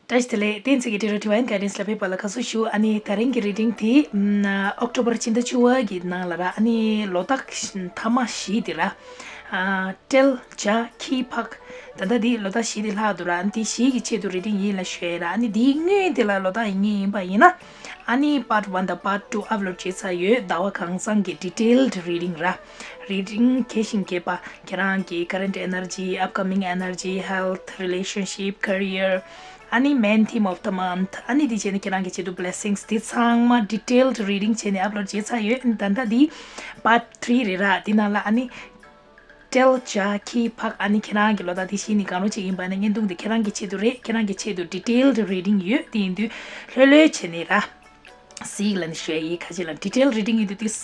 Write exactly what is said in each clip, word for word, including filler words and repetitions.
བཀྲ་ཤིས་བདེ་ལེགས། བསྟན་འཛིན་གྱི་ཊེ་རོ་Divine Guidance་ལ་ཕེབས་པ་ལ་དགའ་བསུ་ཞུ། ཨ་ནི་དེ་རིང་གི་reading་དེ་ཨམ་ཨོག་ཊོ་བར་ཕྱི་ཟླ་བཅུ་པ་གི་ནང་ལ་ར། ཨ་ནི་ལོ་རྟགས་མཐའ་མ་བཞི་དེ་ར། ཨ་སྤྲེལ། བྱ། ཁྱི། ཕག་ད་ལྟ་འདི་ལོ་རྟགས་བཞི་དེ་ལྷག་འདུག་ར། ཨ་ནི་དེ་བཞི་གི་ཆེད་དུ་reading་ཡིན་ལབ་ཞུ་ཡ་ར། ཨ་ནི་འདིའི་སྔོན་དེ་ལ་ལོ་རྟགས་ཡིན་ངེས་ཡིན་པ་ཡིན་ན། ཨ་ནི་part one་དང་part two་upload་བྱས་ཚར་ཡོད། ཟླ་བ་གང་ཚང་གི་detailed reading་ར། Reading་རྒྱས་ཤིང་རྒྱས་པ། ཁྱེད་རང་གི་current energy, upcoming energy, health, relationship, career, ཨ་ནི་main theme of the month, ཨ་ནི་དེ་བྱས་ནས་ཁྱེད་རང་གི་ཆེད་དུ་blessings་དེ་ཚང་མ་detailed reading་བྱས་ནས་upload་བྱས་ཚར་ཡོད། ད་ལྟ་འདི་part three་རེད་ར། དེ་ནང་ལ་ཨ་ནི་སྤྲེལ། བྱ། ཁྱི། ཕག་ཨ་ནི་ཁྱེད་རང་གི་ལོ་རྟགས་དེ་བཞི་ནི་གང་རུང་ཅིག་ཡིན་པ་ན་བརྙན་ཐུང་དེ་ཁྱེད་རང་གི་ཆེད་དུ་རེད། ཁྱེད་རང་གི་ཆེད་དུ་detailed reading་ཡོད། དེ་ཡིན་དུས་ལྷོད་ལྷོད་བྱས་ནས་ར། གཟིགས་ལབ་ནས་ཞུ་ཡ་ཡིན། ཁ་ཅིག་ལ་detail reading་ཡིན་དུས་ཏིས་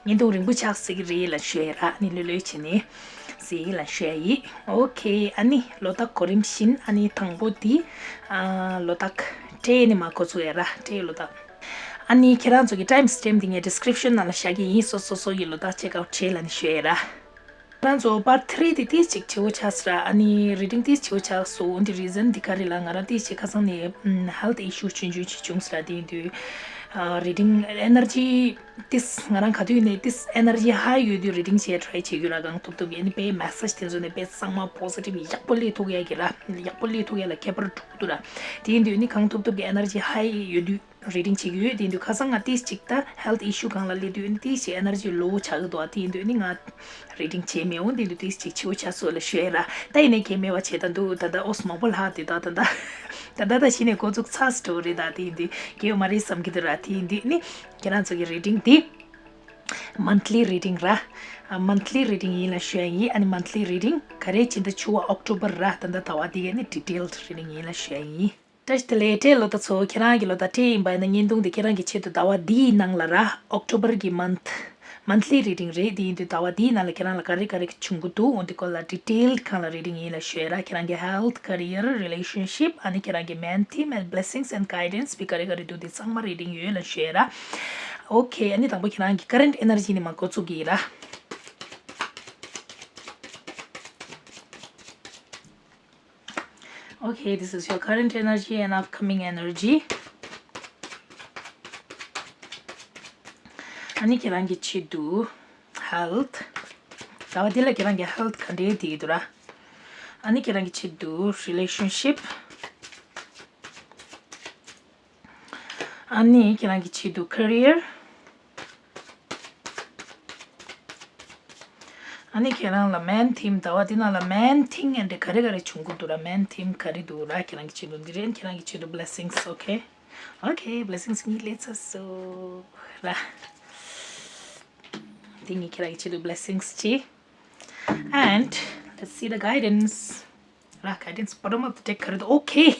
བརྙན་ཐུང་རིང་པོ་ཆགས་སྲིད་ཀྱི་རེད་ལབ་ཞུ་ཡ་ར། ཨ་ནི་ལྷོད་ལྷོད་བྱས་ནས་གཟིགས་ལབ་ཞུ་ཡ་ཡིན། Okay། ཨ་ནི་ལོ་རྟགས་གོ་རིམ་བཞིན། ཨ་ནི་དང་པོ་དེ་ཨ་ལོ་རྟགས་སྤྲེལ་ནས་མར་འགོ་ཚུགས་ཡ་ར། སྤྲེལ་ལོ་རྟགས། ཨ་ནི་ཁྱེད་རང་ཚོ་གི་time stamp་དེ་ངས་description་ནང་ལ་བཞག་གི་ཡིན། སོ་སོ་སོ་གི་ལོ་རྟགས་check out་བྱེད་ལབ་ནས་ཞུ་ཡ་ར། ང་ཚོ་part three་དེ་ཏིས་ཅིག་བྱེའུ་ཆགས་སི་ར། ཨ་ནི་reading་ཏིས་བྱེའུ་ཆགས་སོ། འོན་ཏེ་reason་དེ་ག་རེ་ལ་ང་རང་ཏིས་ཅིག་ཁ་སང་ནས་ཨམ་health issue་ཆུང་ཆུང་ཅིག་བྱུང་སི་ར། དེ་ཡིན་དུས་ཨ་reading energy་ཏིས་ང་རང་ག་དུས་ནས་ཏིས་energy high་ཡོད་དུས་reading་བྱེད་try་བྱེད་རྒྱུ་ར། གང་ཐུབ་ཐུབ་ཀྱིས་ཨ་ནི་དཔེ་message་དེ་ཚོ་ནས་དཔེ་ཚང་མ་positive་ཡག་པོ་སླེབས་ཐུབ་ཡ་གི་ར། ཡག་པོ་སླེབས་ཐུབ་ཡ་ལ་ཁྱད་པར་འགྲོ་གི་འདུག་ར། དེ་ཡིན་དུས་ཨ་ནི་གང་ཐུབ་ཐུབ་ཀྱིས་energy high་ཡོད་དུས། Reading་བྱེད་ཀྱི་ཡོད། དེ་དུས་ཁ་སང་ང་ཏིས་ཅིག་ད་health issue་སྒང་ལ་སླེབས་དུས་ཨ་ནི་ཏིས་ཅིག་energy low་ཆགས་ཀྱི་འདུག་ཨ། དེ་ཡིན་དུས་ཨ་ནི་ང་reading་བྱས་མེད། འོ་དེ་དུས་ཏིས་ཅིག་བྱེའུ་ཆགས་སོང་ལབ་ཞུ་ཡ་ར། ད་ཡིན་ནའི་གལ་མེད་པ་བྱས་ད་འདུག་ད་ད་ཨོས་མང་པོ་ལྷག་དེ་ད་ད་ད་ད་ད་ད་གཞི་ནས་འགོ་འཛུགས་ཚར་སི་འགྲོ་རེད། ད་དེ་ཡིན་དུས་གལ་ཡོད་མ་རེད་བསམ་གྱི་འདུག་ར། དེ་ཡིན་དུས་ཨ་ནི་ཁྱེད་རང་ཚོ་གི་reading་དེ་monthly reading་ར། ཨ་monthly reading་ཡིན་ལབ་ཞུ་ཡ་ཡིན། ཨ་ནི་monthly reading་ག་རེ་ཕྱི་ཟླ་བཅུ་པ་ཨོག་ཊོ་བར་ར། ད་ད་ཟླ་བ་དེ་གི་ཨ་ནི་detailed reading་ཡིན་ལབ་ཞུ་ཡ་ཡིན། བཀྲ་ཤིས་བདེ་ལེགས། སྤྲེལ་ལོ་རྟགས་ཚོ། ཁྱེད་རང་གི་ལོ་རྟགས་སྤྲེལ་ཡིན་པ་ཡིན་ན་བརྙན་ཐུང་དེ་ཁྱེད་རང་གི་ཆེད་དུ་ཟླ་བ་འདིའི་ནང་ལ་ར། ཨོག་ཊོ་བར་གི་month monthly reading་རེད། དེ་ཡིན་དུས་ཟླ་བ་འདིའི་ནང་ལ་ཁྱེད་རང་ལ་ག་རེ་ག་རེ་བྱུང་གི་འདུག་འོ་དེ་སྐོར་ལ་detailed་སྒང་ལ་reading་ཡིན་ལབ་ཞུ་ཡ་ར། ཁྱེད་རང་གི་health, career, relationship་ཨ་ནི་ཁྱེད་རང་གི་main theme and blessings and guidance་བི་ག་རེ་ག་རེ་འདུག་དེ་ཚང་མ་reading་ཡོད་ལབ་ཞུ་ཡ་ར། Okay། ཨ་ནི་དང་པོ་ཁྱེད་རང་གི་current energy་ནས་མར་འགོ་ཚུགས་ཀྱི་ཡིན་ར། Okay, this is your current energy and upcoming energy. ཨ་ནི་ཁྱེད་རང་གི་ཆེད་དུ་health། ཟླ་བ་འདི་ལ་ཁྱེད་རང་གི་health་ག་འདྲའི་བསྡད་འདུག་ར། ཨ་ནི་ཁྱེད་རང་གི་ཆེད་དུ་relationship། ཨ་ནི་ཁྱེད་རང་གི་ཆེད་དུ་career། ཨ་ནི་ཁྱེད་རང་ལ་main theme་ཟླ་བ་འདི་ནང་ལ་main theme་ཨ་འདྲ་ག་རེ་ག་རེ་བྱུང་གི་འདུག་ར། main theme་ག་རེ་འདུག་ར། ཁྱེད་རང་གི་ཆེད་དུ་འདི་རེད། ཁྱེད་རང་གི་ཆེད་དུ་blessings། Okay, okay, blessings་གཉིས་སླེབས་ཚར་སོང་ར། འདི་གཉིས་ཁྱེད་རང་གི་ཆེད་དུ་blessings་ཅིག And let's see the guidance. ར། Guidance bottom of the deck་ག་རེ་འདུག Okay.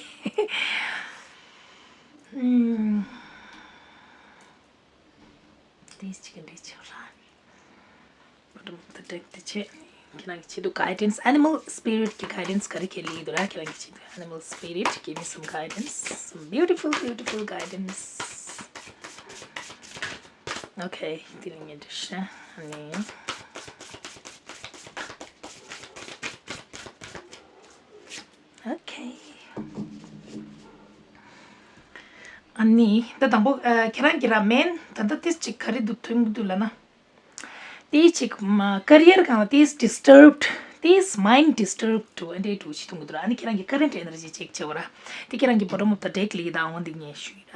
ཨམ། ཏིས་ཅིག་འདྲི་ཆོག་ར། Bottom of the deck་དེ་ཆེ། ཁྱེད་རང་གི་ཆེད་དུ་guidance, animal spirit་གི་guidance་ག་རེ་ག་རེ་སླེབས་ཀྱི་འདུག་ར། ཁྱེད་རང་གི་ཆེད་དུ་animal spirit, give me some guidance, some beautiful, beautiful guidance. Okay, དེ་ལ་ངས་འདྲི་ཤ་ནི། Okay. ཨ་ནི་ད་དང་པོ་ཨ་ཁྱེད་རང་གི་ར་main་ད་ལྟ་ཏིས་ཅིག་ག་རེ་འདུག་ཐོན་གྱི་འདུག་ལབ་ན། ཏིས་ཅིག་མ་career་སྒང་ལ་ཏིས་disturbed། ཏིས་mind disturbed་འདྲ་ཨ་འདྲའི་འདྲ་ཅིག་མཐོང་གི་འདུག་ར། ཨ་ནི་ཁྱེད་རང་གི་current energy་check་བྱེད་དགོས་ར། དེ་ཁྱེད་རང་གི་bottom of the deck་ལ་ཡི་དྭགས་འོང་དེ་ངས་ཞུ་ཡི་ར།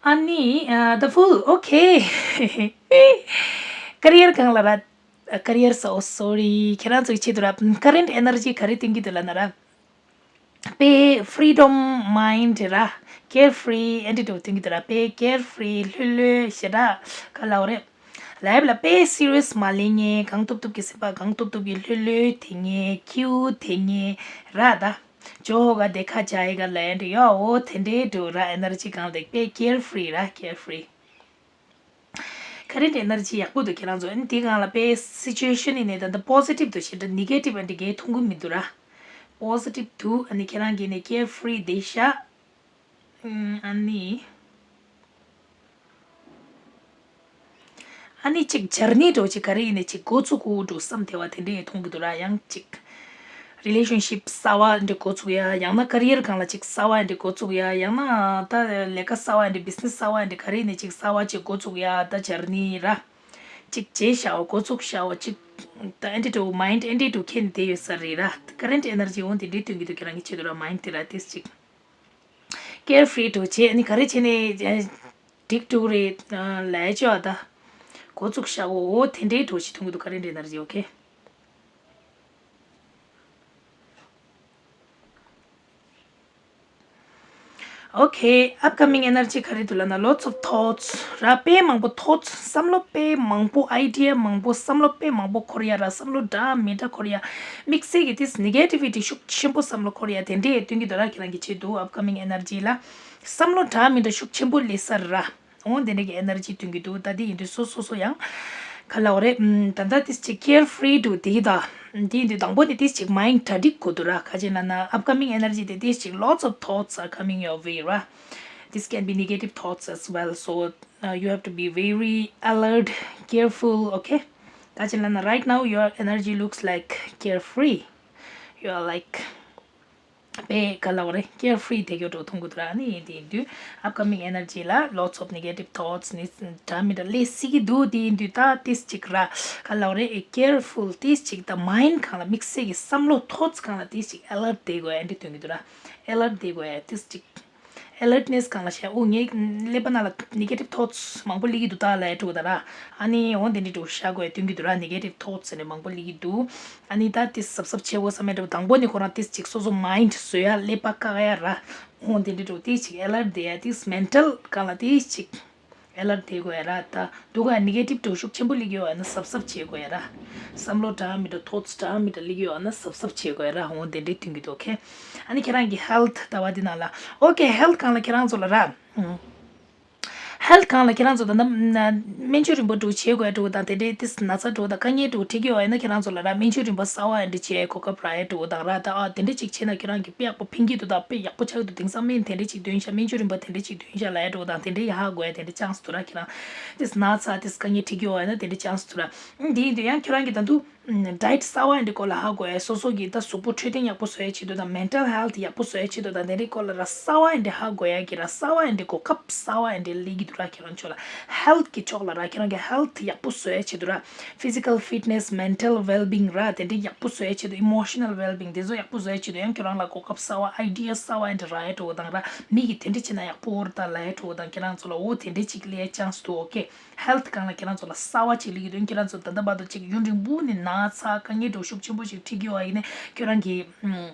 ཨ་ནི་ཨ་the Fool། Okay. Career་སྒང་ལ་ར། Career་ས། Oh, sorry. ཁྱེད་རང་ཚོའི་ཆེད་དུ་ར། Current energy་ག་རེ་སྟོན་གྱི་འདུག་ལབ་ན་ར། དཔེ་freedom mind་ར། Carefree attitude་སྟོན་གྱི་འདུག་ར། དཔེ་carefree་ལྷོད་ལྷོད་ཞེ་དྲག་ག་ལབ་རེད། Life་ལ་དཔེ་serious་མ་ལེན་མཁན། གང་ཐུབ་ཐུབ་ཀྱི་སེམས་པ་གང་ཐུབ་ཐུབ་ཀྱི་ལྷོད་ལྷོད་དེ་ངས་cute་དེ་ངས་ར་ད། ཇོ་ཧོ་ག་དེ་ཁ་ཇ་ཡི་ག་ལན་ཡོ་འོ་དེ་འདྲའི་འདྲ་ར། Energy་གང་ལེགས་དཔེ་carefree་ར། Carefree། Current energy་ཡག་པོ་འདུག་ཁྱེད་རང་ཚོ། ཨ་ནི་དེ་སྒང་ལ་དཔེ་situation་ཡིན་ནའི་ད་ལྟ་positive་འདུག་ཞེ་དྲག་negative་ཨ་འདྲ་གས་མཐོང་གི་མི་འདུག་ར། Positive་འདུག་ཨ་ནི་ཁྱེད་རང་གིས་ནི་carefree་བསྡད་ཤག་ཨ་ནི། ཨ་ནི་ཅིག་journey་འདྲ་ཅིག་ག་རེ་ཡིན་ནའི་ཅིག་འགོ་བཙུགས་དགོས་འདུག་བསམ་དེ་བ་དེ་འདྲ་ཡང་མཐོང་གི་འདུག་ར། ཡང་ཅིག་ རི་ལེ་ཤན་ཤིབ་གསར་བ་འདི་འགོ་ཚུགས་ཡ། ཡང་ན་ཀེ་རི་ཡར་སྒང་ལ་ཅིག་གསར་བ་འདི་འགོ་ཚུགས་ཡ། ཡང་ན་ད་ལས་ཀ་གསར་བ་འདི་བི་ཛི་ནེ་སི་གསར་བ་འདི་ག་རེ་ནས་ཅིག་གསར་བ་ཅིག་འགོ་ཚུགས་ཡ། ད་འབྱོར་ནི་ར། ཅིག་བྱས་ཤག་འགོ་ཚུགས་ཤག་ཅིག་ད་ཨེ་འདྲ་འདྲ་མའིན་ཌི་ཨེ་འདྲ་འདྲ་ཁྱེར་ནས་བསྡད་ཡོད་ས་རེད་ར། ཀ་རེན་ཊི་ཨེ་ནར་ཇི་འོ་འདི་འདྲའི་སྟོན་གྱི་འདུག་ཁྱེད་རང་གི་ཆེད་དུ་ར། མའིན་ཌི་དེ་ར་ཏིས་ཅིག་ཀེར་ཕི་རི་འདྲ་བྱས་ནི་ག་རེ་བྱས་ནས་འགྲིག་འགྲོ་གི་རེད་ལབ་ཡ་ཅིག་ཡོད་ད། འགོ་ཚུགས་ཤག་འོ་དེ་འདྲའི་འདྲ་ཞིག་མཐོང་གི་འདུག་ཀ་རེན་ཊི་ཨེ་ནར་ཇི། ཨོ་ཁེ། Okay, upcoming energy ག་རེ་འདུག་ལབ་ན། Lots of thoughts ར། དཔེ་མང་པོ། thoughts བསམ་བློ་དཔེ་མང་པོ། ཨའི་ཌི་ཡ་མང་པོ། བསམ་བློ་དཔེ་མང་པོ་འཁོར་ཡ་ར། བསམ་བློ་འདྲ་མི་འདྲ་འཁོར་ཡ། དམིགས་བསལ་གྱི་ཏིས་ནེ་གེ་ཊི་བི་ཊི་ཤུགས་ཆེན་པོ་བསམ་བློ་འཁོར་ཡ་དེ་འདྲས་སྟོན་གྱི་འདུག་ར། ཁྱེད་རང་གི་ཆེད་དུ་upcoming energy ལ་བསམ་བློ་འདྲ་མི་འདྲ་ཤུགས་ཆེན་པོ་སླེབས་ས་ར། འོ་དེ་འདྲ་གི་ཨེ་ནར་ཇི་སྟོན་གྱི་འདུག་ད་དེ་ཡིན་དུས་སོ་སོ་སོ་ཡང་ག་ལབ་དགོས་རེད། ད་ལྟ་ཏིས་ཅིག་ཀེར་ཕི་རི་འདྲ་བོ་དེ་གི་ད། དེ་ཡིན་དུས་དང་པོ་ནས་ཏིས་ཅིག་མའིན་ཌི་གྲ་སྒྲིག་དགོས་འདུག་ར། ག་ཅི་ལབ་ན་upcoming energy དེ་ཏིས་ཅིག་lots of thoughts are coming your way ར། This can be negative thoughts as well, so uh, you have to be very alert, careful, okay? ག་ཅི་ལབ་ན་right now your energy looks like carefree. You are like དཔེ་ག་ལབ་དགོས་རེད། ཀེར་ཕི་རི་དེ་གྱོ་འགྲོ་མཐོང་གི་འདུག་ར། ཨ་ནི་དེ་ཡིན་དུས་upcoming energy ལ་lots of negative thoughts ནི་འདྲ་མི་འདྲ་སླེབས་སྲིད་ཀྱི་འདུག་དེ་ཡིན་དུས་ད་ཏིས་ཅིག་ར་ག་ལབ་དགོས་རེད། ཀེར་ཕུལ་ཏིས་ཅིག་ད་མའིན་ཌི་སྒང་ལ་དམིགས་བསལ་གྱི་བསམ་བློ་ཐོཊ་སྒང་ལ་ཏིས་ཅིག་ཨེ་ལར་ཊི་བསྡད་དགོས་ཡ་འདི་སྟོན་གྱི་འདུག་ར། ཨེ་ལར་ཊི་བསྡད་དགོས་ཡ་ཏིས་ཅིག་ཨེ་ལར་ཊི་ནེ་སི་སྒང་ལ་བཤད། འོ་ངའི་ཀླད་པ་ནང་ལ་ནེ་གེ་ཊིབ་ཐོཊ་སི་མང་པོ་སླེབས་ཀྱི་འདུག་ད་ལབ་ཡ་འདྲ་བོ་དང་ར། ཨ་ནི་འོ་དེ་འདྲ་འདྲ་བོ་བཞག་དགོས་ཡ་སྟོན་གྱི་འདུག་ར། ནེ་གེ་ཊིབ་ཐོཊ་སི་ནི་མང་པོ་སླེབས་ཀྱི་འདུག་ཨ་ནི་ད་ཏིས་གཟབ་གཟབ་བྱེད་དགོས་བསམ་ཡ་འདྲ་བོ། དང་པོ་ནས་ཁོ་རང་ཏིས་ཅིག་སོ་སོ་མའིན་ཌི་བཟོ་ཡ་ཀླད་པ་བཀག་ཡ་ར། འོ་དེ་འདྲ་འདྲ་བོ་ཏིས་ཅིག་ཨེ་ལར་ཊི་བསྡད་ཡ། ཏིས་མེན་ཊལ་སྒང་ལ་ཏིས་ཅིག་ཨེ་ལར་ཊི་བསྡད་དགོས་ཡ་ར། ད་སྡུག་ག་ནེ་གེ་ཊིབ་འདྲ་བོ་ཤུགས་ཆེན་པོ་སླེབས་ཀྱི་ཡོད་ཡ་ན་གཟབ་གཟབ་བྱེད་དགོས་ཡ་ར། བསམ་བློ་འདྲ་མི་འདྲ་ཐོཊ་སི་འདྲ་མི་འདྲ་སླེབས་ཀྱི་ཡོད་ཡ་ན་གཟབ་གཟབ་བྱེད་དགོས་ཡ་ར། འོ་དེ་འདྲ་སྟོན་གྱི་འདུག་ཨོ་ཁེ། ཨ་ནི་ཁྱེད་རང་གི་ཧེལ་ཐི་ལྟ་བ་འདི་ནང་ལ། ཨོ་ཁེ། ཧེལ་ཐི་སྒང་ལ་ཁྱེད་རང་ཚོ་ལ་ར། ཧེལ་ཐི་སྒང་ལ་ཁྱེད་རང་ཚོ་ད་ལྟ་སྨན་བཅོས་རིམ་པ་འདྲ་བོ་བྱེད་དགོས་ཡ་འདྲ་བོ་དང་། དེ་འདྲའི་ཏིས་ན་ཚ་འདྲ་བོ་དང་དཀའ་ངལ་འདྲ་བོ་འཕྲད་ཀྱི་ཡོད་ཡ་ན་ཁྱེད་རང་ཚོ་ལ་ར་སྨན་བཅོས་རིམ་པ་གསར་བ་ཡ་འདྲ་བྱེད་ཡ་གོ་སྐབས་རག་ཡ་འདྲ་བོ་དང་ར། ད་ཨ་དེ་འདྲ་ཅིག་བྱས་ན་ཁྱེད་རང་གི་དཔེ་ཡག་པོ་ཕན་གྱི་འདུག་ད་དཔེ་ཡག་པོ་ཆགས་ཀྱི་འདུག་དེང་སང་སྨན་དེ་འདྲ་ཅིག་འདོན་ཤག་སྨན་བཅོས་རིམ་པ་དེ་འདྲ་ཅིག་འདོན་ཤག་ལབ་ཡ་འདྲ་བོ་དང་། དེ་འདྲའི་ཡ་ཧ་གོ་ཡ་དེ་འདྲའི་ཆན་སི་འདུག་ར། ཁྱེད་རང་ཏིས་ན་ཚ་ཏིས་དཀའ་ངལ་འཕྲད་ཀྱི་ཡོད་ཡ་ན་དེ་འདྲའི་ཆན་སི་འདུག་ར། དེ་ཡིན་དུས་ཡང་ཁྱེད་རང་གི་ད་དུང་ཌའེཊ་གསར་བ་ཡ་འདྲ་སྐོར་ལ་ཧ་གོ་ཡ། སོ་སོ་གི་ད་གཟུགས་པོ་འཕྲོད་བསྟེན་ཡག་པོ་བཟོ་ཡ་ཆེད་དུ་དང་མེན་ཊལ་ཧེལ་ཐི་ཡག་པོ་བཟོ་ཡ་ཆེད་དུ་དང་དེ་འདྲའི་སྐོར་ལ་ར་གསར་བ་ཡ་འདྲ་ཧ་གོ་ཡ་གི་ར། གསར་བ་ཡ་འདྲ་གོ་སྐབས་གསར་བ་ཡ་འདྲ་སླེབས་ཀྱི་འདུག་ར། ཁྱེད་རང་ཚོ་ལ་ཧེལ་ཐི་གི་ཕྱོགས་ལ་ར། ཁྱེད་རང་གི་ཧེལ་ཐི་ཡག་པོ་བཟོ་ཡ་ཆེད་དུ་ར། ཕི་ཛི་ཀལ་ཕིཊ་ནེ་སི། མེན་ཊལ་ཝེལ་བིང་ར། དེ་འདྲའི་ཡག་པོ་བཟོ་ཡ་ཆེད་དུ། ཨི་མོ་ཤི་ནལ་ཝེལ་བིང་དེ་ཚོ་ཡག་པོ་བཟོ་ཡ་ཆེད་དུ་ཡང་ཁྱེད་རང་ལ་གོ་སྐབས་གསར་བ་ཨའི་ཌི་ཡ་གསར་བ་ཡ་འདྲ་རག་ཡ་འདྲ་བོ་དང་ར། མི་གིས་དེ་འདྲ་བྱས་ན་ཡག་པོ་རེད་ད་ལབ་ཡ་འདྲ་བོ་དང་ཁྱེད་རང་ཚོ་ལ་འོ་དེ་འདྲ་ཅིག་སླེབས་ཡ་ཆན་སི་འདུག་ཨོ་ཁེ། ཧེལ་ཐི་སྒང་ལ་ཁྱེད་རང་ཚོ་ལ་གསར་བ་ཅིག་སླེབས་ཀྱི་འདུག་ཁྱེད་རང་ཚོ་ད་ལྟ་བར་དུ་ཅིག་ཡུན་རིང་པོ་ནས་ན་ཚ་དཀའ་ངལ་འདྲ་བོ་ཤུགས་ཆེན་པོ་ཞིག་འཕྲད་ཀྱི་ཡོད་པ་ཡིན་ན་ཁྱེད་རང་གིས་ཨམ།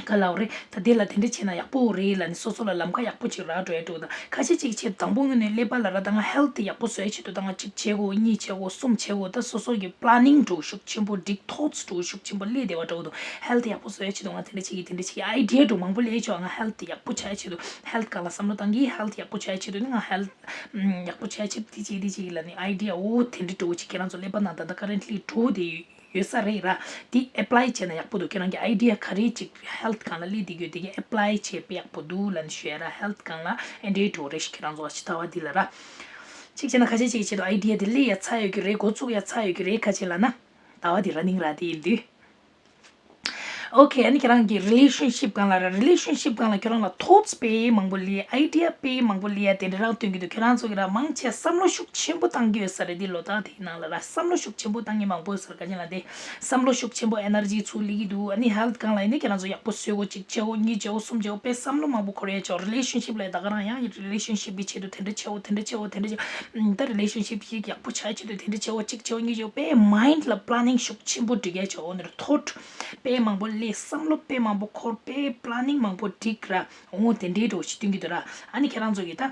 ག་ལབ་དགོས་རེད། ད་དེ་ལ་དེ་འདྲ་བྱས་ན་ཡག་པོ་རེད་ལབ་ནས་སོ་སོ་ལ་ལམ་ཁ་ཡག་པོ་ཅིག་རག་འགྲོ་ཡ་འདྲ་བོ་དང་། ཁ་ཤས་ཅིག་ཆེད་དུ་དང་པོ་ངོས་ནས་ཀླད་པ་ལ་ར་ད་ང་ཧེལ་ཐི་ཡག་པོ་བཟོ་ཡ་ཆེད་དུ་ད་ང་གཅིག་བྱེད་དགོས། གཉིས་བྱེད་དགོས། གསུམ་བྱེད་དགོས། ད་སོ་སོ་གི་པི་ལེ་ནིང་འདྲ་བོ་ཤུགས་ཆེན་པོ་སྒྲིག་ཐོཊ་སི་འདྲ་བོ་ཤུགས་ཆེན་པོ་སླེབས་བསྡད་པ་འདྲ་བོ་འདུག་ཧེལ་ཐི་ཡག་པོ་བཟོ་ཡ་ཆེད་དུ་ང་དེ་འདྲ་བྱེད་ཀྱི་དེ་འདྲ་བྱེད་ཀྱི་ཨའི་ཌི་ཡ་འདྲ་བོ་མང་པོ་སླེབས་ཆོག་ང་ཧེལ་ཐི་ཡག་པོ་ཆགས་ཡ་ཆེད་དུ། ཧེལ་ཐི་སྒང་ལ་བསམ་བློ་བཏང་གི་ཧེལ་ཐི་ཡག་པོ་ཆགས་ཡ་ཆེད་དུ་ནི་ང་ཧེལ་ཐི་ཡག་པོ་ཆགས་ཡ་ཆེད་དུ་དེ་བྱེད་དེ་བྱེད་ཀྱི་ལབ་ནས་ཨའི་ཌི་ཡ་འོ་དེ་འདྲ་འདྲ་བོ་ཅིག་ཁྱེད་རང་ཚོ་ཀླད་པ་ནང་ད་ལྟ་ཀ་རེན་ཊི་ལི་འགྲོ་བསྡད་ཡོད། ཡོད་ས་རེད་ར། དེ་ཨེ་པི་ལའི་བྱས་ན་ཡག་པོ་འདུག་ཁྱེད་རང་གི་ཨའི་ཌི་ཡ་ག་རེ་ཅིག་ཧེལ་ཐི་སྒང་ལ་སླེབས་བསྡད་ཡོད་དེ་གི་ཨེ་པི་ལའི་བྱས་པ་ཡག་པོ་འདུག་ལབ་ནས་ཞུ་ཡ་ར། ཧེལ་ཐི་སྒང་ལ་ཨེ་འདྲའི་འགྲོ་རེད་ཤག་ཁྱེད་རང་ཚོ་ཨ་ཅི་ལྟ་བ་འདི་ལ་ར། གཅིག་བྱས་ན་ཁ་ཤས་ཅིག་གི་ཆེད་དུ་ཨའི་ཌི་ཡ་དེ་སླེབས་ཡ་ཚར་ཡོད་ཀྱི་རེད། འགོ་བཙུགས་ཡ་ཚར་ཡོད་ཀྱི་རེད། ཁ་ཅིག་ལབ་ན་ལྟ་བ་འདི་ར་ནིང་ར་དེ་ཡིན་དུས། ཨོ་ཁེ། ཨ་ནི་ཁྱེད་རང་གི་རི་ལེ་ཤན་ཤིབ་སྒང་ལ་ར། རི་ལེ་ཤན་ཤིབ་སྒང་ལ་ཁྱེད་རང་ལ་ཐོཊ་སི་དཔེ་མང་པོ་སླེབས། ཨའི་ཌི་ཡ་དཔེ་མང་པོ་སླེབས་ཡ་དེ་འདྲ་རང་སྟོན་གྱི་འདུག་ཁྱེད་རང་ཚོ་གི་ར་མང་ཆེ་བསམ་བློ་ཤུགས་ཆེན་པོ་བཏང་གི་ཡོད་ས་རེད། འདི་ལོ་ཏོག་དེའི་ནང་ལ་ར་བསམ་བློ་ཤུགས་ཆེན་པོ་བཏང་མཁན་མང་པོ་ཡོད་ས་རེད། ག་ཅི་ལབ་ན་དེ་བསམ་བློ་ཤུགས་ཆེན་པོ་ཨེ་ནར་ཇི་ཚུར་སླེབས་ཀྱི་འདུག་ཨ་ནི་ཧེལ་ཐི་སྒང་ལ་ཡིན་ན་ཁྱེད་རང་ཚོ་ཡག་པོ་བཟོ་དགོས། གཅིག་བྱེད་དགོས། གཉིས་བྱེད་དགོས། གསུམ་བྱེད་དགོས། དཔེ་བསམ་བློ་མང་པོ་འཁོར་ཡ་ཆོག་རི་ལེ་ཤན་ཤིབ་ལ་ད་ག་རང་ཡང་རི་ལེ་ཤན་ཤིབ་གི་ཆེད་དུ་དེ་འདྲ་བྱེད་དགོས། དེ་འདྲ་བྱེད་དགོས། དེ་འདྲ་བྱེད་དགོས། ད་རི་ལེ་ཤན་ཤིབ་ཞིག་ཡག་པོ་ཆགས་ཆེད་དུ་དེ་འདྲ་བྱེད་དགོས། གཅིག་བྱེད་དགོས། གཉིས་བྱེད་དགོས། དཔེ་མའིན་ཌི་ལ་པི་ལེ་ནིང་ཤུགས་ཆེན་པོ་སྒྲིག་ཡ་ཆོག་འོ་ནི་ཐོཊ་དཔེ་མང་པོ་སླེབས། བསམ་བློ་དཔེ་མང་པོ་འཁོར། དཔེ་པི་ལེ་ནིང་མང་པོ་སྒྲིག་ར། འོ་དེ་འདྲའི་འདྲ་བོ་ཞིག་སྟོན་གྱི་འདུག་ར། ཨ་ནི་ཁྱེད་རང་ཚོ་གིས་ད་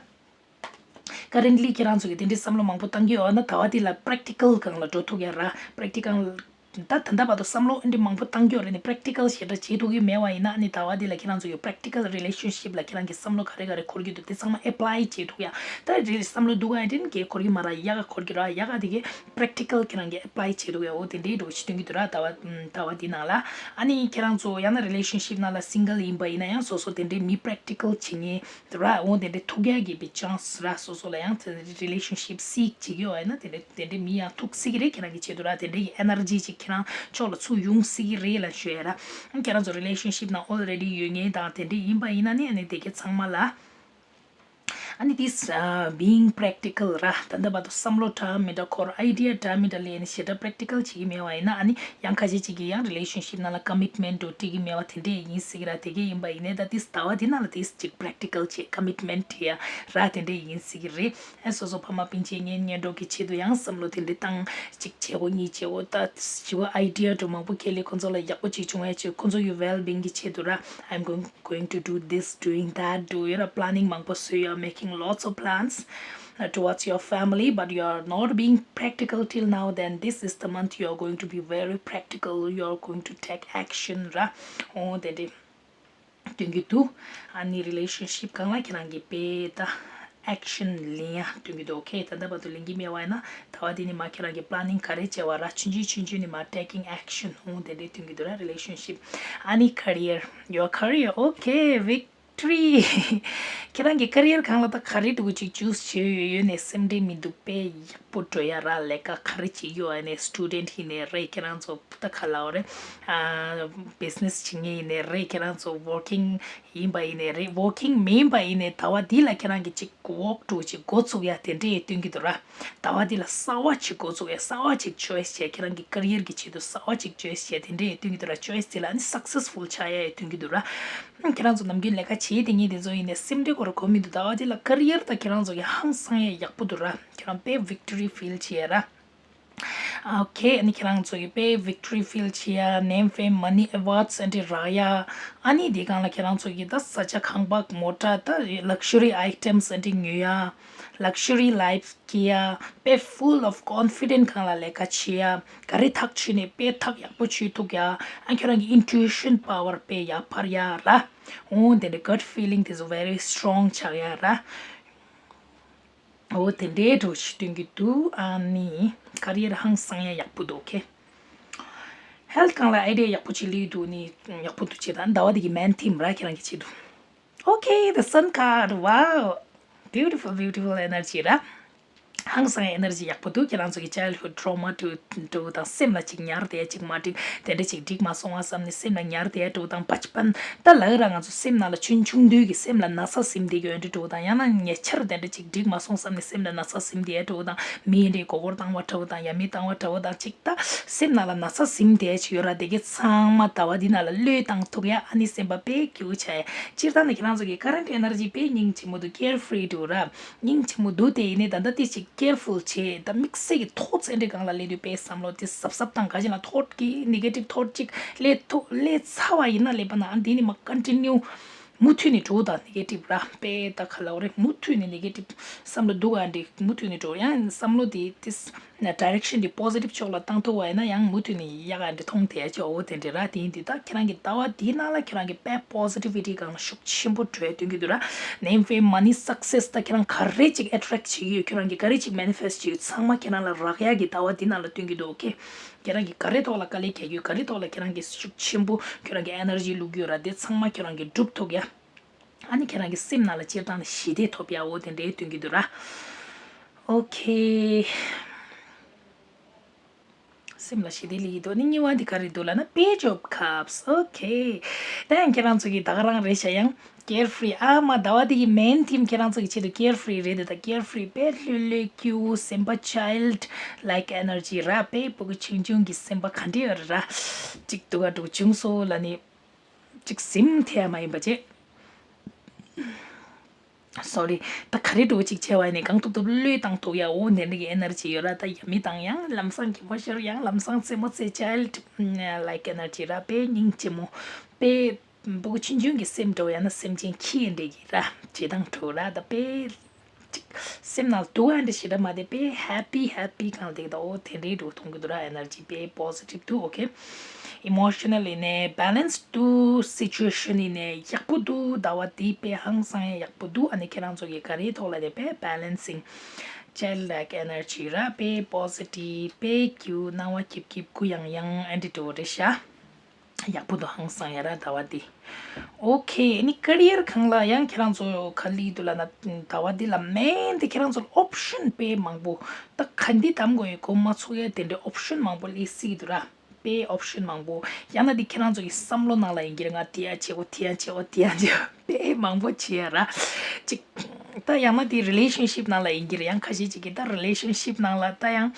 ཀ་རེན་ཊི་ལི་ཁྱེད་རང་ཚོ་གིས་དེ་འདྲའི་བསམ་བློ་མང་པོ་བཏང་གི་ཡོད་ན་ཟླ་བ་འདི་ལ་པི་རེག་ཊི་ཀལ་སྒང་ལ་འགྲོ་ཐུབ་ཡ་ར། པི་རེག་ཊི་ཀལ་ད་ད་ལྟ་བར་དུ་བསམ་བློ་འདི་མང་པོ་བཏང་གི་ཡོད་རེད། ནི་པི་རེག་ཊི་ཀལ་ཞེ་དྲག་བྱེད་ཐུབ་ཀྱི་མེད་པ་ཡིན་ན། ཨ་ནི་ཟླ་བ་འདི་ལ་ཁྱེད་རང་ཚོ་གིས་པི་རེག་ཊི་ཀལ་རི་ལེ་ཤན་ཤིབ་ལ་ཁྱེད་རང་གི་བསམ་བློ་ག་རེ་ག་རེ་འཁོར་གྱི་འདུག་དེ་ཚང་མ་ཨེ་པི་ལའི་བྱེད་ཐུབ་ཡ། ད་རི་བསམ་བློ་སྡུག་ག་ཡིན་ན་གས་འཁོར་གྱི་མ་རེད། ཡག་ག་འཁོར་གྱི་རེད། ཡག་ག་དེ་གས་པི་རེག་ཊི་ཀལ་ཁྱེད་རང་གིས་ཨེ་པི་ལའི་བྱེད་ཐུབ་ཡ། འོ་དེ་འདྲའི་འདྲ་བོ་ཞིག་སྟོན་གྱི་འདུག་ར། ཟླ་བ་ཟླ་བ་འདི་ནང་ལ། ཨ་ནི་ཁྱེད་རང་ཚོ་ཡང་ན་རི་ལེ་ཤན་ཤིབ་ནང་ལ་སིང་གལ་ཡིན་པ་ཡིན་ན་ཡང་སོ་སོ་དེ་འདྲའི་མི་པི་རེག་ཊི་ཀལ་བྱེད་མཁན་ར། འོ་དེ་འདྲའི་ཐུག་ཡ་གི་པའི་ཅན་སི་ར། སོ་སོ་ལ་ཡང་དེ་འདྲའི་རི་ལེ་ཤན་ཤིབ་སིག་བྱེད་ཀྱི་ཡོད་ཡིན་ན་དེ་འདྲའི་དེ་འདྲའི་མི་ཡང་ཐུག་སྲིད་ཀྱི་རེད། ཁྱེད་རང་གི་ཆེད་དུ་ར། དེ་འདྲའི་གི་ཨེ་ནར་ཇི་ཅིག་ ཁྱེད་རང་ཕྱོགས་ལ་ཚུར་ཡོང་སྲིད་ཀྱི་རེད་ལབ་ཞུ་ཡ་ར། ཁྱེད་རང་ཚོ་relationship་ནང་already་ཡོད་མཁན་དང་དེ་འདྲས་ཡིན་པ་ཡིན་ན་ནི་ཨ་ནི་དེ་གའི་ཚང་མ་ལ། ཨ་ནི་this uh, being practical་ར། ད་ལྟ་བར་དུ་བསམ་བློ་འདྲ་མི་འདྲ་འཁོར་idea་འདྲ་མི་འདྲ་ལས་ནི་ཞེ་དྲག་practical་བྱེད་ཀྱི་མེད་པ་ཡིན་ན། ཨ་ནི་ཡང་ཁ་ཤས་ཅིག་གིས་ཡང་relationship་ནང་ལ་commitment་འགྲོ་འགྲིག་གི་མེད་པ་དེ་འདྲས་ཡིན་སྲིད་ཀྱི་ར། དེ་གའི་ཡིན་པ་ཡིན་ནའི་ད་this་ཟླ་བ་འདི་ནང་ལ་this་ཅིག་practical་བྱེད་commitment་བྱེད་ཡ་ར་དེ་འདྲས་ཡིན་སྲིད་ཀྱི་རེད། ཨ་སོ་སོ་ཕ་མ་སྤུན་མཆེད་གཉེན་ཉེ་འགྲོགས་ཀྱི་ཆེད་དུ་ཡང་བསམ་བློ་དེ་འདྲས་བཏང་། གཅིག་བྱེད་དགོས་གཉིས་བྱེད་དགོས། ད་ཞི་བ་idea་འགྲོ་མང་པོ་ཁྱེར་ལས་ཁོང་ཚོ་ལ་ཡག་པོ་ཅིག་བྱུང་ཡ་ཆེད། ཁོང་ཚོ་ཡི་well-being་གི་ཆེད་དུ་ར། I'm going going to do this, doing that, do your planning མང་པོ་བཟོས་ཡོད། Making lots of plans uh, towards your family, but you are not being practical till now, then this is the month you are going to be very practical, you are going to take action ར། འོ་དེ་འདྲས་སྟོན་གྱི་འདུག་ཨ་ནི་relationship་སྒང་ལ་ཁྱེད་རང་གིས་དཔེ་ད་action་ལེན་ཡ་སྟོན་གྱི་འདུག okay ད་ལྟ་བར་དུ་ལེན་གྱི་མེད་པ་ཡིན་ན་ཟླ་བ་འདི་ནས་མར་ཁྱེད་རང་གིས་planning་ག་རེ་བྱས་པ་ར། ཆུང་ཆུང་ཆུང་ཆུང་ནས་མར་taking action་འོ་དེ་འདྲས་སྟོན་གྱི་འདུག་ར། relationship། ཨ་ནི་career, your career, okay, victory. ཁྱེད་རང་གི་career་སྒང་ལ་ད་ག་རེ་འདྲ་བོ་ཅིག་choose་བྱས་ཡོད་ཡོད་ནས་སེམས་ཁྲལ་མི་འདུག་དཔེ་ཡག་པོ་འགྲོ་ཡ་ར། ལས་ཀ་ག་རེ་བྱེད་ཀྱི་ཡོད་ཨ་ནས་student་ཡིན་ནའི་རེད། ཁྱེད་རང་ཚོ་ད་ག་ལབ་དགོས་རེད། ཨ་business་བྱེད་མཁན་ཡིན་ནའི་རེད། ཁྱེད་རང་ཚོ་working་ཡིན་པ་ཡིན་ནའི་རེད། working་མིན་པ་ཡིན་ནའི་ཟླ་བ་འདི་ལ་ཁྱེད་རང་གིས་ཅིག་work་འདྲ་བོ་ཅིག་འགོ་ཚུགས་ཡ་དེ་འདྲས་སྟོན་གྱི་འདུག་ར། ཟླ་བ་འདི་ལ་གསར་བ་ཅིག་འགོ་ཚུགས་ཡ། གསར་བ་ཅིག་choice་བྱས། ཁྱེད་རང་གི་career་གི་ཆེད་དུ་གསར་བ་ཅིག་choice་བྱས་དེ་འདྲས་སྟོན་གྱི་འདུག་ར། choice་དེ་ལ་ཨ་ནི་successful་ཆགས་ཡ་སྟོན་གྱི་འདུག་ར། ཁྱེད་རང་ཚོ་ནམ་རྒྱུན་ལས་ཀ་བྱེད་དེ་ངས་དེ་ཚོ་ཡིན་ནའི་སེམས་ཁྲལ་སྐོར་གོ་མི་འདུག་ཟླ་བ་འདི་ལ་career་དང་ཁྱེད་རང་ཚོ་གི་ཧང་སང་ཡ་ཡག་པོ་འདུག་ར། ཁྱེད་རང་དཔེ་victory feel་བྱེད་ཡ་ར། okay ཨ་ནི་ཁྱེད་རང་ཚོ་གི་དཔེ་victory feel་བྱེད་ཡ། name, fame, money, awards་ཨ་འདྲས་རག་ཡ། ཨ་ནི་དེ་སྒང་ལ་ཁྱེད་རང་ཚོ་གི་ད་ས་ཆ་ཁང་པ་མོ་ཊ་ད་luxury items་ཨ་འདྲས་ཉོ་ཡ། luxury life་སྐྱེལ་ཡ། དཔེ་full of confident་སྒང་ལ་ལས་ཀ་བྱེད་ཡ། ག་རེ་ཐག་ཆོད་ནའི་དཔེ་ཐག་ཡག་པོ་ཆོད་ཐུབ་ཡ། ཨ་ཁྱོད་རང་གི་intuition power་དཔེ་ཡར་འཕར་ཡ་ར། འོ་དེ་འདྲ་gut feeling་དེ་ཚོ་very strong་ཆགས་ཡ་ར། འོ་དེ་འདྲའི་འདྲ་བོ་ཞིག་སྟོན་གྱི་འདུག་ཨ་ནི་career་ཧང་སང་ཡ་ཡག་པོ་འདུག okay health་སྒང་ལ་idea་ཡག་པོ་ཅིག་སླེབས་འདུག་ནི་ཡག་པོ་འདུག་བྱས་ད་ཟླ་བ་འདི་གི་main theme་ར་ཁྱེད་རང་གི་ཆེད་དུ། okay the sun card, wow, beautiful, beautiful energy་ར། ཧང་སང་energy་ཡག་པོ་འདུག་ཁྱེད་རང་ཚོ་གི་childhood trauma་དུ་དུ་དང་སེམས་ལ་ཅིག་ཉར་བསྡད་ཅིག་མ་འགྲིག་དེ་འདྲ་ཅིག་འགྲིག་མ་སོང་བ་བསམ་ནས་སེམས་ལ་ཉར་བསྡད་འགྲོ་དང་། bachpan་ད་ལབ་ར་ང་ཚོ་སེམས་ནང་ལ་ཆུང་ཆུང་དུས་ཀྱི་སེམས་ལ་ན་ཚ་ཟིན་བསྡད་ཀྱི་ཡོད་འདྲ་འགྲོ་དང་། ཡང་ན་ཉེ་ཆར་དེ་འདྲ་ཅིག་འགྲིག་མ་སོང་བསམ་ནས་སེམས་ལ་ན་ཚ་ཟིན་བསྡད་འགྲོ་དང་། མི་འདྲའི་མགོ་སྐོར་བཏང་བ་འདྲ་བོ་དང་། ཡ་མི་བཏང་བ་འདྲ་བོ་དང་། ཅིག་ད་སེམས་ནང་ལ་ན་ཚ་ཟིན་བསྡད་ཅིག་ཡོད་ར། དེ་གའི་ཚང་མ་ཟླ་བ་འདི་ནང་ལ་བློས་བཏང་ཐུབ་ཡ། ཨ་ནི་སེམས་པ་དཔེ་སྐྱིད་ཆགས་ཡ། སྤྱིར་བཏང་ནི་ཁྱེད་རང་ཚོ་གི་current energy་དཔེ་སྙིང་རྗེ་མོ་འདུག carefree་འདུག་ར། སྙིང་རྗེ་མོ་འདུག་དེ་ཡིན་ནའི་ད་ལྟ་དེ་ཅིག་careful་བྱེད། ད་དམིགས་བསལ་གྱི་thoughts་ཨེ་འདྲ་སྒང་ལ་སླེབས་དུས་དཔེ་བསམ་བློ་དེ་གཟབ་གཟབ་དང་། ག་ཅི་ན་thought་གི་negative thought་ཅིག་སླེབས་ཐུབ་སླེབས་ཚར་བ་ཡིན་ན་ལེ་པ་ན་ཨ་འདི་ནི་མ་continue་མུ་མཐུད་ནས་འགྲོ་དང་། negative་ར་དཔེ་ད་ག་ལབ་རེད། མུ་མཐུད་ནས་negative་བསམ་བློ་འདུག་ཨ་འདི་མུ་མཐུད་ནས་འགྲོ། ཡང་བསམ་བློ་དེ་དེ་direction་དེ་positive་ཕྱོགས་ལ་བཏང་ཐུབ་པ་ཡིན་ན་ཡང་མུ་མཐུད་ནས་ཡག་ག་འདྲ་མཐོང་བསྡད་ཆོག་འོ་དེ་འདྲ་ར། དེ་ཡིན་དུས་ད་ཁྱེད་རང་གི་ཟླ་བ་འདིའི་ནང་ལ་ཁྱེད་རང་གི་དཔེ་positivity་སྒང་ཤུགས་ཆེན་པོ་འགྲོ་ཡ་སྟོན་གྱི་འདུག་ར། name, fame, money, success་ད་ཁྱེད་རང་ག་རེ་ཅིག་attract་བྱེད་ཀྱི་ཡོད། ཁྱེད་རང་གི་ག་རེ་ཅིག་manifest་བྱེད་ཀྱི་ཡོད། ཚང་མ་ཁྱེད་རང་ལ་རག་ཡ་གི་ཟླ་བ་འདི་ནང་ལ་སྟོན་གྱི་འདུག okay ཁྱེད་རང་གི་ག་རེ་ཐོག་ལ་དཀའ་ལས་རྒྱག་གི་ཡོད། ག་རེ་ཐོག་ལ་ཁྱེད་རང་གི་ཤུགས་ཆེན་པོ་ཁྱེད་རང་གི་energy་བླུག་གི་ཡོད་ར། དེ་ཚང་མ་ཁྱེད་རང་གི་འགྲུབ་ཐུབ་ཡ། ཨ་ནི་ཁྱེད་རང་གི་སེམས་ནང་ལ་སྤྱིར་བཏང་ལ་ཞི་བདེ་ཐོབ་ཡ་འོ་དེ་འདྲའི་སྟོན་གྱི་འདུག་ར། okay སེམས་ལ་ཞི་བདེ་སླེབས་ཀྱི་འདུག་ནི་གཉིས་པ་འདི་ག་རེ་འདུག་ལབ་ན་page of cups okay ད་ཡང་ཁྱེད་རང་ཚོ་གི་ད་ག་རང་རེད་ཤག་ཡང་carefree ཨ་མ་ཟླ་བ་འདི་གི་main theme་ཁྱེད་རང་ཚོ་གི་ཆེད་དུ་carefree་རེད་དེ། ད་carefree་དཔེ་ལྷོད་ལྷོད་སྐྱིད་པོ་སེམས་པ་child like energy་ར། དཔེ་ཕྲུ་གུ་ཆུང་ཆུང་གི་སེམས་པ་ག་འདྲ་ཡོད་རེད་ར། ཅིག་སྡུག་ག་འགྲོ་བྱུང་སོང་ལབ་ནི། ཅིག་ཟིམ་ཐལ་མ་ཡིན་པ་བྱས། sorry ད་ག་རེ་འགྲོ་ཅིག་བྱས་པ་ཡིན་ནའི་གང་ཐུབ་ཐུབ་བློས་བཏང་ཐུབ་ཡ་འོ་དེ་འདྲ་གི་energy་ཡོད་ར། ད་ཡ་མི་དང་ཡང་ལམ་སང་གི་མོ་ཤོར་ཡང་ལམ་སང་རྩེད་མོ་རྩེ་child like energy་ར། དཔེ་སྙིང་རྗེ་མོ་དཔེ་ཕྲུ་གུ་ཆུང་ཆུང་གི་སེམས་འགྲོ་ཡང་ན་སེམས་ཅན་ཁྱི་ཡི་འདྲ་གི་ར་བྱེད་སྟངས་འགྲོ་ར། ད་དཔེ་ཅིག་སེམས་ནང་སྡུག་ཨ་འདྲ་ཞེ་དྲག་མ་བསྡད་པའི་happy happy་གང་བསྡད་ད་འོ་དེ་འདྲའི་འགྲོ་མཐོང་གི་འདུག་ར། energy་དཔེ་positive་འདུག okay emotional་ཡིན་ནའི་balance་འདུག situation་ཡིན་ནའི་ཡག་པོ་འདུག་ཟླ་བ་འདི་དཔེ་ཧང་སང་ཡ་ཡག་པོ་འདུག་ཨ་ནི་ཁྱེད་རང་ཚོ་གི་ག་རེའི་ཐོག་ལ་དེ་དཔེ་balancing child like energy་ར་དཔེ་positive་དཔེ་སྐྱིད་སྣང་བ་སྐྱིད་སྐྱིད་གུ་ཡང་ཡང་ཨ་འདྲ་འགྲོ་རེད་ཤག་ཡག་པོ་འདུག་ཧང་སང་ཡ་ར་ཟླ་བ་འདི། okay ཨ་ནི་career་སྒང་ལ་ཡང་ཁྱེད་རང་ཚོ་ག་ལབ་ཀྱི་འདུག་ལབ་ན་ཟླ་བ་འདི་ལ་main་དེ་ཁྱེད་རང་ཚོར་option་དཔེ་མང་པོ་ད་ག་འདི་གདམ་དགོས་ཡོད་གོ་མ་ཚོར་ཡ་དེ་འདྲའི་option་མང་པོ་སླེབས་སྲིད་ཀྱི་འདུག་ར། དཔེ་option མང་པོ། ཡང་ན་དེ་ཁྱེད་རང་ཚོ་གི་བསམ་བློ་ནང་ལ་ཡིན་གྱི་རེད། ང་དེ་ཡང་བྱེད་དགོས། དེ་ཡང་བྱེད་དགོས། དེ་ཡང་བྱེད་དགོས། དཔེ་མང་པོ་བྱེད་ཡ་ར། ཅིག་ད་ཡང་ན་དེ་relationship ནང་ལ་ཡིན་གྱི་རེད། ཡང་ཁ་ཤས་ཅིག་གིས་ད་relationship ནང་ལ་ད་ཡང་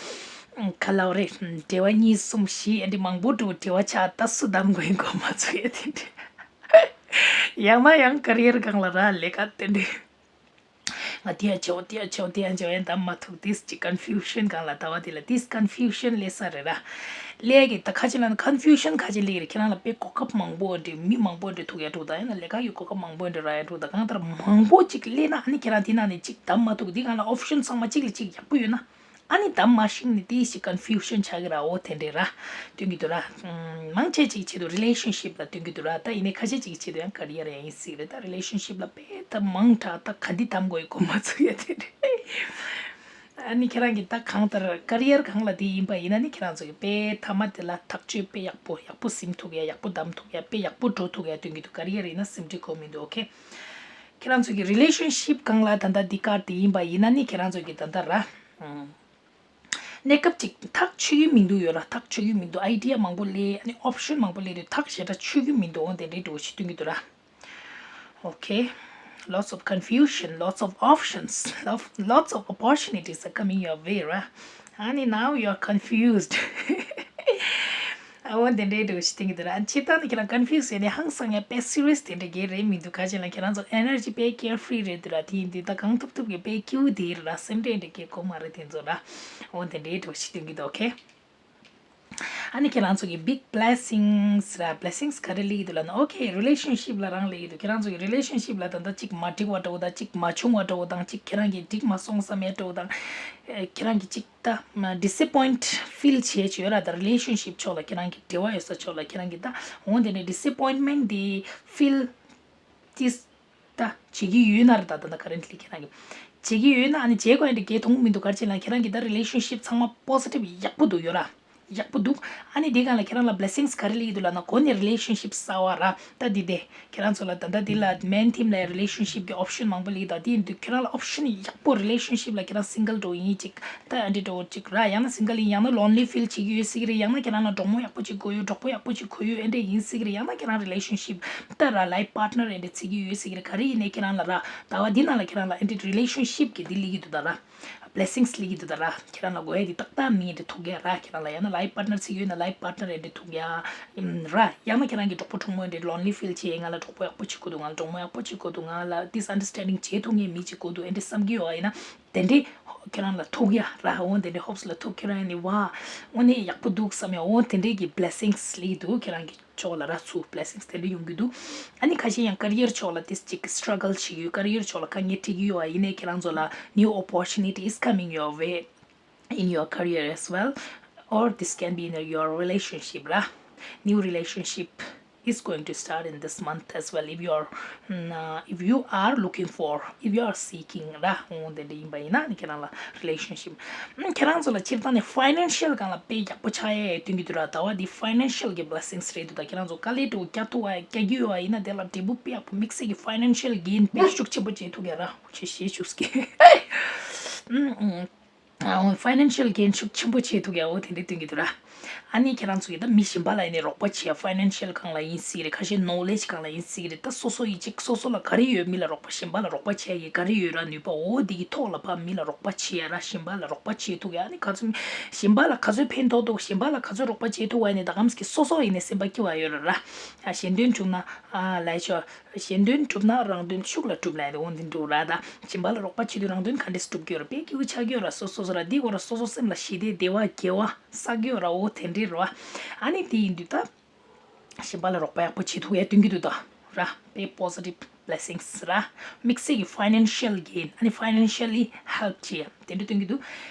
ག་ལབ་རེད། འབྲེལ་བ་གཉིས་གསུམ་བཞི་ཨ་འདྲ་མང་པོ་འགྲོ། འབྲེལ་བ་ཆགས། ད་སུ་བདམ་དགོས་ཡིན་གོ་མ་ཚོད་ཡ་དེ་འདྲ། ཡང་ན་ཡང་career སྒང་ལ་ར་ལས་ཀ་དེ་འདྲ། ང་དེ་ཡང་བྱེད་དགོས། དེ་ཡང་བྱེད་དགོས། དེ་ཡང་བྱེད་དགོས། ཡང་བདམ་མ་ཐུབ། དེ་ཅིག་confusion སྒང་ལ་ད་བ་དེ་ལ་དེ་confusion སླེབས་ས་རེད་ར། སླེབས་ཀྱི་ད་ཁ་ཅིག་ལ་confusion ཁ་ཅིག་སླེབས་ཀྱི་རེད། ཁྱེད་རང་ལ་དཔེ་གོ་སྐབས་མང་པོ་འདྲ་མི་མང་པོ་འདྲ་ཐུག་ཡ་འགྲོ། ད་ཡང་ན་ལས་ཀ་གི་གོ་སྐབས་མང་པོ་འདྲ་རག་ཡ་འགྲོ། ད་གང་ལྟར་མང་པོ་ཅིག་སླེབས་ན་ཨ་ནི་ཁྱེད་རང་དེ་ནང་ནས་ཅིག་བདམ་མ་ཐུབ། དེ་སྒང་ལ་option ཚང་མ་གཅིག་ལ་གཅིག་ཡག་པོ་ཡོད་ན། ཨ་ནི་བདམ་མ་ཤེས་ནས་དེ་ཞིག་confusion ཆགས་ཀྱི་ར། འོ་དེ་འདྲ་ར་སྟོན་གྱི་འདུག་ར། ཨམ། མང་ཆེ་ཅིག་ཆེད་དུ་relationship ལ་སྟོན་གྱི་འདུག་ར། ད་ཡིན་ནའི་ཁ་ཤས་ཅིག་ཆེད་དུ་ཡང་career ཡང་ཡིན་སྲིད་རེད། ད་relationship ལ་དཔེ་ད་མང་དྲགས། ད་ག་འདི་བདམ་དགོས་ཡོད་གོ་མ་ཚོད་ཡ་དེ་འདྲ། ཨ་ནི་ཁྱེད་རང་གིས་ད་གང་ལྟར་career སྒང་ལ་དེ་ཡིན་པ་ཡིན་ན་ནི་ཁྱེད་རང་ཚོ་གི་དཔེ་མཐའ་མ་དེ་ལ་ཐག་གཅོད་དཔེ་ཡག་པོ་ཡག་པོ་ཟིན་ཐུབ་ཡ། ཡག་པོ་བདམ་ཐུབ་ཡ། དཔེ་ཡག་པོ་འགྲོ་ཐུབ་ཡ་སྟོན་གྱི་འདུག career ཡིན་ན་སེམས་ཁྲལ་དགོས་མི་འདུག okay། ཁྱེད་རང་ཚོ་གི་relationship སྒང་ལ་ད་ལྟ་འདི་card དེ་ཡིན་པ་ཡིན་ན་ནི་ཁྱེད་རང་ཚོ་གི་ད་ལྟ་ར། ཨང་། གནས་སྐབས་ཅིག་ཐག་ཆོད་ཀྱི་མི་འདུག་ཡོད་ར། ཐག་ཆོད་ཀྱི་མི་འདུག idea མང་པོ་སླེབས། ཨ་ནི་option མང་པོ་སླེབས་དུས་ཐག་ཞེ་དྲག་ཆོད་ཀྱི་མི་འདུག་འོ་དེ་འདྲའི་འགྲོ་ཞིག་སྟོན་གྱི་འདུག་ར། Okay, lots of confusion, lots of options, lo- lots of opportunities are coming your way ར། ཨ་ནི་now you are confused. ཨ་འོ་དེ་འདྲའི་འགྲོ་ཞིག་སྟོན་གྱི་འདུག་ར། ཨ་ནི་སྤྱིར་བཏང་ནི་ཁྱེད་རང་confuse ཡོད་ནི་ཧང་སང་ཡ་དཔེ་serious དེ་འདྲ་གས་རེད་མི་འདུག་ག་ཅི་ལ་ཁྱེད་རང་ཚོ་energy དཔེ་carefree རེད་འདུག་ར། དེ་ཡིན་དུས་ད་གང་ཐུབ་ཐུབ་ཀྱི་དཔེ་ཀྱུ་དེ་ར་སེམས་ཁྲལ་འདྲ་གས་དགོས་མ་རེད་དེ་ཚོ་ར། འོ་དེ་འདྲའི་འགྲོ་ཞིག་སྟོན་གྱི་འདུག okay། ཨ་ནི་ཁྱེད་རང་ཚོ་གི་big blessings ར། blessings ག་རེ་སླེབས་ཀྱི་འདུག་ལབ་ན། okay, relationship ལ་རང་སླེབས་ཀྱི་འདུག་ཁྱེད་རང་ཚོ་གི་relationship ལ་ད་ལྟ་གཅིག་མ་འགྲིག་པ་འདྲ་བོ་དང་། གཅིག་མ་བྱུང་བ་འདྲ་བོ་དང་། གཅིག་ཁྱེད་རང་གིས་འགྲིག་མ་སོང་བསམ་ཡ་འདྲ་བོ་དང་། ཨེ། ཁྱེད་རང་གིས་གཅིག་ད་disappoint feel བྱེད་བྱེད་ཡོད་ར། ད་relationship ཕྱོགས་ལ་ཁྱེད་རང་གི་འབྲེལ་བ་ཡོད་ས་ཕྱོགས་ལ་ཁྱེད་རང་གིས་ད་འོ་དེ་འདྲའི་disappointment དེ་feel ཅིག་ད་བྱེད་ཀྱི་ཡོད་ན་ར། ད་ད་ད་currently ཁྱེད་རང་གིས་བྱེད་ཀྱི་ཡོད་ན། ཨ་ནི་བྱེད་དགོས་ཡ་འདྲ་གས་མཐོང་མི་འདུག་ག་རེ་བྱས་ན་ཁྱེད་རང་གི་ད་relationship ཚང་མ་positive ཡག་པོ་འདུག་ཡོད་ར། ཡག་པོ་འདུག་ཨ་ནི་དེ་སྒང་ལ་ཁྱེད་རང་ལ་blessings ག་རེ་སླེབས་ཀྱི་འདུག་ལབ་ན། གོ་ནས་relationship གསར་བ་ར། ད་འདི་དེ་ཁྱེད་རང་ཚོ་ལ་ད་ལྟ་འདི་ལ་main theme ལ་relationship གི་option མང་པོ་སླེབས་ཀྱི་འདུག་དེ་ཡིན་དུས་ཁྱེད་རང་ལ་option ཡག་པོ། relationship ལ་ཁྱེད་རང་single འགྲོ་ཡིན་ཅིག་ད་ཨ་འདྲ་འགྲོ་ཅིག་ར། ཡང་ན་single ཡིན། ཡང་ན་lonely feel བྱེད་ཀྱི་ཡོད་སྲིད་ཀྱི་རེད། ཡང་ན་ཁྱེད་རང་ལ་གྲོགས་མོ་ཡག་པོ་ཅིག་དགོས་ཡོད། གྲོགས་པོ་ཡག་པོ་ཅིག་དགོས་ཡོད། ཨ་འདྲ་ཡིན་སྲིད་ཀྱི་རེད། ཡང་ན་ཁྱེད་རང་relationship ད་ར་life partner ཨ་འདྲ་བརྩི་གི་ཡོད་སྲིད་ཀྱི་རེད། ག་རེ་ཡིན་ནའི་ཁྱེད་རང་ལ་ར་ཟླ་བ་འདི་ནང་ལ་ཁྱེད་རང་ལ་ཨ་འདྲ་relationship གི་འདི་སླེབས་ཀྱི་འདུག་ད་ར། blessings སླེབས་ཀྱི་འདུག་ད་ར། ཁྱེད་རང་ལ་དགོས་ཡ་འདི་ཏག་ཏག་མི་འདི་ཐུག་ཡ་ར། ཁྱེད་རང་ལ་ཡང་ན་life partner བརྩི་གི་ཡོད་ན་life partner ཨ་འདྲ་ཐུག་ཡ་ར། ཡང་ན་ཁྱེད་རང་གི་གྲོགས་པོ་གྲོགས་མོ་ཨ་འདྲ་lonely feel བྱེད། ང་ལ་གྲོགས་པོ་ཡག་པོ་ཅིག་དགོས་འདུག་ང་ལ་གྲོགས་མོ་ཡག་པོ་ཅིག་དགོས་འདུག་ང་ལ་this understanding བྱེད་ཐུབ་མཁན་མི་ཅིག་དགོས་འདུག་ཨ་འདྲ་བསམ་གྱི་ཡོད་པ་ཡིན་ན། དེ་འདྲའི་ཁྱེད་རང་ལ་ཐུག་ཡ་ར། འོ་དེ་འདྲའི་hopes ལ་ཐུག་ཁྱེད་རང་ཡ་ནི་ཝ་འོ་ནི་ཡག་པོ་འདུག་བསམ་ཡ། འོ་དེ་འདྲའི་གི་blessings སླེབས་འདུག་ཁྱེད་རང་གི་ཕྱོགས་ལ་ར་ཚུར་blessings དེ་འདྲ་ཡོང་གི་འདུག་ཨ་ནི་ཁ་ཤས་ཡང་career ཕྱོགས་ལ་ཏིས་ཅིག་struggle བྱེད་ཡོད། career ཕྱོགས་ལ་དཀའ་ངལ་འཕྲད་ཀྱི་ཡོད་པ་ཡིན་ནའི་ཁྱེད་རང་ཚོ་ལ་new opportunity is coming your way in your career as well, or this can be in your relationship ར། new relationship is going to start in this month as well. If you are, mm, uh, if you are looking for, if you are seeking ར། འོ་དེ་འདྲ་ཡིན་པ་ཡིན་ན་ནི་ཁྱེད་རང་ལ་relationship ཨ་ཁྱེད་རང་ཚོ་ལ་སྤྱིར་བཏང་ནས་financial སྒང་ལ་དཔེ་ཡག་པོ་ཆགས་ཡས་སྟོན་གྱི་འདུག་ར། ཟླ་བ་འདི་financial གི་blessings རེད་འདུག་ད་ཁྱེད་རང་ཚོ་དཀའ་ལས་འདྲ་བོ་རྒྱག་ཐུབ་པ་རྒྱག་གི་ཡོད་པ་ཡིན་ན་དེ་ལ་འབྲས་བུ་དཔེ་ཡག་པོ་དམིགས་བསལ་གྱི་financial gain དཔེ་ཤུགས་ཆེན་པོ་བྱེད་ཐུབ་ཡ་ར། ཆེ་ཞེ་ཤུགས་ཀྱི་ཨུམ་ཨུམ། ཨ་འོ་financial gain ཤུགས་ཆེན་པོ་བྱེད་ཐུབ་ཡ་འོ་དེ་འདྲ་སྟོན་གྱི་འདུག་ར། ཨ་ནི་ཁྱེད་རང་ཚོ་གིས་ད་མི་གཞན་པ་ལ་ཡིན་ནའི་རོགས་པ་བྱེད་ཡ། financial སྒང་ལ་ཡིན་སྲིད་རེད། ཁ་ཤས་knowledge སྒང་ལ་ཡིན་སྲིད་རེད། ད་སོ་སོ་ཡིན་གཅིག་སོ་སོ་ལ་ག་རེ་ཡོད། མི་ལ་རོགས་པ། གཞན་པ་ལ་རོགས་པ་བྱེད་ཡ་གི་ག་རེ་ཡོད་ར། ནུས་པ་འོ་དེ་གི་ཐོག་ལ་ཕར་མི་ལ་རོགས་པ་བྱེད་ཡ་ར། གཞན་པ་ལ་རོགས་པ་བྱེད་ཐུབ་ཡ། ཨ་ནི་ག་ཚོད་གཞན་པ་ལ་ག་ཚོད་ཕན་ཐོགས་འདུག་གཞན་པ་ལ་ག་ཚོད་རོགས་པ་བྱེད་ཐུབ་པ་ཡིན་ནའི་ད་གམ་ཞིག་གི་སོ་སོ་ཡིན་ནའི་སེམས་པ་སྐྱིད་པ་ཡོད་ར་ར། ཨ་གཞན་དོན་གྲུབ་ན་ཨ་ལས་ཆོག་གཞན་དོན་གྲུབ་ན་རང་དོན་ཤུགས་ལ་གྲུབ་ལབ་ཡ་དེ་འོ་འདི་འདྲ་ར། ད་གཞན་པ་ལ་རོགས་པ་བྱེད་དུས་རང་དོན་ག་འདྲས་སྒྲུབ་ཀྱི་ཡོད་ར། དཔེ་སྐྱིད་པོ་ཆགས་ཀྱི་ཡོད་ར། སོ་སོ་སོ་ར་འདི་གོ་ར། སོ་སོ་སེམས་ལ་ཞི་བདེ་བདེ་བ་དགེ་བ་བསགས་ཀྱི་ཡོད་ར། འོ་དེ་འདྲས་ར། ཨ་ནི་དེ་ཡིན་དུས་ད་གཞན་པ་ལ་རོགས་པ་ཡག་པོ་བྱེད་ཐུབ་ཡ་སྟོན་གྱི་འདུག་ད་ར། དཔེ་positive blessings ར། དམིགས་བསལ་གྱི་financial gain ཨ་ནི་financially help བྱེད་ཡ། དེ་འདྲ་སྟོན་གྱི་འདུག་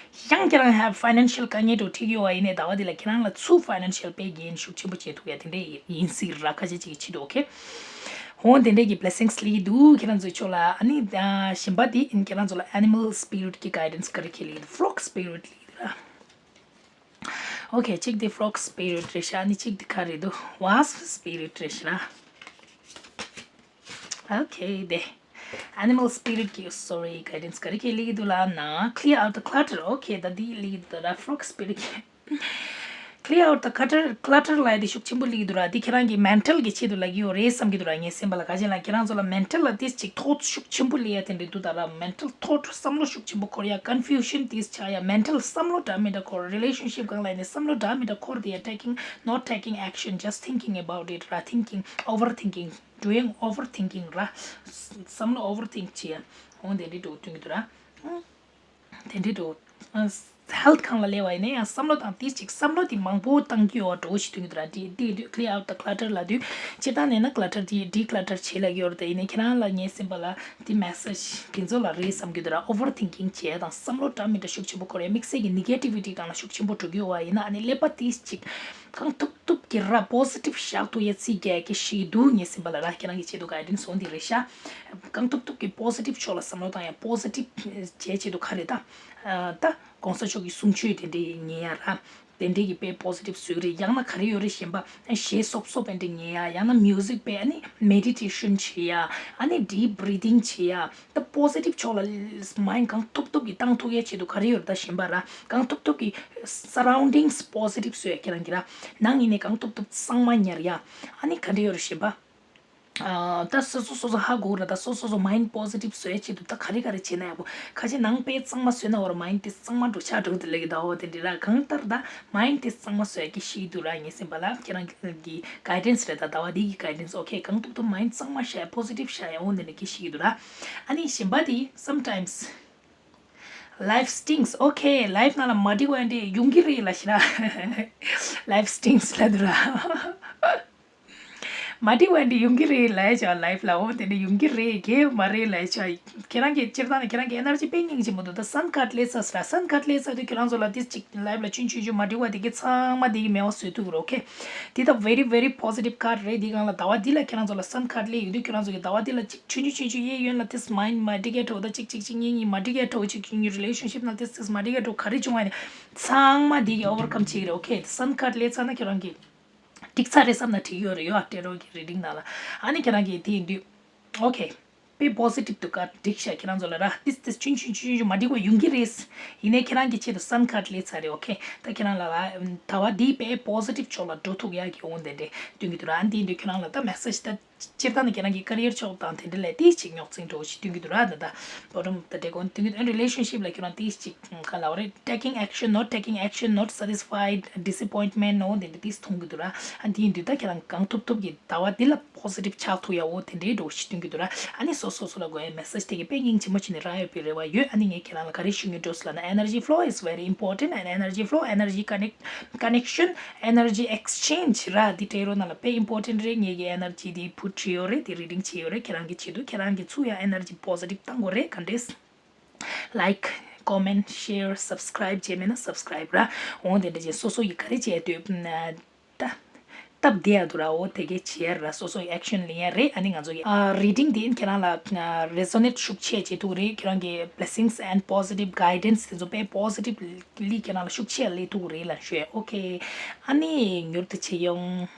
ཡང་ཁྱེད་རང་ཧ་financial དཀའ་ངལ་འདྲ་བོ་འཕྲད་ཀྱི་ཡོད་པ་ཡིན་ནའི་ཟླ་བ་འདི་ལ་ཁྱེད་རང་ལ་ཚུར་financial དཔེ་འགན་ཤུགས་ཆེན་པོ་བྱེད་ཐུབ་ཡ་དེ་འདྲ་ཡིན་སྲིད་ར། ཁ་ཤས་ཅིག་གི་ཆེད་དུ། okay། འོ་དེ་འདྲས་ཀྱི་blessings སླེབས་ཀྱི་འདུག་ཁྱེད་རང་ཚོའི་ཕྱོགས་ལ། ཨ་ནི་ཨ་གཞན་པ་དེ་ཁྱེད་རང་ཚོ་ལ་animal spirit གི་guidance ག་རེ་ཁྱེད་སླེབས་ཀྱི་འདུག frog spirit སླེབས་ཀྱི་འདུག་ར། okay། གཅིག་དེ་frog spirit རེད་ཤག་ཨ་ནི་གཅིག་དེ་ག་རེ་འདུག wasp spirit རེད་ཤག་ར། okay། དེ་animal spirit གི་sorry guidance ག་རེ་ཁྱེད་སླེབས་ཀྱི་འདུག་ལབ་ན། clear out the clutter okay། ད་འདི་སླེབས་ཀྱི་འདུག་ད་frog spirit གི Clear out the clutter, clutter ལབ་ཡ་དེ་ཤུགས་ཆེན་པོ་སླེབས་ཀྱི་འདུག་ར། དེ་ཁྱེད་རང་གི་mental གི་ཆེད་དུ་ལབ་ཀྱི་ཡོད་རེད་བསམ་གྱི་འདུག་ར། ངས་སེམས་པ་ལ་ག་ཅི་ལབ་ཁྱེད་རང་ཚོ་ལ་mental ལ་ཏིས་ཅིག་thought ཤུགས་ཆེན་པོ་སླེབས་ཡ་དེ་འདྲ་འདུག་ད་ར། mental thought བསམ་བློ་ཤུགས་ཆེན་པོ་འཁོར་ཡ། confusion ཏིས་ཆགས་ཡ། mental བསམ་བློ་འདྲ་མི་འདྲ་འཁོར། relationship སྒང་ལ་ཡིན་ནའི་བསམ་བློ་འདྲ་མི་འདྲ་འཁོར་དེ་ཡ། taking, not taking action, just thinking about it ར། thinking, overthinking, doing overthinking ར། བསམ་བློ་overthink བྱེད་ཡ། འོ་དེ་འདྲ་འདུག་སྟོན་གྱི་འདུག་ར། དེ་འདྲའི་འདུག health སྒང་ལ་སླེབས་པ་ཡིན་ན་ཡང་བསམ་བློ་དང་ཏིས་ཅིག་བསམ་བློ་དེ་མང་པོ་བཏང་གི་ཡོད་འགྲོ་ཞིག་སྟོན་གྱི་འདུག་ར། དེ་དེ་དུས་clear out the clutter ལབ་དུས་སྤྱིར་བཏང་ནས་ན་clutter དེ་declutter བྱེད་ལབ་ཀྱི་ཡོད་རེད། དེ་ཡིན་ནའི་ཁྱེད་རང་ལ་ངའི་སེམས་པ་ལ་དེ་message དེ་ཚོ་ལ་རེད་བསམ་གྱི་འདུག་ར། overthinking བྱེད་ཡ་དང་བསམ་བློ་འདྲ་མི་འདྲ་ཤུགས་ཆེན་པོ་འཁོར་ཡ། དམིགས་བསལ་གྱི་negativity སྒང་ལ་ཤུགས་ཆེན་པོ་འགྲོ་གི་ཡོད་པ་ཡིན་ན། ཨ་ནི་ཀླད་པ་ཏིས་ཅིག་གང་ཐུབ་ཐུབ་ཀྱིས་ར་positive བཞག་ཐུབ་ཡ་ཅིག་རྒྱག་གི་ཞིག་འདུག་ངའི་སེམས་པ་ལ་ར། ཁྱེད་རང་གི་ཆེད་དུ་guidance འོང་འདི་རེད་ཤག་གང་ཐུབ་ཐུབ་ཀྱིས་positive ཕྱོགས་ལ་བསམ་བློ་བཏང་ཡ། positive བྱེད་ཆེད་དུ་ག་རེ་ད། ད་གོང་ས་མཆོག་གི་གསུང་ཆོས་དེ་འདྲའི་ཉན་ཡ་ར། དེ་འདྲའི་གི་དཔེ་positive བཟོས་རེད། ཡང་ན་ག་རེ་ཡོད་རེད་གཞན་པ། གཞས་སོབ་སོབ་དེ་འདྲ་ཉན་ཡ། ཡང་ན་music དཔེ་ཨ་ནི་meditation བྱེད་ཡ། ཨ་ནི་deep breathing བྱེད་ཡ། ད་positive ཕྱོགས་ལ་mind གང་ཐུབ་ཐུབ་ཀྱིས་བཏང་ཐུབ་ཡ་ཆེད་དུ་ག་རེ་ཡོད་རེད་ད་གཞན་པ་ར། གང་ཐུབ་ཐུབ་ཀྱིས་surroundings positive བཟོ་ཡ་ཁྱེད་རང་གི་ར། ནང་ཡིན་ནའི་གང་ཐུབ་ཐུབ་གཙང་མ་ཉར་ཡ། ཨ་ནི་ག་འདྲ་ཡོད་རེད་གཞན་པ། ཨ། ད་སོ་སོ་སོ་སོ་ཧ་གོ་ར། ད་སོ་སོ་སོ་mind positive བཟོ་ཡ་ཆེད་དུ་ད་ག་རེ་ག་རེ་བྱེད་ན་ཡག་པོ། ཁ་ཅིག་ནང་དཔེ་གཙང་མ་བཟོས་ན་འོ་ར་mind དེ་གཙང་མ་འགྲོ་ཆགས་འགྲོ་དེ་ལས་ཀྱི་ཟླ་བོ་དེ་འདྲ་ར། གང་ལྟར་ད་mind དེ་གཙང་མ་བཟོ་ཡ་གི་ཤེས་ཀྱི་འདུག་ར། ངའི་སེམས་པ་ལ་ཁྱེད་རང་གི་guidance རེད། ད་ཟླ་བ་འདི་གི་guidance okay གང་ཐུབ་ཐུབ་mind གཙང་མ་བྱ་ཡ། positive བྱ་ཡ། འོ་འདི་འདྲ་གི་ཤེས་ཀྱི་འདུག་ར། ཨ་ནི་གཞན་པ་དེ་sometimes life stinks okay life ནང་ལ་མ་འགྲིག་པ་འདྲ་ཡོང་གི་རེད་ལབ་ཤི་ར། life stinks ལབ་འདུག་ར། མ་འགྲིག་པ་འདི་ཡོང་གི་རེད་ལབ་ཡ་ཅག life ལ། འོ་དེ་འདྲ་ཡོང་གི་རེད་གས་མ་རེད་ལབ་ཡ་ཅག་ཁྱེད་རང་གིས་སྤྱིར་བཏང་ནས་ཁྱེད་རང་གི་energy དཔེ་སྙིང་རྗེ་མོ་འདུག་ད་sun card སླེབས་ཚར་ཟེར་ར། sun card སླེབས་ཚར་དུས་ཁྱེད་རང་ཚོ་ལ་དེ་ཅིག་life ལ་ཆུང་ཆུང་ཆུང་མ་འགྲིག་པ་དེ་གི་ཚང་མ་དེ་གི་མེད་པ་བཟོས་ཐུབ་ཀྱི་རེད། okay དེ་ད་very very positive card རེད། དེ་སྒང་ལ་ཟླ་བ་འདི་ལ་ཁྱེད་རང་ཚོ་ལ་sun card སླེབས་ཡོང་དུས་ཁྱེད་རང་ཚོ་གི་ཟླ་བ་འདི་ལ་ཅིག་ཆུང་ཆུང་ཆུང་ཆུང་གཡས་གཡོན་ལ་དེ་mind མ་འགྲིག་ཡ་འདྲ་བོ་དང་ཅིག་ཅིག་ཅིག་གཉིས་གཉིས་མ་འགྲིག་ཡ་འདྲ་བོ་ཅིག་གཉིས་relationship ནང་དེ་དེ་མ་འགྲིག་ཡ་འདྲ་བོ་ག་རེ་བྱུང་བ་ནི་ཚང་མ་དེ་གི་overcome བྱེད་ཀྱི་རེད། okay དེ་sun card སླེབས་ཚར་ན་ཁྱེད་རང་གི་འགྲིག་ཚར་རེད་བསམ་ན་འགྲིག་ཡོད་རེད་ཡོད། ཨ་ཊེ་རོ་གི་reading ནང་ལ། ཨ་ནི་ཁྱེད་རང་གིས་དེ་ཡིན་དུས། okay དཔེ་positive དུ་ཀ་འགྲིག་ཤག་ཁྱེད་རང་ཚོ་ལ་ར། ཏིས་ཏིས་ཆུང་ཆུང་ཆུང་ཆུང་མ་འགྲིག་པ་ཡོང་གི་རེད། ཡིན་ནའི་ཁྱེད་རང་གི་ཆེད་དུ་sun card སླེབས་ཚར་རེད། okay ད་ཁྱེད་རང་ལ་ལ་ཟླ་བ་འདིའི་དཔེ་positive ཕྱོགས་ལ་འགྲོ་ཐུབ་ཡག་གི་འོང་དེ་འདྲས་སྟོན་གྱི་འདུག་ར། ཨ་ནི་དེ་ཡིན་དུས་ཁྱེད་རང་ལ་ད་message ད་སྤྱིར་བཏང་ནི་ཁྱེད་རང་གི་career ཕྱོགས་དང་དེ་འདྲས་ལས་ཏིས་ཅིག་རྙོག་འཛིང་འགྲོ་ཞིག་སྟོན་གྱི་འདུག་ར། ད་ད་bottom of the deck འོང་སྟོན་གྱི་འདུག relationship ལ་ཁྱེད་རང་ཏིས་ཅིག་ག་ལབ་རེད། taking action, not taking action, not satisfied, disappointment འོ་དེ་འདྲས་ཏིས་མཐོང་གི་འདུག་ར། ཨ་ནི་དེ་ཡིན་དུས་ད་ཁྱེད་རང་གང་ཐུབ་ཐུབ་ཀྱིས་ཟླ་བ་འདི་ལ་positive ཆགས་ཐུབ་ཡ་འོ་དེ་འདྲའི་འགྲོ་ཞིག་སྟོན་གྱི་འདུག་ར། ཨ་ནི་སོ་སོ་སོ་ལ་དགོས་ཡ་message དེ་གི་དཔེ་སྙིང་རྗེ་མོ་བྱས་ནས་རག་ཡོད་པའི་རེ་བ་ཡོད། ཨ་ནི་ངས་ཁྱེད་རང་ལ་ག་རེ་ཞུ་སྙིང་འདོད་ལབ་ན་energy flow is very important and energy flow, energy connect, connection, energy exchange ར་འདི་ཊེ་རོ་ནང་ལ་དཔེ་important རེད། ངས་ཀྱི་energy འདི་put བྱས་ཡོད་རེད། འདི་reading བྱས་ཡོད་རེད། ཁྱེད་རང་གི་ཆེད་དུ་ཁྱེད་རང་གི་ཚུར་ཡ་energy positive གཏང་དགོས་རེད། ག་འདྲས། like, comment, share, subscribe བྱས་མེད་ན་subscribe ར། འོང་དེ་འདྲ་བྱས་སོ་སོ་ཡི་ག་རེ་བྱས་འདོད་ད། སྟབས་བདེ་ཡ་འདུག་ར། འོ་དེ་གས་བྱས་ར། སོ་སོ་ཡི་action ལེན་ཡ་རེད། ཨ་ནི་ང་ཚོ་གི་ཨ་reading དེ་ཁྱེད་རང་ལ་ཨ་resonate ཤུགས་ཆེ་བྱེད་ཐུབ་རེད། ཁྱེད་རང་གི་blessings and positive guidance དེ་ཚོ་དཔེ་positively ཁྱེད་རང་ལ་ཤུགས་ཆེ་སླེབས་ཐུབ་རེད་ལབ་ཞུ་ཡ། okay ཨ་ནི་མྱུར་དུ་མཇལ་ཡོང་།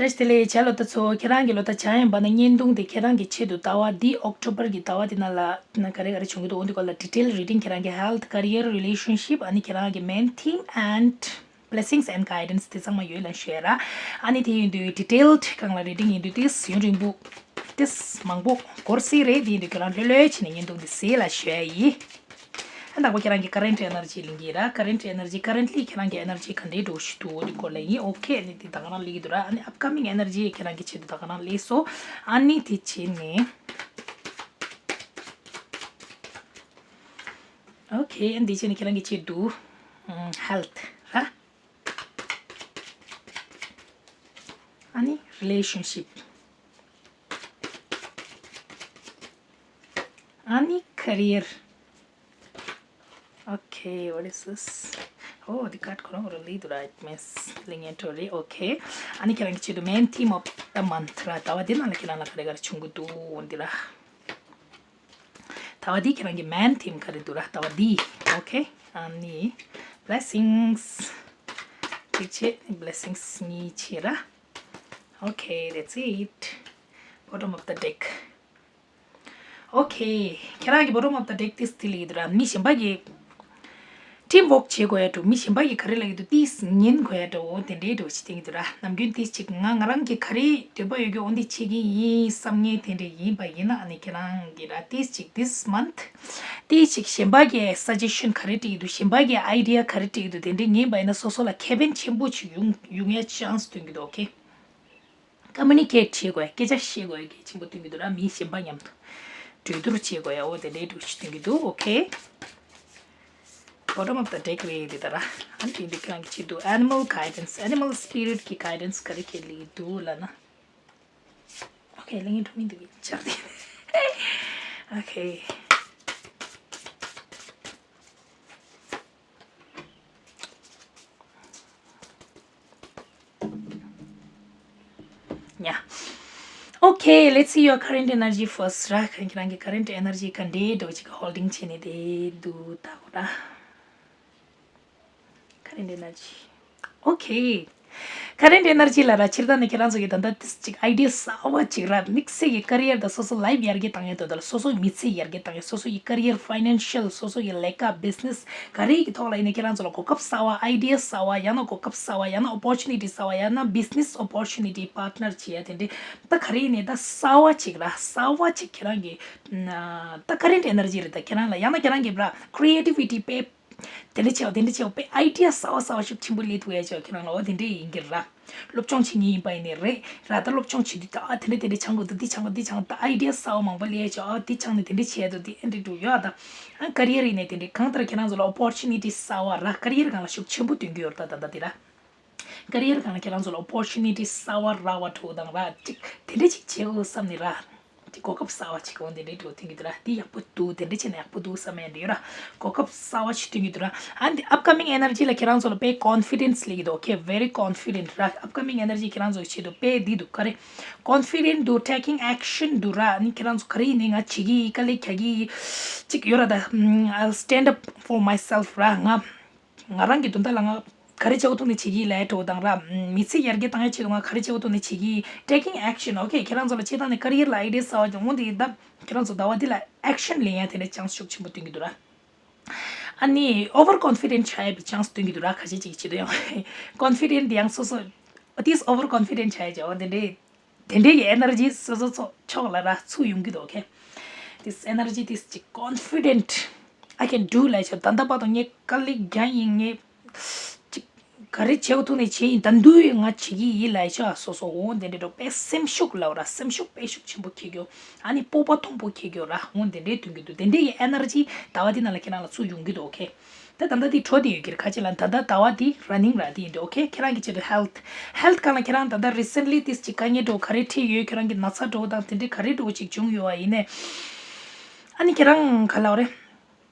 བཀྲ་ཤིས་བདེ་ལེགས་ལོ་ཏ་ཚོ། ཁྱེད་རང་གི་ལོ་ཏ་བྱ་ཡན་པ་ན་བརྙན་ཐུང་དེ་ཁྱེད་རང་གི་ཆེད་དུ་ཟླ་བ་འདི་October གི་ཟླ་བ་འདི་ནང་ལ་ག་རེ་ག་རེ་བྱུང་གི་འདུག་འོ་འདི་སྐོར་ལ་detail reading ཁྱེད་རང་གི་health, career, relationship ཨ་ནི་ཁྱེད་རང་གི main theme and blessings and guidance དེ་ཚང་མ་ཡོད་ལབ་ཞུ་ཡ་ར། ཨ་ནི་དེ་ཡིན་དུས་detailed སྒང་ལ་reading ཡིན་དུས་ཏིས་ཡུན་རིང་པོ་ཏིས་མང་པོ་འགོར་སྲིད་རེད། དེ་ཡིན་དུས་ཁྱེད་རང་ལྷོད་ལྷོད་བྱས་ནས་བརྙན་ཐུང་འདི་གཟིགས་ལབ་ཞུ་ཡ་ཡིན། ཨ་དང་པོ་ཁྱེད་རང་གི་current energy ལེན་གྱི་ར། current energy currently ཁྱེད་རང་གི་energy ག་འདྲའི་འགྲོ་བཞིན་འདུག་འོ་དེ་སྐོར་ལ་ཡིན། okay ཨ་ནི་དེ་ད་ག་རང་ལེན་གྱི་འདུག་ར། ཨ་ནི་upcoming energy ཁྱེད་རང་གི་ཆེད་དུ་ད་ག་རང་ལེན་སོང་། ཨ་ནི་དེ་བྱས་ནས་okay ཨ་ནི་དེ་བྱས་ནས་ཁྱེད་རང་གི་ཆེད་དུ་ཨམ་health ར། ཨ་ནི་relationship ཨ་ནི་career okay what is this? oh the card ཁོ་རང་ཁོ་རང་ལི་དུ་ར། it means ལི་ངན་ཏོ་རེ། okay ཨ་ནི་ཁྱེད་རང་གི་ཆེད་དུ་main theme of the month ར། ཟླ་བ་འདི་ནང་ལ་ཁྱེད་རང་ལ་ག་རེ་ག་རེ་བྱུང་གི་འདུག་འོ་འདི་ར། ཟླ་བ་འདི་ཁྱེད་རང་གི་main theme ག་རེ་འདུག་ར་ཟླ་བ་འདི། okay ཨ་ནི་blessings གཅིག་བྱས། blessings གཉིས་བྱས་ར། okay that's it. bottom of the deck okay ཁྱེད་རང་གི་bottom of the deck དེ་སི་ལི་འདུག་ར། མི་གཞན་པ་གི་ ཊིམ་ཝོག་བྱེད་དགོས་ཡ་འདྲ་བོ། མི་གཞན་པ་གིས་ག་རེ་ལབ་ཀྱི་འདུག་ཏིས་ཉན་དགོས་ཡ་འདྲ་བོ་དེ་འདྲའི་འདྲ་བོ་ཞིག་བསྟན་གྱི་འདུག་ར། ནམ་རྒྱུན་ཏིས་ཅིག་ང་ང་རང་གིས་ག་རེ་འདོད་པ་ཡོད་ཀྱི་འོ་འདི་བྱེད་ཀྱི་ཡིན་བསམ་མཁན་དེ་འདྲ་ཡིན་པ་ཡིན་ན། ཨ་ནི་ཁྱེད་རང་གིས་ར་ཏིས་ཅིག་this month ཏིས་ཅིག་གཞན་པ་གིས་སཱ་ཇེ་ཤན་ག་རེ་སྤྲད་ཀྱི་འདུག་གཞན་པ་གིས་ཨའི་ཌི་ཡ་ག་རེ་སྤྲད་ཀྱི་འདུག་དེ་འདྲ་ཡིན་པ་ཡིན་ན་སོ་སོ་ལ་ཁེ་ཕན་ཆེན་པོ་ཅིག་ཡོང་ཡོང་ཡ་ཅན་སི་སྟོན་གྱི་འདུག་ཨོ་ཁེ། ཀ་མུ་ནི་ཀེཊ་བྱེད་དགོས་ཡ། སྐད་ཆ་བཤད་དགོས་ཡ་གལ་ཆེན་པོ་སྟོན་གྱི་འདུག་ར། མི་གཞན་པ་མཉམ་དུ་གྲོས་བསྡུར་བྱེད་དགོས་ཡ། འོ་དེ་འདྲའི་འདྲ་བོ་ཞིག་སྟོན་གྱི་འདུག་ཨོ་ཁེ། Bottom of the deck རེད་འདི་ལྟར། ཨ་ནི་དེ་འདི་ཁྱེད་རང་གིས་བྱེད་འདུག Animal guidance, animal spirit གི་guidance ག་རེ་ཁྱེད་ལ་འདུག་ལབ་ན། ཨོ་ཁེ། ལེགས་ཉེས་འཕྲོག་མི་འདུག་གི་ཆགས་ཏེ། ཨོ་ཁེ། Yeah. Okay, let's see your current energy first ར། ཁྱེད་རང་གི་current energy ག་འདྲའི་འདྲ་བོ་ཅིག་holding བྱས་ནས་བསྡད་འདུག་ལྟ་དགོས་ར། Current energy. Okay. Current energy ལབ་ར། སྤྱིར་བཏང་ནས་ཁྱེད་རང་ཚོ་གི་ད་ལྟ་ཏིས་ཅིག་ཨའི་ཌི་ཡ་གསར་བ་ཅིག་ར། དམིགས་བསལ་གྱི་ཀ་རི་ཡར་དང་སོ་སོ་ལའིབ་ཡར་རྒྱས་བཏང་ཡ་དོ་དང་། སོ་སོའི་མི་ཚེ་ཡར་རྒྱས་བཏང་ཡ། སོ་སོ་ཡི་ཀ་རི་ཡར་ཕའི་ནན་ཤལ། སོ་སོ་ཡི་ལས་ཀ་བི་ཛི་ནེ་སི་ག་རེ་གི་ཐོག་ལ་ཡིན་ན་ཁྱེད་རང་ཚོ་ལ་གོ་སྐབས་གསར་བ། ཨའི་ཌི་ཡ་གསར་བ། ཡང་ན་གོ་སྐབས་གསར་བ། ཡང་ན་ཨོ་པོར་ཅུ་ནི་ཊི་གསར་བ། ཡང་ན་བི་ཛི་ནེ་སི་ཨོ་པོར་ཅུ་ནི་ཊི་པར་ཊི་ནར་བྱེད་ཡ་དེ་འདྲའི་ད་ག་རེ་ཡིན་ནའི་ད་གསར་བ་ཅིག་ར། གསར་བ་ཅིག་ཁྱེད་རང་གི་ད་ཀ་རེན་ཊི་ཨེ་ནར་ཇི་རེད། ད་ཁྱེད་རང་ལ་ཡང་ན་ཁྱེད་རང་གི་ར་ཁི་རི་ཨེ་ཊི་ཝི་ཊི་དཔེ་དེ་འདྲ་བྱས་པ་དེ་འདྲ་བྱས་པ་དཔེ་ཨའི་ཌི་ཡ་གསར་བ་གསར་བ་ཤུགས་ཆེན་པོ་སླེབས་ཐུབ་ཡ་བྱས་པ་ཁྱེད་རང་ལ་འོ་དེ་འདྲ་ཡིན་གྱི་ར། སློབ་སྦྱོང་བྱེད་མཁན་ཡིན་པ་ཡིན་ནའི་རེད་ར། ད་སློབ་སྦྱོང་བྱེད་དུས་ད་ཨ་དེ་འདྲ་དེ་འདྲ་སྦྱང་དགོས་འདུག་འདི་སྦྱང་དགོས་འདི་སྦྱང་དགོས་ད་ཨའི་ཌི་ཡ་གསར་བ་མང་པོ་སླེབས་ཡ་བྱས་པ། ཨ་འདི་སྦྱངས་ནས་དེ་འདྲ་བྱས་འདུག་འདི་ཨེ་འདྲ་འདུག་ཡོད་ཨ། ད་ཨ་ཀ་རི་ཡར་ཡིན་ནའི་དེ་འདྲ་གང་ལྟར་ཁྱེད་རང་ཚོ་ལ་ཨོ་པོར་ཅུ་ནི་ཊི་གསར་བ་ར། ཀ་རི་ཡར་སྒང་ལ་ཤུགས་ཆེན་པོ་སྟོན་གྱི་ཡོད་རེད། ད་ད་ད་དེ་ར་ཀ་རི་ཡར་སྒང་ལ་ཁྱེད་རང་ཚོ་ལ་ཨོ་པོར་ཅུ་ནི་ཊི་གསར་བ་རག་པ་འདྲ་བོ་དང་ར། ཅིག་དེ་འདྲ་ཅིག་བྱེད་དགོས་བསམ་ནས་ར། དེ་གོ་སྐབས་གསར་བ་ཅིག་འོ་དེ་འདྲའི་འདྲ་བོ་ཐོན་གྱི་འདུག་ར། དེ་ཡག་པོ་འདུག་དེ་འདྲ་བྱས་ན་ཡག་པོ་འདུག་བསམ་ཡ་འདྲ་ཡོད་ར། གོ་སྐབས་གསར་བ་ཞིག་ཐོན་གྱི་འདུག་ར། ཨ་ནི་upcoming energy ལ་ཁྱེད་རང་ཚོ་ལ་དཔེ་confidence སླེབས་ཀྱི་འདུག Okay, very confident ར། Upcoming energy ཁྱེད་རང་ཚོ་ཆེད་དུ་དཔེ་འདི་འདུག་ག་རེ། Confident འདུག taking action འདུག་ར། ཨ་ནི་ཁྱེད་རང་ཚོ་ག་རེ་ཡིན་ནའི་ང་བྱེད་ཀྱི་ཡིན། དཀའ་ལས་རྒྱག་གི་ཡིན། ཅིག་ཡོད་ར། ད་ཨམ། I'll stand up for myself ར། ང་ང་རང་གི་དོན་དག་ལ་ང་ག་རེ་བྱེད་དགོས་ཐུག་ནས་བྱེད་ཀྱི་ལས་འགྲོ་དང་ར། མི་ཚེ་ཡར་རྒྱས་བཏང་ཡ་ཆེད་དུ་ང་ག་རེ་བྱེད་དགོས་ཐུག་ནས་བྱེད་ཀྱི་ཡིན། Taking action okay. ཁྱེད་རང་ཚོ་ལ་སྤྱིར་བཏང་ནས་ཀ་རི་ཡར་ལ་ཨའི་ཌི་ཡ་གསར་བ་ཅིག་འོང་དེ་ད་ཁྱེད་རང་ཚོ་ཟླ་བ་འདི་ལ་ཨེག་ཤན་ལེན་ཡ་དེ་འདྲ་ཅན་སི་ཤུགས་ཆེན་པོ་སྟོན་གྱི་འདུག་ར། ཨ་ནི་over confident ཆགས་ཡ་བའི་ཅན་སི་སྟོན་གྱི་འདུག་ར། ཁ་ཤས་ཅིག་བྱེད་དུ་ཡང་confident དེ་ཡང་སོ་སོ་this over confident ཆགས་ཡ་ཅིག་འོ་དེ་འདྲའི། དེ་འདྲའི་གི་ཨེ་ནར་ཇི་སོ་སོ་ཚོ་ཕྱོགས་ལ་ར་ཚུར་ཡོང་གི་འདུག Okay, this energy, this ཅིག་confident I can do ལབ་ཡ་ཆོག་ད་ལྟ་བར་དུ་ངས་དཀའ་ལས་རྒྱག་ཡིན། ངས་ཅིག་ག་རེ་བྱེད་དགོས་ཐུག་ནས་བྱེད་ཡིན། ད་འདུག་ཡོད། ང་བྱེད་ཀྱི་ཡིན་ལབ་ཡ་ཆོག་སོ་སོ་འོ་དེ་འདྲའི་འདྲ་དཔེ་སེམས་ཤུགས་ལབ་ར། སེམས་ཤུགས་དཔེ་ཤུགས་ཆེན་པོ་འཁྱེར་རྒྱུ། ཨ་ནི་སྤོབས་པ་མཐོན་པོ་འཁྱེར་རྒྱུ་ར། འོ་དེ་འདྲའི་སྟོན་གྱི་འདུག་དེ་འདྲའི་གི་ཨེ་ནར་ཇི་ཟླ་བ་འདི་ནང་ལ་ཁྱེད་རང་ལ་ཚུར་ཡོང་གི་འདུག Okay, ད་ད་ལྟ་འདི་འགྲོ་བསྡད་ཡོད་ཀྱི་རེད། ཁ་ཅིག་ལ་ད་ལྟ་ཟླ་བ་འདི་ར་ནིང་ར་འདི་ཡིན་འདུག Okay, ཁྱེད་རང་གི་ཆེད་དུ་ཧེལ་ཐི། ཧེལ་ཐི་སྒང་ལ་ཁྱེད་རང་ད་ལྟ་རི་སེན་ལི་ཏིས་ཅིག་དཀའ་ངལ་འདྲ་བོ་ག་རེ་འཕྲད་ཡོད། ཁྱེད་རང་གི་ན་ཚ་འདྲ་བོ་དང་དེ་འདྲའི་ག་རེ་འདྲ་བོ་ཅིག་བྱུང་ཡོད་པ་ཡིན་ནའི། ཨ་ནི་ཁྱེད་རང་ག་ལབ་རེད།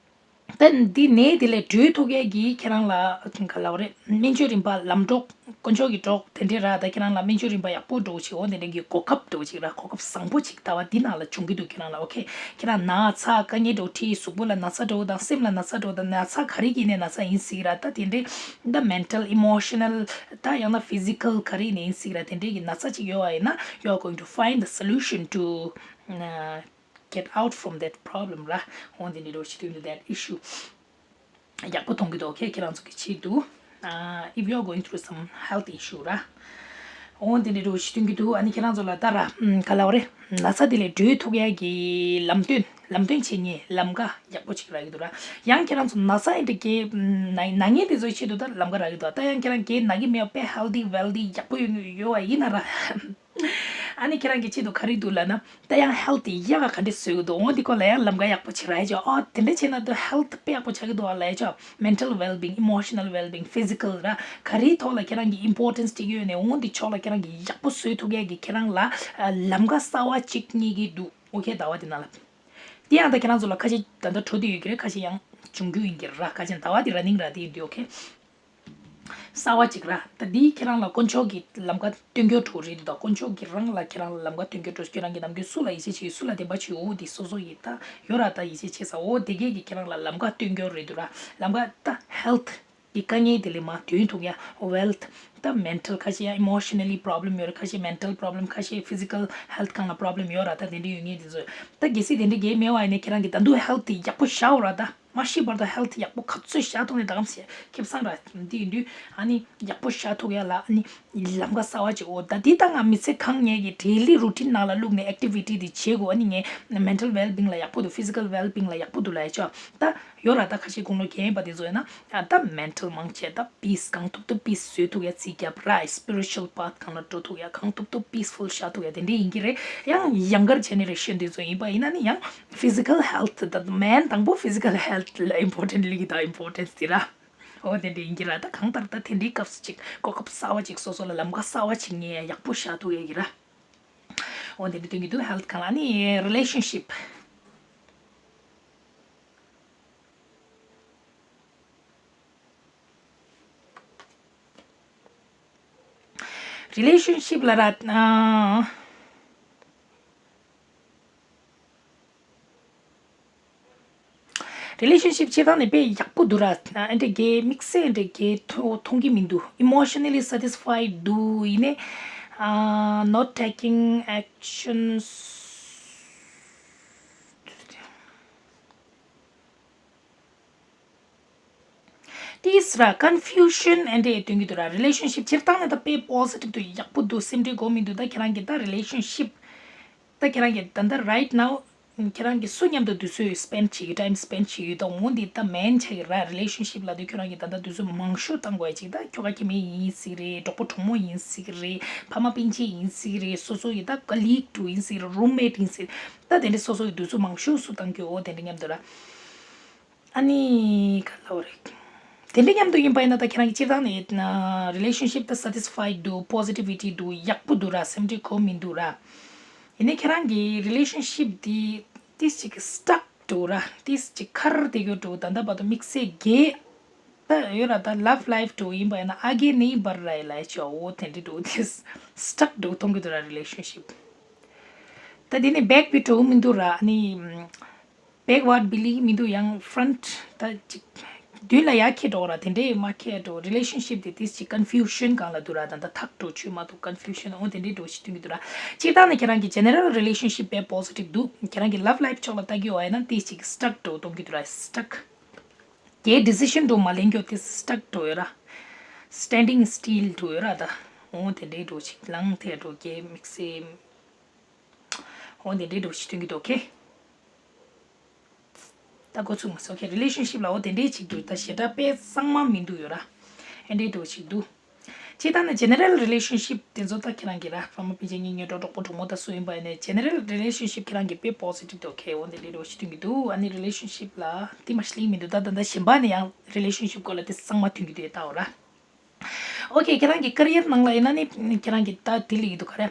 ད་འདི་ནད་དེ་ལས་གྲོལ་ཐུབ་ཡས་ཀྱི་ཁྱེད་རང་ལ་ག་ལབ་རེད། སྨན་བཅོས་རིམ་པ་ལམ་གྲོགས། དཀོན་མཆོག་གི་གྲོགས་དེ་འདྲའི་ར། ད་ཁྱེད་རང་ལ་སྨན་བཅོས་རིམ་པ་ཡག་པོ་འདྲ་བོ་ཅིག་འོ་དེ་འདྲ་གི་གོ་སྐབས་འདྲ་བོ་ཅིག་ར། གོ་སྐབས་བཟང་པོ་ཅིག་ཟླ་བ་འདི་ནང་ལ་འབྱུང་གི་འདུག་ཁྱེད་རང་ལ། Okay, ཁྱེད་རང་ན་ཚ་དཀའ་ངལ་འདྲ་བོ་འཕྲད། གཟུགས་པོ་ལ་ན་ཚ་འདྲ་བོ་དང་སེམས་ལ་ན་ཚ་འདྲ་བོ་དང་། ན་ཚ་ག་རེ་གི་ནས་ན་ཚ་ཡིན་སྲིད་ར། ད་དེ་འདྲའི་ད་mental, emotional ད་ཡང་ན་physical ག་རེ་ནས་ཡིན་སྲིད་ར། དེ་འདྲའི་གི་ན་ཚ་ཅིག་ཡོད་པ་ཡིན་ན། You are going to find the solution to get out from that problem ར། འོ་དེ་འདྲའི་འདྲ་བོ་ཅིག་སྟོན་གྱི་འདུག that issue ཡག་པོ་མཐོང་གི་འདུག Okay, ཁྱེད་རང་ཚོ་གི་ཆེད་དུ། If you are going through some health issue ར། འོ་དེ་འདྲའི་འདྲ་བོ་ཞིག་སྟོན་གྱི་འདུག་ཨ་ནི་ཁྱེད་རང་ཚོ་ལ་ད་ར་ག་ལབ་རེད། ན་ཚ་དེ་ལས་གྲོལ་ཐུབ་ཡ་གི་ལམ་སྟོན། ལམ་སྟོན་བྱེད་མཁན་ལམ་ཁ་ཡག་པོ་ཅིག་རག་གི་འདུག་ར། ཡང་ཁྱེད་རང་ཚོ་ན་ཚ་ཨེ་འདྲ་གི་ན་ན་མཁན་དེ་ཚོའི་ཆེད་དུ་ད་ལམ་ཁ་རག་གི་འདུག་ད་ཡང་ཁྱེད་རང་གི་ན་གི་མེད་པ་དཔེ་healthy wealthy ཡག་པོ་ཡོད་ཡོད་པ་ཡིན་ན་ར། ཨ་ནི་ཁྱེད་རང་གི་ཆེད་དུ་ག་རེ་འདུག་ལབ་ན། ད་ཡང་ཧེལ་ཐི་ཡག་ག་འདྲ་བཟོ་གི་འདུག་འོ་འདི་སྐོར་ལ་ཡང་ལམ་ཁ་ཡག་པོ་ཅིག་རག་ཡ་ཅོ། ཨོ་དེ་འདྲ་བྱས་ན་ད་ཧེལ་ཐི་དཔེ་ཡག་པོ་ཆགས་ཀྱི་འདུག་ཨ་ལབ་ཡ་ཅོ། Mental well-being, emotional well-being, physical ར། ག་རེའི་ཐོག་ལ་ཁྱེད་རང་གི་ཨིམ་པོར་ཊེན་སི་སྤྲད་ཀྱི་ཡོད་ནས་འོ་འདི་ཕྱོགས་ལ་ཁྱེད་རང་གི་ཡག་པོ་བཟོ་ཐུབ་ཡ་གི་ཁྱེད་རང་ལ་ལམ་ཁ་གསར་བ་ཅིག་རྙེད་ཀྱི་འདུག Okay, ཟླ་བ་འདི་ནང་ལ། དེ་ཡང་ད་ཁྱེད་རང་ཚོ་ལ་ཁ་ཤས་ད་ལྟ་འགྲོ་བསྡད་ཡོད་ཀྱི་རེད། ཁ་ཤས་ཡང་འབྱུང་རྒྱུ་ཡིན་གྱི་ར། ཁ་ཤས་ཟླ་བ་འདི་ར་ནིང་ར་དེ་ཡིན་དུས། Okay, གསར་བ་ཅིག་ར། ད་འདིས་ཁྱེད་རང་ལ་དཀོན་མཆོག་གི་ལམ་ཁ་སྟོན་རྒྱུ་འགྲོ་རེད་འདུག་དཀོན་མཆོག་གིས་རང་ལ་ཁྱེད་རང་ལ་ལམ་ཁ་སྟོན་རྒྱུ་འགྲོ། ཁྱེད་རང་གིས་ནམ་རྒྱུན་སུ་ལ་ཡིད་ཆེས་བྱེད། སུ་ལ་བདེན་པ་བྱེད། འོ་འདི་སོ་སོ་ཡིས་ད་ཡོད་ར། ད་ཡིད་ཆེས་བྱེད་ས་འོ་དེ་གས་ཀྱིས་ཁྱེད་རང་ལ་ལམ་ཁ་སྟོན་རྒྱུ་རེད་འདུག་ར། ལམ་ཁ་ད་ཧེལ་ཐི་གི་དཀའ་ངལ་དེ་ལས་མར་ཐོན་ཐུབ་ཡ། ཝེལ་ཐི་ ད་mental ཁ་ཤས་ཡང་emotionally problem ཡོད་རེད། ཁ་ཤས་mental problem ཁ་ཤས་physical health སྒང་ལ་problem ཡོད་ར། ད་དེ་འདྲ་ཡོད་མཁན་དེ་ཚོ་ད་གལ་སྲིད་དེ་འདྲ་གས་མེད་པ་ཡིན་ན་ཁྱེད་རང་གིས་ད་དུང་health དེ་ཡག་པོ་བཞག་འོ་ར། ད་མ་ཤི་བར་དུ་health ཡག་པོ་ག་ཚོད་བཞག་ཐུབ་ན་ད་གམ་ཞིག་ཁེ་བཟང་ར། འདི་ཡིན་དུས་ཨ་ནི་ཡག་པོ་བཞག་ཐུབ་ཡ་ལ་ཨ་ནི་ལམ་ཁ་གསར་པ་ཅིག་འོ་ད་འདི་ད་ང་མི་ཚེ་གང་ངེད་ཀྱི་daily routine ནང་ལ་བླུགས་ནས་activity དེ་བྱེད་དགོས། ཨ་ནི་ངའི་mental well-being ལ་ཡག་པོ་འདུག physical well-being ལ་ཡག་པོ་འདུག་ལབ་ཡ་ཅོ་ད། ཡོད་ར། ད་ཁ་ཤས་དགུང་ལོ་རྒན་པ་དེ་ཚོ་ཡིན་ན་ཨ་ད་mental མང་ཆེ་ད་peace གང་ཐུབ་ཐུབ་peace བཟོ་ཐུབ་ཡ་རྩིས་རྒྱབ་ར། spiritual path གང་ལ་འགྲོ་ཐུབ་ཡ་གང་ཐུབ་ཐུབ་peaceful བཞག་ཐུབ་ཡ་དེ་འདྲ་ཡིན་གྱི་རེད། ཡང་younger generation དེ་ཚོ་ཡིན་པ་ཡིན་ན་ནི་ཡང་physical health ད་main དང་པོ་physical health ལ་important ལི་གི་ད་importance དེ་ར། འོ་དེ་འདྲ་ཡིན་གྱི་ར། ད་གང་ལྟར་ད་དེ་འདྲའི་སྐབས་སུ་ཅིག་གོ་སྐབས་གསར་པ་ཅིག་སོ་སོ་ལ་ལམ་ཁ་གསར་པ་ཅིག་ངས་ཡག་པོ་བཞག་ཐུབ་ཡ་གི་ར། འོ་དེ་འདྲ་སྟོན་གྱི་འདུག health གང་ལ་ནི་relationship relationship ལ་ར། ཨ། relationship སྤྱིར་བཏང་ནས་དཔེ་ཡག་པོ་འདུག་ར། ཨ་འདྲ་གི་དམིགས་བསལ་འདྲ་གི་མཐོང་མཐོང་གི་མི་འདུག emotionally satisfied འདུག་ཡིན་ནའི་ཨ་not taking actions ཏིས་ར་confusion ཨེ་འདྲས་སྟོན་གྱི་འདུག་ར། relationship སྤྱིར་བཏང་ནས་ད་དཔེ་positive དུ་ཡག་པོ་འདུག་སེམས་ཁྲལ་དགོས་མི་འདུག་ད་ཁྱེད་རང་གི་ད་relationship ད་ཁྱེད་རང་གི་ད་ད་right now ཁྱེད་རང་གི་སུ་མཉམ་དུ་དུས་ཚོད་spend བྱེད་ཀྱི་time spend བྱེད་ཀྱི་ད་འོ་འདི་ད་main ཆགས་ཀྱི་ར། relationship ལབ་དུས་ཁྱོད་རང་གི་ད་ད་དུས་ཚོད་མང་ཤོས་བཏང་དགོས་ཡ་ཅིག་ད་ཁྱོ་ག་ཁྱི་མི་ཡིན་སྲིད་རེད། གྲོགས་པོ་གྲོགས་མོ་ཡིན་སྲིད་རེད། ཕ་མ་སྤུན་མཆེད་ཡིན་སྲིད་རེད། སོ་སོ་ཡི་ད་colleague དུ་ཡིན་སྲིད་རེད། roommate ཡིན་སྲིད་ད་དེ་འདྲ་སོ་སོ་ཡི་དུས་ཚོད་མང་ཤོས་སུ་བཏང་གི་འོ་དེ་འདྲ་མཉམ་དུ་ར། ཨ་ནི་ག་ལབ་རེད། དེ་འདྲ་མཉམ་དུ་ཡིན་པ་ཡིན་ན་ད་ཁྱེད་རང་གི་སྤྱིར་བཏང་ནས་ན་relationship ད་satisfied འདུག positivity འདུག་ཡག་པོ་འདུག་ར། སེམས་ཁྲལ་དགོས་མི་འདུག་ར། ཡིན་ནའི་ཁྱེད་རང་གི་relationship འདི་ཏིས་ཅིག་stuck འགྲོ་ར། ཏིས་ཅིག་ཁར་དེ་གོ་འགྲོ་ད་ལྟ་བར་དུ་དམིགས་བསལ་རྒྱས་ད་ཡོད་ར། ད་love life འགྲོ་ཡིན་པ་ཡིན་ན་आगे नहीं बढ़ रहा है ལབ་ཆོག་འོ་དེ་འདྲ་འགྲོ་ཏིས་stuck འགྲོ་གཏོང་གི་འདུག་ར་relationship། ད་དེ་ནས་back beat འགྲོ་མི་འདུག་ར། ཨ་ནི་backward བི་ལི་མི་འདུག་ཡང་front ད་ཅིག་མདུན་ལ་ཡར་འཁྱེར་འགྲོ་ར། དེ་འདྲས་མ་འཁྱེར་འགྲོ། relationship དེ་ཏིས་ཅིག་confusion སྒང་ལ་འདུག་ར། ད་ད་ཐག་འགྲོ་ཆོད་མ་འདུག confusion འོ་དེ་འདྲས་འགྲོ་ཞིག་སྟོན་གྱི་འདུག་ར། སྤྱིར་བཏང་ནས་ཁྱེད་རང་གི་general relationship དཔེ་positive འདུག་ཁྱེད་རང་གི་love life ཕྱོགས་ལ་ལྟ་གི་ཡོད་ན་ཏིས་ཅིག་stuck འགྲོ་གཏོང་གི་འདུག་ར། stuck རྒྱའི་decision འགྲོ་མ་ལེན་གྱོ་ཏིས་stuck འགྲོ་ཡོད་ར། standing still འགྲོ་ཡོད་ར། ད་འོ་དེ་འདྲས་འགྲོ་ཞིག་ལངས་ཐལ་འགྲོ་རྒྱའི་དམིགས་བསལ། འོ་དེ་འདྲའི་འགྲོ་ཞིག་སྟོན་གྱི་འདུག་ཁེ། ད་འགོ་ཚུགས་མ་སོང་ཁེ། relationship ལ་འོ་དེ་འདྲའི་ཅིག་འདུག་ད་ཞེ་དྲག་དཔེ་གཙང་མ་མི་འདུག་ཡོད་ར། ཨེ་འདྲའི་འགྲོ་ཞིག་འདུག་སྤྱིར་བཏང་ནས་general relationship དེ་ཚོ་ད་ཁྱེད་རང་གི་ར་ཕ་མ་སྤུན་མཆེད་གཉེན་ཉེ་གྲོགས་གྲོགས་པོ་གྲོགས་མོ་ད་སུ་ཡིན་པ་ཡིན་ནའི་general relationship ཁྱེད་རང་གི་དཔེ་positive འདུག་ཁེ། འོ་དེ་འདྲའི་འགྲོ་ཞིག་སྟོན་གྱི་འདུག་ཨ་ནི་relationship ལ་དེ་མ་ཤི་ལིང་མི་འདུག་ད་ད་ད་གཞན་པ་ནས་ཡང་relationship སྐོར་ལ་དེ་གཙང་མ་ཐོན་གྱི་འདུག་ད་འོ་ར། ཨོ་ཁེ། ཁྱེད་རང་གི་career ནང་ལ་ཡིན་ན་ནི་ཁྱེད་རང་གི་ད་དེ་ལ་ཡིན་འདུག་ག་རེ།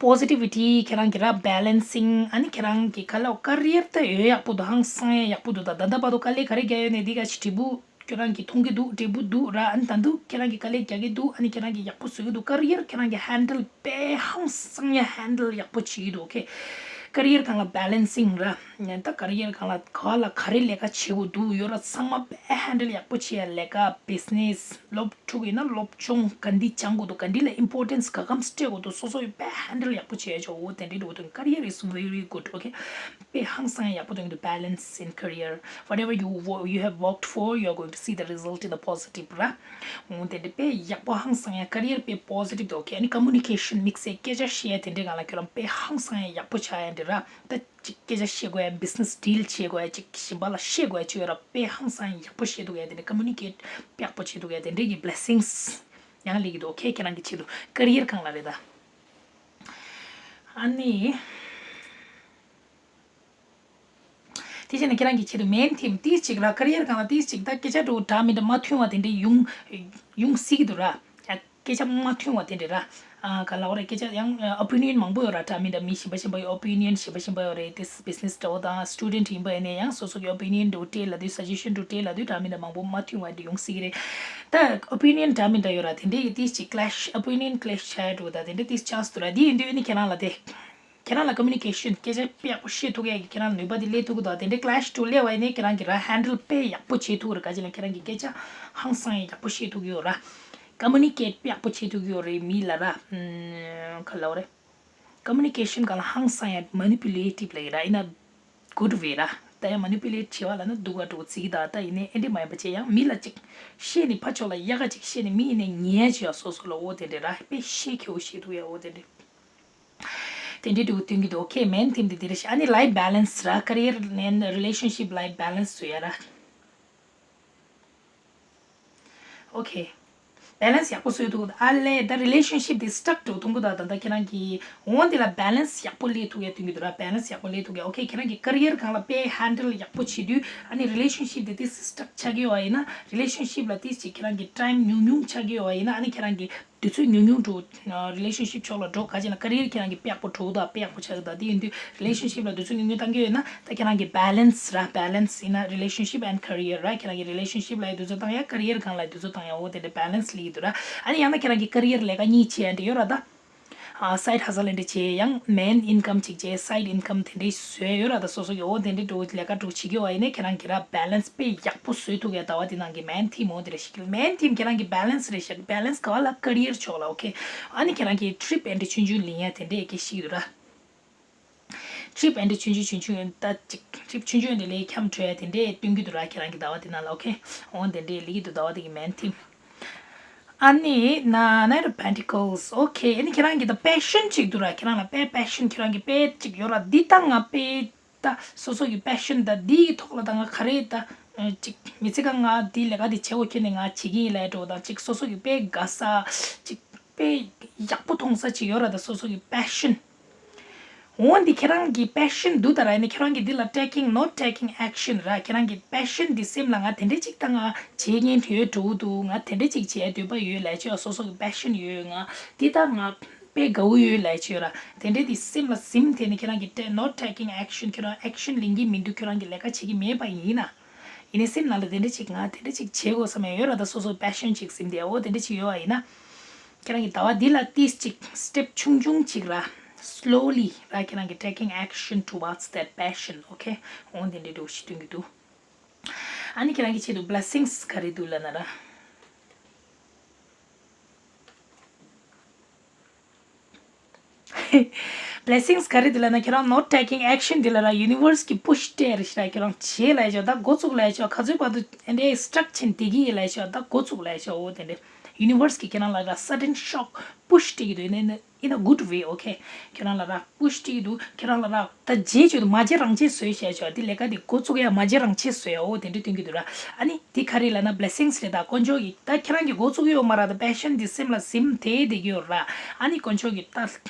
positivity ཁྱེད་རང་གི་ར་balancing ཨ་ནི་ཁྱེད་རང་གི་ག་ལ་career ད་ཡོད་ཡག་པོ་འདུག་ཧང་སང་ཡ་ཡག་པོ་འདུག་ད་ད་ལྟ་བར་དུ་དཀའ་ལས་ག་རེ་རྒྱག་ཡོད་ནས་འདི་ག་ཞིག་འབྲས་བུ་ཁྱེད་རང་གི་མཐོང་གི་འདུག་འབྲས་བུ་འདུག་ར། ཨ་ནི་ད་འདུག་ཁྱེད་རང་གི་དཀའ་ལས་རྒྱག་གི་འདུག་ཨ་ནི་ཁྱེད་རང་གི་ཡག་པོ་བཟོ་གི་འདུག career ཁྱེད་རང་གི་handle དཔེ་ཧང་སང་ཡ་handle ཡག་པོ་བྱེད་ཀྱི་འདུག་ཨོ་ཁེ། career སྒང་ལ་balancing ར། ད་career སྒང་ལ་ག་ལ་ག་རེ་ལས་ཀ་བྱེད་དགོས་འདུག་ཡོད་ར་ཚང་མ་དཔེ་handle ཡག་པོ་བྱེད་ཡ། ལས་ཀ་business སློབ་ཕྲུག་ཡིན་ན་སློབ་སྦྱོང་ག་འདི་སྦྱང་དགོས་འདུག་ག་འདི་ལ་importance ག་གམ་སྤྲད་དགོས་འདུག་སོ་སོ་ཡི་དཔེ་handle ཡག་པོ་བྱེད་ཡ་ཆོག་འོ་དེ་འདྲའི་འགྲོ་དོན་career is very good okay དཔེ་ཧང་སང་ཡག་པོ་དོན་གྱི་འདུག balance in career whatever you wo- you have worked for you are going to see the result in the positive ར། འོ་དེ་འདྲ་དཔེ་ཡག་པོ་ཧང་སང་ཡ་career དཔེ་positive དུ་okay ཨ་ནི་communication དམིགས་བསལ་སྐད་ཆ་བཤད་ཡ་དེ་འདྲའི་སྒང་ལ་ཁྱོད་རང་དཔེ་ཧང་སང་ཡ་ཡག་པོ་ཆགས་ཡ་འདྲ་ར། ད་ཅིག་སྐད་ཆ་བཤད་དགོས་ཡ་business deal བྱེད་དགོས་ཡ་ཅིག་གཞན་པ་ལ་བཤད་དགོས་ཡ་ཅིག་ཡོད་ར་དཔེ་ཧང་སང་ཡག་པོ་བཤད་ཐུབ་ཡ་དེ་འདྲ་communicate དཔེ་ཡག་པོ་བྱེད་ཐུབ་ཡ་དེ་འདྲའི་གི་blessings ཡང་སླེབས་ཀྱི་འདུག okay ཁྱེད་རང་གི་ཆེད་དུ་career སྒང་ལ་རེད་ད། ཨ་ནི། དེ་བཞིན་ཁྱེད་རང་གི་ཆེད་དུ་main theme ཏིས་ཅིག་ར་career སྒང་ལ་ཏིས་ཅིག་ད་སྐད་ཆ་འདྲ་འདྲ་མི་འདྲ་མ་མཐུན་པ་དེ་འདྲའི་ཡོང་ཡོང་སྲིད་ཀྱི་འདུག་ར། སྐད་ཆ་མ་མཐུན་པ་དེ་འདྲ་ར། ཨ་ག་ལབ་རེད། སྐད་ཆ་ཡང་opinion མང་པོ་ཡོད་ར། འདྲ་མི་འདྲ་མི་གཞན་པ་གཞན་པ་ཡི་opinion གཞན་པ་གཞན་པ་ཡོད་རེད། དེ་business འདྲ་བོ་དང་student ཡིན་པ་ཡིན་ནའི་ཡང་སོ་སོ་གི་opinion འདྲ་བོ་སྤྲད་ལབ་དུས་suggestion འདྲ་བོ་སྤྲད་ལབ་དུས་འདྲ་མི་འདྲ་མང་པོ་མ་མཐུན་པ་འདྲ་ཡོང་སྲིད་ཀྱི་རེད། ད་opinion འདྲ་མི་འདྲ་ཡོད་ར། དེ་འདྲའི་ཡི་ཏིས་ཅིག་clash opinion clash བྱ་ཡ་འདྲ་བོ་དང་དེ་འདྲ་ཏིས་chance འདུག་ར། དེ་ཡིན་དུས་ཨ་ནི་ཁྱེད་རང་ལ་དེ། ཁྱེད་རང་ལ་communication སྐད་ཆ་དཔེ་ཡག་པོ་བཤད་ཐུབ་ཡག་གི་ཁྱེད་རང་ལ་ནུས་པ་དེ་སླེབས་ཐུབ་ཀྱི་འདུག་དེ་འདྲའི་clash དུ་སླེབས་པ་ཡིན་ནའི་ཁྱེད་རང་གིས་ར་handle དཔེ་ཡག་པོ་བྱེད་ཐུབ་ཀྱི་རེད། ག་ཅི་ལ་ཁྱེད་རང་གིས་སྐད་ཆ་ཧང་སང་ཡག་པོ་བཤད་ཐུབ་ཀྱི་ཡོད་ར། ཀ་མུ་ནི་ཀེཊ་ཡག་པོ་བྱེད་ཐུབ་ཀྱི་ཡོད་རེད་མི་ལ་ར། ཨམ། ག་ལབ་རེད། ཀ་མུ་ནི་ཀེ་ཤན་སྒང་ལ་ཧང་སང་ཡ་མ་ནི་པུ་ལེ་ཊིབ་ལབ་ཀྱི་ར། ཨིན་ན་གུཌ་ཝེ་ར། ད་ཡ་མ་ནི་པུ་ལེཊ་བྱེད་པ་ལབ་ན་སྡུག་ག་འགྲོ་ཚིག་གི་ད། ད་ཡིན་ནའི་ཨེ་འདྲ་མ་ཡིན་པ་བྱས་ཡང་མི་ལ་ཅིག་བཤད་ནས་ཕར་ཕྱོགས་ལ་ཡག་ག་ཅིག་བཤད་ནས་མི་ཡིན་ནའི་ཉན་ཡ་བྱེད་ཡ་སོ་སོ་ལ་འོ་དེ་འདྲ་ར། དཔེ་བཤད་ཁེ་བོ་བཤད་ཐུབ་ཡ་འོ་དེ་འདྲ། དེ་འདྲའི་འདྲ་བོ་སྟོན་གྱི་འདུག་ཨོ་ཁེ། མེན་ཐིམ་དེ་དེ་རེད་ཤག་ཨ་ནི་ལའིཕ་བྷེ་ལན་སི་ར། ཀེ་རི་ཡར་ནས་རི་ལེ་ཤན་ཤིབ་ལའིཕ་བྷེ་ལན་སི་བཟོ་ཡ་ར། ཨོ་ཁེ། བྷེ་ལན་སི་ཡག་པོ་བཟོས་འདུག་ཨ་ལས་ད་རི་ལེ་ཤན་ཤིབ་དེ་སི་ཊག་འགྲོ་ཐུང་གི་ད། ད་ད་ཁྱེད་རང་གིས་འོ་འདི་ལ་བྷེ་ལན་སི་ཡག་པོ་སླེབས་ཐུབ་ཡ་སྟོན་གྱི་འདུག་ར། བྷེ་ལན་སི་ཡག་པོ་སླེབས་ཐུབ་ཡ། ཨོ་ཁེ། ཁྱེད་རང་གིས་ཀེ་རི་ཡར་སྒང་ལ་དཔེ་ཧེན་ཌལ་ཡག་པོ་བྱེད་དུས་ཨ་ནི་རི་ལེ་ཤན་ཤིབ་དེ་ཏིས་སི་ཊག་ཆགས་ཀྱི་ཡོད་པ་ཡིན་ན། རི་ལེ་ཤན་ཤིབ་ལ་ཏིས་ཅིག་ཁྱེད་རང་གིས་ཊའིམ་ཉུང་ཉུང་ཆགས་ཀྱི་ཡོད་པ་ཡིན་ན། ཨ་ནི་ཁྱེད་རང་གིས་དུས་ཚོད་ཉུང་ཉུང་འགྲོ། རི་ལེ་ཤན་ཤིབ་ཕྱོགས་ལ་འགྲོ། ག་ཅེ་ན་ཀེ་རི་ཡར་ཁྱེད་རང་གིས་དཔེ་ཡག་པོ་འགྲོ་གི་ད། དཔེ་ཡག་པོ་ཆགས་གི་ད། དེ་ཡིན་དུས་རི་ལེ་ཤན་ཤིབ་ལ་དུས་ཚོད་ཉུང་ཉུང་བཏང་གི་ཡོད་ན། ད་ཁྱེད་རང་གིས་བྷེ་ལན་སི་ར། བྷེ་ལན་སི་ཡིན་ན་རི་ལེ་ཤན་ཤིབ་ཨེན་ཌི་ཀེ་རི་ཡར་ར། ཁྱེད་རང་གིས་རི་ལེ་ཤན་ཤིབ་ལ་ཡི་དུས་ཚོད་བཏང་ཡ། ཀེ་རི་ཡར་སྒང་ལ་ཡི་དུས་ཚོད་བཏང་ཡ། འོ་དེ་འདྲ་བྷེ་ལན་སི་སླེབས་ཀྱི་འདུག་ར། ཨ་ནི་ཡང་ན་ཁྱེད་རང་གིས་ཀེ་རི་ཡར་ལས་ཀ་གཉིས་བྱེད་ཡ་འདྲ་ཡོད་ར་ད། ཨ། སའིཌ་ཧ་སལ་འདྲ་བྱེད་ཡང་མེན་ཨིན་ཀམ་ཅིག་བྱེད། སའིཌ་ཨིན་ཀམ་དེ་འདྲ་བཟོས་ཡོད་ར་ད། སོ་སོ་གི་འོ་དེ་འདྲ་འགྲོ་ལས་ཀ་འགྲོ་བྱེད་ཀྱི་ཡོད་པ་ཡིན་ན། ཁྱེད་རང་གིས་ར་བྷེ་ལན་སི་དཔེ་ཡག་པོ་བཟོས་ཐུབ་ཡ་ཟླ་བ་འདི་ནང་གི་མེན་ཐིམ་འོ་དེ་འདྲ་ཞིག་མེན་ཐིམ་ཁྱེད་རང་གི་བྷེ་ལན་སི་རེད་ཤག་བྷེ་ལན་སི་ག་བ་ལ་ཀེ་རི་ཡར་ཕྱོགས་ལ། ཨོ་ཁེ། ཨ་ནི་ཁྱེད་རང་གིས་ཊི་རིབ་ཨེ་འདྲ་ཆུང་ཆུང་ལེན་ཡ་དེ་འདྲ་ཡི་གེ་ཤིག་འདུག་ར། ཊི་རིབ་ཨེ་འདྲ་ཆུང་ཆུང་ཆུང་ཆུང་ད་ཅིག་ཊི་རིབ་ཆུང་ཆུང་འདི་ལས་འཁྱམ་བྲོས་ཡ་དེ་འདྲས་སྟོན་གྱི་འདུག་ར། ཁྱེད་རང་གི་ཟླ་བ་དེ་ནང་ལ། ཨོ་ཁེ། འོ་དེ་འདྲས་ལེགས་ཀྱི་འདུག་ཟླ་བ་དེ་གི་མེན་ཐིམ། ཨ་ནི་ན་ནའིཊ་ཨོཕ་པེན་ཊི་ཀལ་སི། ཨོ་ཁེ། ཨ་ནི་ཁྱེད་རང་གི་ད་པེ་ཤན་ཅིག་འདུག་ར། ཁྱེད་རང་ལ་དཔེ་པེ་ཤན་ཁྱེད་རང་གི་དཔེ་ཅིག་ཡོད་ར། འདི་ད་ང་དཔེ་ད་སོ་སོ་གི་པེ་ཤན་ད་འདིའི་ཐོག་ལ་ད་ང་ག་རེ་ད་ཅིག་མི་ཚེ་ག་ང་འདི་ལས་ཀ་འདི་བྱེད་དགོས་ཁྱེད་ནས་ང་བྱེད་ཀྱི་ཡིན་ལབ་འགྲོ་དང་ཅིག་སོ་སོ་གི་དཔེ་དགའ་ས་ཅིག་དཔེ་ཡག་པོ་མཐོང་ས་ཅིག་ཡོད་ར། ད་སོ་སོ་གི་པེ་ཤན། འོ་འདི་ཁྱེད་རང་གི་པེ་ཤན་འདུག་ད་ར། ཡིན་ན་ཁྱེད་རང་གི་འདི་ལ་ཊེ་ཀིང་ནོཊ་ཊེ་ཀིང་ཨེག་ཤན་ར། ཁྱེད་རང་གི་པེ་ཤན་འདི་སེམས་ལ་ང་དེ་འདྲ་ཅིག་ད་ང་བྱེད་མཁན་ཡོད་འགྲོ་གི་འདུག་ང་དེ་འདྲ་ཅིག་བྱེད་འདོད་པ་ཡོད་ལབ་བྱས། སོ་སོ་གི་པེ་ཤན་ཡོད། ང་འདི་ད་ང་དཔེ་དགའ་བོ་ཡོད་ལབ་བྱས་ར། དེ་འདྲ་འདི་སེམས་ལ་ཟིན་དེ་ནི་ཁྱེད་རང་གི་ཊེ་ནོཊ་ཊེ་ཀིང་ཨེག་ཤན། ཁྱེད་རང་ཨེག་ཤན་ལེན་གྱི་མི་འདུག་ཁྱེད་རང་གི་ལས་ཀ་བྱེད་ཀྱི་མེད་པ་ཡིན་ན། ཡིན་ནའི་སེམས་ནང་ལ་དེ་འདྲ་ཅིག་ང་དེ་འདྲ་ཅིག་བྱེད་དགོས་བསམ་ཡ་ཡོད་ར། ད་སོ་སོ་པེ་ཤན་ཅིག་ཟིན་དེ་འོ་དེ་འདྲ་ཅིག་ཡོད་པ་ཡིན་ན། ཁྱེད་རང་གི་ཟླ་བ་འདི་ལ་ཏིས་ཅིག་སི་ཊེབ་ཆུང་ཆུང་ཅིག་ར། སི་ལོ་ལི་ར། ཁྱེད་རང་གི་ཊེ་ཀིང་ཨེག་ཤན་ཊུ་ཝརཌ་སི་དེཊ་པེ་ཤན། ཨོ་ཁེ། འོ་དེ་འདྲ་འདྲ་བོ་ཞིག་སྟོན་གྱི་འདུག་ཨ་ནི་ཁྱེད་རང་གི་ཆེད་དུ་བྷི་ལེ་སིང་སི་ག་རེ་འདུག་ལབ་ན་ར། བྷི་ལེ་སིང་སི་ག་རེ་འདུག་ལབ་ན། ཁྱེད་རང་ནོཊ་ཊེ་ཀིང་ཨེག་ཤན་འདི་ལ་ར་ཡུ་ནི་ཝར་སི་གི་པུཤ་སྤྲད་རེད་ཤག་ཁྱེད་རང་བྱེད་ལབ་ཤག་ད་འགོ་བཙུགས་ལབ་ཤག་ག་ཚོད་བར་དུ་ཨེ་འདྲའི་སི་ཊག་ཆེན་བསྡད་ཀྱི་ཡིན་ལབ་ཤག་ད་འགོ་བཙུགས་ལབ་ཤག་འོ་དེ་འདྲ་ཡུ་ནི་ཝར་སི་གི་ཁྱེད་རང་ལ་ར་སཱ་ཌན་ཤོག་པུཤ་སྤྲད་ཀྱི་འདུག་ཨིན་ན། In a good way, okay. ཁྱེད་རང་ལ་ར་པུཤ་སྤྲད་ཀྱི་འདུག་ཁྱེད་རང་ལ་ར་ད་རྗེས་ཆོད་དུ་མ་བྱེད་རང་བྱེད་བཟོས་བྱས་ཆོག་འདི་ལས་ཀ་འདི་འགོ་བཙུགས་ཡ་མ་བྱེད་རང་བྱེད་བཟོས་ཡ་འོ་དེ་འདྲ་སྟོན་གྱི་འདུག་ར། ཨ་ནི་འདི་ག་རེ་ལབ་ན་བྷི་ལེ་སིང་སི་རེད། ད་དཀོན་མཆོག་གི་ད་ཁྱེད་རང་གི་འགོ་བཙུགས་ཡོད་མ་ར། ད་པེ་ཤན་འདི་སེམས་ལ་ཟིན་དེ་བསྡད་ཀྱི་ཡོད་ར། ཨ་ནི་དཀོན་མཆོག་གི་ད་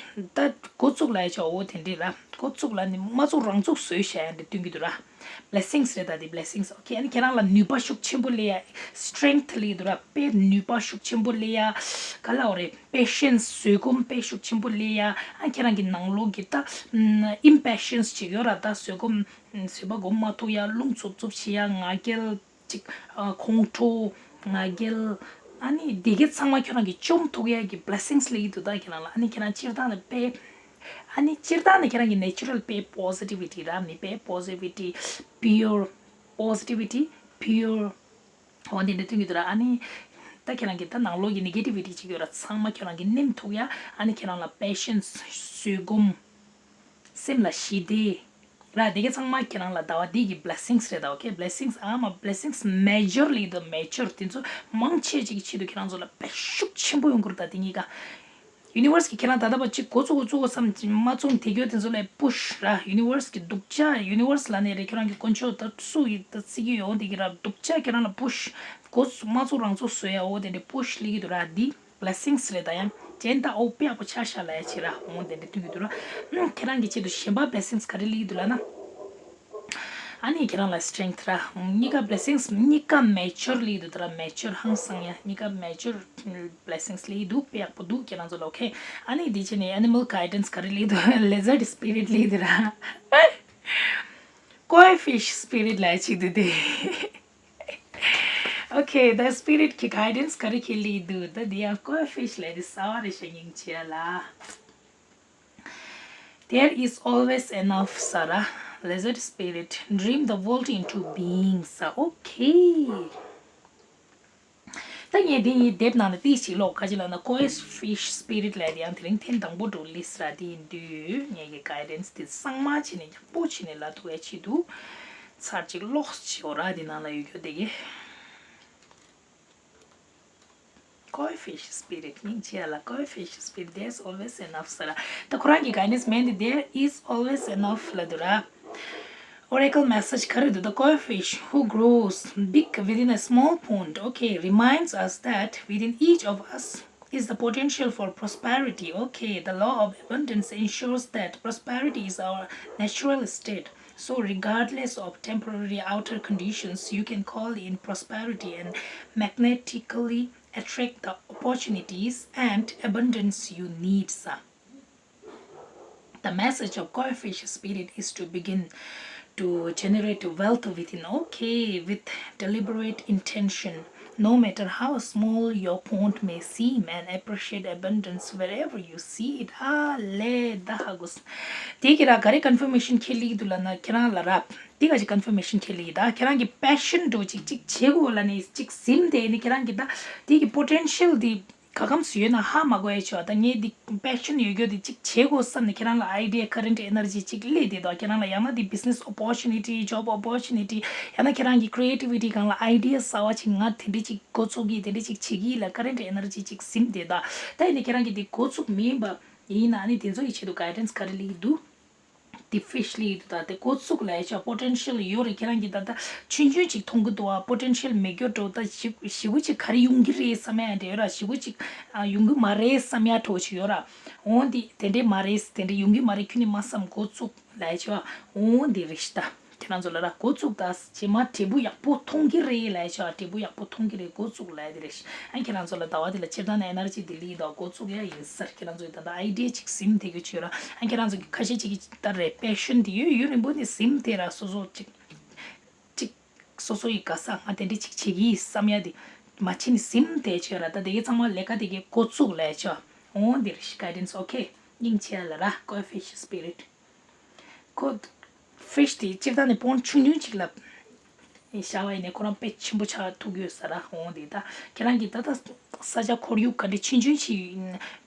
ད་འགོ་བཙུགས་ལབ་ཡ་ཆོག་འོ་དེ་འདྲ་ར། འགོ་བཙུགས་ལབ་ནི་མ་བཙུགས་རང་བཙུགས་བཟོས་བྱས་ཡ་འདི་སྟོན་གྱི་འདུག་ར། བྷི་ལེ་སིང་སི་རེད། ད་འདི་བྷི་ལེ་སིང་སི། ཨོ་ཁེ། ཨ་ནི་ཁྱེད་རང་ལ་ནུས་པ་ཤུགས་ཆེན་པོ་སླེབས་ཡ། སི་ཊེང་ཐི་སླེབས་འདུག་ར། དཔེ་ནུས་པ་ཤུགས་ཆེན་པོ་སླེབས་ཡ། ག་ལབ་དགོས་རེད། པེ་ཤན་སི། བཟོད་སྒོམ་དཔེ་ཤུགས་ཆེན་པོ་སླེབས་ཡ། ཨ་ཁྱེད་རང་གི་ནང་ལོགས་ཀྱི་ད་ཨིམ་པེ་ཤན་སི་ཅིག་ཡོད་ར། ད་བཟོད་སྒོམ་བཟོད་པ་སྒོམ་མ་ཐུབ་ཡ། རླུང་འཚུབ་འཚུབ་བྱེད་ཡ། ང་རྒྱལ་ཅིག་ཨ་ཁོང་ཁྲོ། ང་རྒྱལ། ཨ་ནི་དེ་གའི་ཚང་མ་ཁྱེད་རང་གིས་བཅོམ་ཐུབ་ཡ་གི་བྷི་ལེ་སིང་སི་སླེབས་ཀྱི་འདུག་ད་ཁྱེད་རང་ལ། ཨ་ནི་ཁྱེད་རང་སྤྱིར་བཏང་ནས་དཔེ། ཨ་ནི་སྤྱིར་བཏང་ནས་ཁྱེད་རང་གི་ནེ་ཅུ་རལ་དཔེ་པོ་སི་ཊི་ཝི་ཊི་ར། མི་དཔེ་པོ་སི་ཊི་ཝི་ཊི། པིའུར་པོ་སི་ཊི་ཝི་ཊི། པིའུར། འོ་དེ་འདྲ་སྟོན་གྱི་འདུག་ར། ཨ་ནི་ད་ཁྱེད་རང་གི་ད་ནང་ལོགས་ཀྱི་ནེ་གེ་ཊི་ཝི་ཊི་ཅིག་ཡོད་ར། ཚང་མ་ཁྱེད་རང་གིས་ནེམ་ཐུབ་ཡ། ཨ་ནི་ཁྱེད་རང་ལ་པེ་ཤན་སི། བཟོད་སྒོམ། སེམས་ལ་ཞི་བདེ་ར། དེ་ག་ཚང་མ་ཁྱེད་རང་ལ་ཟླ་བ་འདི་གི་བྷི་ལེ་སིང་སི་རེད། ད་ཨོ་ཁེ། བྷི་ལེ་སིང་སི། ཨ་མ་བྷི་ལེ་སིང་སི་མེ་ཇར་ལི་དང་མེ་ཇར་དེ་ཚོ་མང་ཆེ་ཅིག་གི་ཆེད་དུ་ཁྱེད་རང་ཚོ་ལ་དཔེ་ཤུགས་ཆེན་པོ་ཡོང་གི་རེད། ད་དེ་གཉིས་ཀ་ཡུ་ནི་ཝར་སི་གི་ཁྱེད་རང་ད་ལྟ་བ་ཅིག་འགོ་བཙུགས་འགོ་བཙུགས་བསམ་ཅིག་མ་བཙུགས་དེ་གྱོད་དེ་ཚོ་ལ་པུཤ་ར། ཡུ་ནི་ཝར་སི་གི་སྡུག་ཅག་ཡུ་ནི་ཝར་སི་ལ་ནས་རེད། ཁྱེད་རང་གི་དཀོན་མཆོག་ད་སུ་ཡི་ད་བརྩི་གི་ཡོད་འདི་གི་ར། སྡུག་ཅག་ཁྱེད་རང་ལ་པུཤ། འགོ་མ་བཙུགས་རང་བཙུགས་བཟོས་ཡ་འོ་དེ་འདྲ་པུཤ་སླེབས་ཀྱི་འདུག་ར། འདི་བྷི་ལེ་སིང་སི་རེད། ད་ཡང་ཅན་ད་འོ་དཔེ་ཡག་པོ་ཆ་བཞག་ལབ་ཡ་ཆེ་ར། འོ་དེ་འདྲ་སྟོན་གྱི་འདུག་ར། ཨུམ། ཁྱེད་རང་གི་ཆེད་དུ་གཞན་པ་བྷི་ལེ་སིང་སི་ག་རེ་སླེབས་ཀྱི་འདུག་ལབ་ན། ཨ་ནི་ཁྱེད་རང་ལ་སི་ཊེང་ཐི་ར། གཉིས་ཀ་བྷི་ལེ་སིང་སི། གཉིས་ཀ་མེ་ཇར་སླེབས་ཀྱི་འདུག་ད་ར། མེ་ཇར་ཧང་སང་ཡ། གཉིས་ཀ་མེ་ཇར་བྷི་ལེ་སིང་སི་སླེབས་ཀྱི་འདུག་དཔེ་ཡག་པོ་འདུག་ཁྱེད་རང་ཚོ་ལ། ཨོ་ཁེ། ཨ་ནི་འདི་བྱས་ནས་ཨེ་ནི་མལ་གའི་ཌེན་སི་ག་རེ་སླེབས་ཀྱི་འདུག་ལེ་ཛར་ཌི་སི་པི་རིཊ་སླེབས་ཀྱི་འདུག་ར། ཀོའི་ཕིཤ་སི་པི་རིཊ་ལབ་ཡ་ཅིག་འདུག་སྟེ། ཨོ་ཁེ། ད་སི་པི་རིཊ་གི་གའི་ཌེན་སི་ག་རེ་ཁྱེར་སླེབས་འདུག་ད་འདི་ཡང་ཀོའི་ཕིཤ་ལབ་དེ་གསར་པ་རེད་ཤག་སྙིང་རྗེ་ལ། There is always enough ཟེར་ར། Lizard spirit, dream the world into being ཟེར། ཨོ་ཁེ། ད་ངས་འདི་ཡི་དེབ་ནང་ལ་ཏིས་ཅིག་ཀློག་ག་ཅི་ལབ་ན། Koi Fish Spirit ལབ་དེ་ཡང་དེ་རིང་ཐེངས་དང་པོ་འགྲོ་ལི་སི་ར་དེ་ཡིན་དུས་ངས་ཀྱི་གའི་ཌན་སི་དེ་གཙང་མ་བྱས་ནས་ཡག་པོ་བྱས་ནས་ལབ་ཐུབ་པའི་ཆེད་དུ་ཚར་གཅིག་ཀློག་བྱེད་འོ་ར། དེ་ནང་ལ་ཡོད་རྒྱུ་དེ་གི། Koi Fish Spirit སྙིང་རྗེ་ལ། Koi Fish Spirit, there's always enough ཟེར་ར། ད་ཁོ་རང་གི་གའི་ཌན་སི་མིན་དེ་there is always enough ལབ་འདུག་ར། Oracle message ག་རེ་འདུག་ད། Koi fish who grows big within a small pond, okay, reminds us that within each of us is the potential for prosperity. Okay, the law of abundance ensures that prosperity is our natural state. So, regardless of temporary outer conditions, you can call in prosperity and magnetically attract the opportunities and abundance you need. The message of Koi Fish Spirit is to begin to generate wealth within, okay, with deliberate intention. No matter how small your pond may seem, and appreciate abundance wherever you see it. ཨ་ལེ། ད་ཧ་གོ་སོང་། དེ་གི་ར་ག་རེ་ཀོན་ཕར་མེ་ཤན་ཁྱེར་ལི་འདུག་ལབ་ན། ཁྱེད་རང་ལ་ར་དེ་ག་ཅིག་ཀོན་ཕར་མེ་ཤན་ཁྱེར་ལི། ད་ཁྱེད་རང་གི་པེ་ཤན་འདྲ་ཅིག་ཅིག་བྱེད་དགོས་ལབ་ནས་ཅིག་ཟིན་དེ་ནི་ཁྱེད་རང་གི་ད་དེ་གི་པོ་ཊེན་ཤལ་དེ་ག་གམ་སུ་ཡོད་ན་ཧ་མ་གོ་ཡ་ཆོག་ད་ངས་འདི་པེ་ཤན་ཡོད་རྒྱུ་དེ་གཅིག་བྱེད་དགོས་བསམ་ནས་ཁྱེད་རང་ལ་ཨའི་ཌི་ཡ་ཀ་རེན་ཊི་ཨེ་ནར་ཇི་གཅིག་སླེབས་བསྡད་འདུག་ཁྱེད་རང་ལ་ཡང་ན་འདི་བི་ཛི་ནེ་སི་ཨོ་པོར་ཅུ་ནི་ཊི། ཇོབ་ཨོ་པོར་ཅུ་ནི་ཊི། ཡང་ན་ཁྱེད་རང་གི་ཀི་རི་ཨེ་ཊི་བི་ཊི་སྒང་ལ་ཨའི་ཌི་ཡ་གསར་པ་ཅིག་ང་དེ་འདྲ་ཅིག་འགོ་བཙུགས་ཀྱི་དེ་འདྲ་ཅིག་བྱེད་ཀྱི་ལ་ཀ་རེན་ཊི་ཨེ་ནར་ཇི་གཅིག་ཟིན་བསྡད་འདུག་ད་ཡིན་ནའི་ཁྱེད་རང་གི་དེ་འགོ་བཙུགས་མེད་པ་ཡིན་ན་ཨ་ནི་དེ་ཚོ་ཡི་ཆེད་དུ་གའི་ཌན་སི་ག་རེ་སླེབས་ཀྱི་འདུག་དེ་ཕིཤ་ལི་དུ་ད་དེ་འགོ་བཙུགས་ལས་ཆ་པོ་ཊེན་ཤལ་ཡོད་རེད། ཁྱེད་རང་གིས་ད་ལྟ་ཆུང་ཆུང་ཅིག་མཐོང་གི་འདུག་བ། པོ་ཊེན་ཤལ་མེད་རྒྱུ་འགྲོ་ད་ཞི་ཞི་བོ་ཅིག་ག་རེ་ཡོང་གི་རེད་བསམ་ཡ་འདྲ་ཡོད་ར། ཞི་བོ་ཅིག་ཨ་ཡོང་གི་མ་རེད་བསམ་ཡ་འགྲོ་ཅིག་ཡོད་ར། འོང་དེ་དེ་འདྲས་མ་རེད། དེ་འདྲས་ཡོང་གི་མ་རེད། ཁྱོད་ནི་མ་བསམ་འགོ་བཙུགས་ལས་ཆ་འོང་དེ་རེད་ཤི་ད། ཁྱེད་རང་ཚོ་ལ་ར་འགོ་བཙུགས་ད་རྗེས་མ་འབྲས་བུ་ཡག་པོ་མཐོང་གི་རེད་ལས་ཆ། འབྲས་བུ་ཡག་པོ་མཐོང་གི་རེད། འགོ་བཙུགས་ལས་དེ་རེད་ཤི། ཨ་ཁྱེད་རང་ཚོ་ལ་ཟླ་བ་འདི་ལ་སྤྱིར་བཏང་ནས་ཨེ་ནར་ཇི་འདི་ལི་དང་འགོ་བཙུགས་ཡ་ཡིན་ཟེར། ཁྱེད་རང་ཚོ་ད་ལྟ་ཨའི་ཌི་ཡ་ཅིག་ཟིན་དེ་གི་ཆོད་ར། ཨ་ཁྱེད་རང་ཚོ་གི་ཁ་ཤས་ཅིག་གི་ད་རེད་པེ་ཤན་འདི་ཡོད་ཡོད་རིང་པོ་ནས་ཟིན་དེ་ར། སོ་སོ་ཅིག་ཅིག་སོ་སོ་ཡི་ག་ས་ང་དེ་འདྲ་ཅིག་བྱེད་ཀྱི་ཡིན་བསམ་ཡ་དེ་མ་བྱེད་ནས་ཟིན་དེ་ཆོད་ར། ད་དེ་གི་ཚང་མ་ལས་ཀ་དེ་གི་འགོ་བཙུགས་ལས་ཆོད་འོང་དེ་རེད་ཤི། གའི་ཌན་སི། ཨོ་ཁེ། སྙིང་རྗེ་ལ་ར། Koi Fish Spirit ཁོ་ཕིཤ་དེ་སྤྱིར་བཏང་ནས་པོན་ཌི་ཆུང་ཆུང་ཅིག་ལ་བཞག་པ་ཡིན་ནའི་ཁོ་རང་དཔེ་ཆེན་པོ་ཆགས་ཐུབ་ཀྱི་ཡོད་ས་ར། འོང་དེ་ད་ཁྱེད་རང་གིས་ད་ལྟ་ས་ཆ་ཁོར་ཡུག་ག་འདྲ་ཆུང་ཆུང་ཞིག་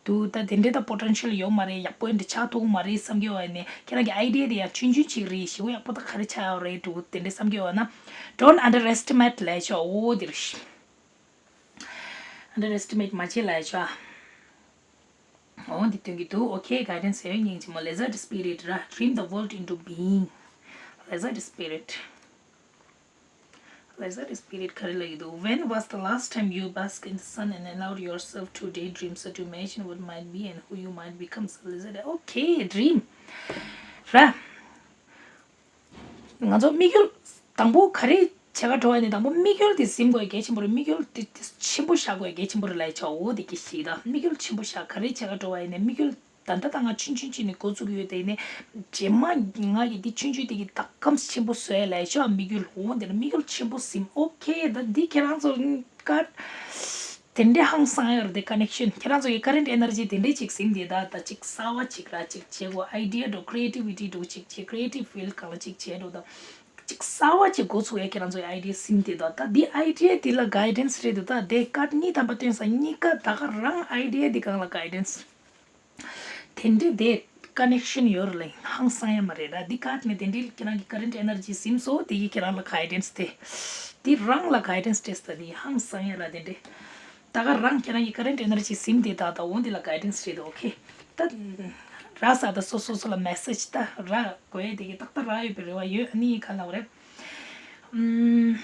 འདུག་ད་དེ་འདྲའི་ད་པོ་ཊེན་ཤལ་ཡོད་མ་རེད། ཡག་པོ་འདྲ་ཆགས་ཐུབ་ཀྱི་མ་རེད་བསམ་གྱི་ཡོད་པ་ཡིན་ནའི་ཁྱེད་རང་གི་ཨའི་ཌི་ཡ་དེ་ཡང་ཆུང་ཆུང་ཅིག་རེད། ཞེ་པོ་ཡག་པོ་ད་ག་རེ་ཆགས་ཡོད་རེད་འདུག་དེ་འདྲ་བསམ་གྱི་ཡོད་པ་ན། Don't underestimate ལས་ཆོག་འོ་དེ་རེད། Underestimate མ་བྱེད་ལ་ཡ་ཆོག་འོ་འདི་སྟོན་གྱི་འདུག་ཨོ་ཁེ། གའི་ཌན་སི་ཡོད་སྙིང་རྗེ་མོ། Lizard Spirit ར། Dream the world into being. Lizard Spirit. Lizard Spirit ག་རེ་ལབ་ཀྱི་འདུག When was the last time you basked in the sun and allowed yourself to daydream, so to imagine what might be and who you might become? So lizard, okay, dream ར། ང་ཚོ་དམིགས་ཡུལ་དང་པོ་ག་རེ་བྱེད་ག་འགྲོ་བ་ཡིན་ནའི་དང་པོ་དམིགས་ཡུལ་དེ་ཟིན་དགོས་གལ་ཆེན་པོ་རེད། དམིགས་ཡུལ་དེ་དེ་ཆེན་པོ་བཞག་དགོས་གལ་ཆེན་པོ་རེད་ལ་ཡ་ཆོག་འོ་དེ་གི་ཞིག་ད་དམིགས་ཡུལ་ཆེན་པོ་བཞག་ག་རེ་བྱེད་ག་འགྲོ་བ་ཡིན་ནའི་དམིགས་ཡུལ་ད་ལྟ་ད་ང་ཆུང་ཆུང་ཅིག་ནས་འགོ་བཙུགས་ཡོད་དེ་ནས་རྗེས་མ་ང་གི་འདི་ཆུང་ཆུང་དེ་གི་ད་གམ་ཆེན་པོ་བཟོ་ཡ་ལ་ཡ་ཆོག་དམིགས་ཡུལ་འོ་དེ་ལ་དམིགས་ཡུལ་ཆེན་པོ་ཟིན། ཨོ་ཁེ། ད་འདི་ཁྱེད་རང་ཚོ་ཀ་དེ་འདྲའི་ཧང་སང་ཡོད་རེད་དེ། ཀ་ནེག་ཤན་ཁྱེད་རང་ཚོ་ཡི་ཀ་རེན་ཊི་ཨེ་ནར་ཇི་དེ་འདྲའི་ཅིག་ཟིན་དེ་ད་ད་ཅིག་གསར་བ་ཅིག་ར་ཅིག་བྱེད་དགོས། ཨའི་ཌི་ཡ་འགྲོ་ཀི་རི་ཨེ་ཊི་བི་ཊི་འགྲོ་ཅིག་བྱེད། ཀི་རི་ཨེ་ཊིབ་ཕིལ་ཌི་གང་ལ་ཅིག་བྱེད་འགྲོ་ད་ཅིག་གསར་བ་ཅིག་འགོ་ཚུགས་ཡ་ཁྱེད་རང་ཚོ་ཡི་ཨའི་ཌི་ཡ་ཟིན་དེ་ད་ད་འདི་ཨའི་ཌི་ཡ་འདི་ལ་གའི་ཌན་སི་རེད་འདུག་ད་དེ་ཀ་ཌི་གཉིས་ཐམ་པ་སྟོན་ས་གཉིས་ཀ་ད་ག་རང་ཨའི་ཌི་ཡ་འདི་གང་ལ་གའི་ཌན་སི། དེ་འདྲའི་དེ་ཀ་ནེག་ཤན་ཡོད་རེད་ལ་ཧང་སང་ཡ་མ་རེད་ར། འདི་ཀ་ཌི་ནས་དེ་འདྲའི་ཁྱེད་རང་གི་ཀ་རེན་ཊི་ཨེ་ནར་ཇི་ཟིན་སོ་དེ་གི་ཁྱེད་རང་ལ་གའི་ཌན་སི་དེ་འདི་རང་ལ་གའི་ཌན་སི་སྤྲད་ས་དེ་ཧང་སང་ཡ་ར། དེ་འདྲའི་ད་ག་རང་ཁྱེད་རང་གི་ཀ་རེན་ཊི་ཨེ་ནར་ཇི་ཟིན་དེ་ད་ད་འོ་འདི་ལ་གའི་ཌན་སི་སྤྲད་དེ་ཨོ་ཁེ། ད་ར་ས་ད་སོ་སོ་སོ་ལ་མེ་སེ་ཇི་ད་ར་དགོས་ཡ་དེ་གི་ཏག་ཏག་རག་ཡོད་པའི་རེ་བ་ཡོད། ཨ་ནི་ག་ལབ་རེད། ཨམ།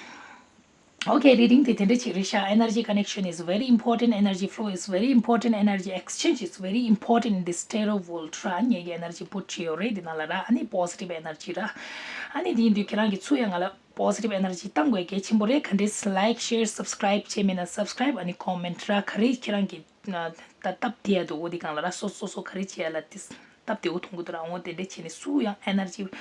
Okay, reading དེ་དེ་འདྲ་ཅིག་རེད་ཤག Energy connection is very important. Energy flow is very important. Energy exchange is very important in this stereo world ར། ངེད་ཀྱི་ཨེ་ནར་ཇི་པུཊ་བྱས་ཡོད་རེད་འདི་ནང་ལ་ར། ཨ་ནི་པོ་ཛི་ཊིབ་ཨེ་ནར་ཇི་ར། ཨ་ནི་དེ་ཡིན་དུས་ཁྱེད་རང་གིས་ཚུར་ཡང་ང་ལ་པོ་ཛི་ཊིབ་ཨེ་ནར་ཇི་བཏང་དགོས་གལ་ཆེན་པོ་རེད། ག་འདྲས་ལའིག་ཤེར་སབ་སི་ཀ་རའིབ་བྱས་མེད་ན་སབ་སི་ཀ་རའིབ། ཨ་ནི་ཀོ་མེན་ཊི་ར། ག་རེ་ཁྱེད་རང་གིས་ད་སྟབས་བདེ་ཡ་འདུག་འོ་དེ་སྒང་ལ་ར། སོ་སོ་སོ་ག་རེ་བྱས་ཡ་ལ་དེ་སྟབས་བདེ་བོ་མཐོང་གི་འདུག་ར། འོ་དེ་འདྲས་བྱས་ནས་སུ་ཡང་ཨེ་ནར་ཇི།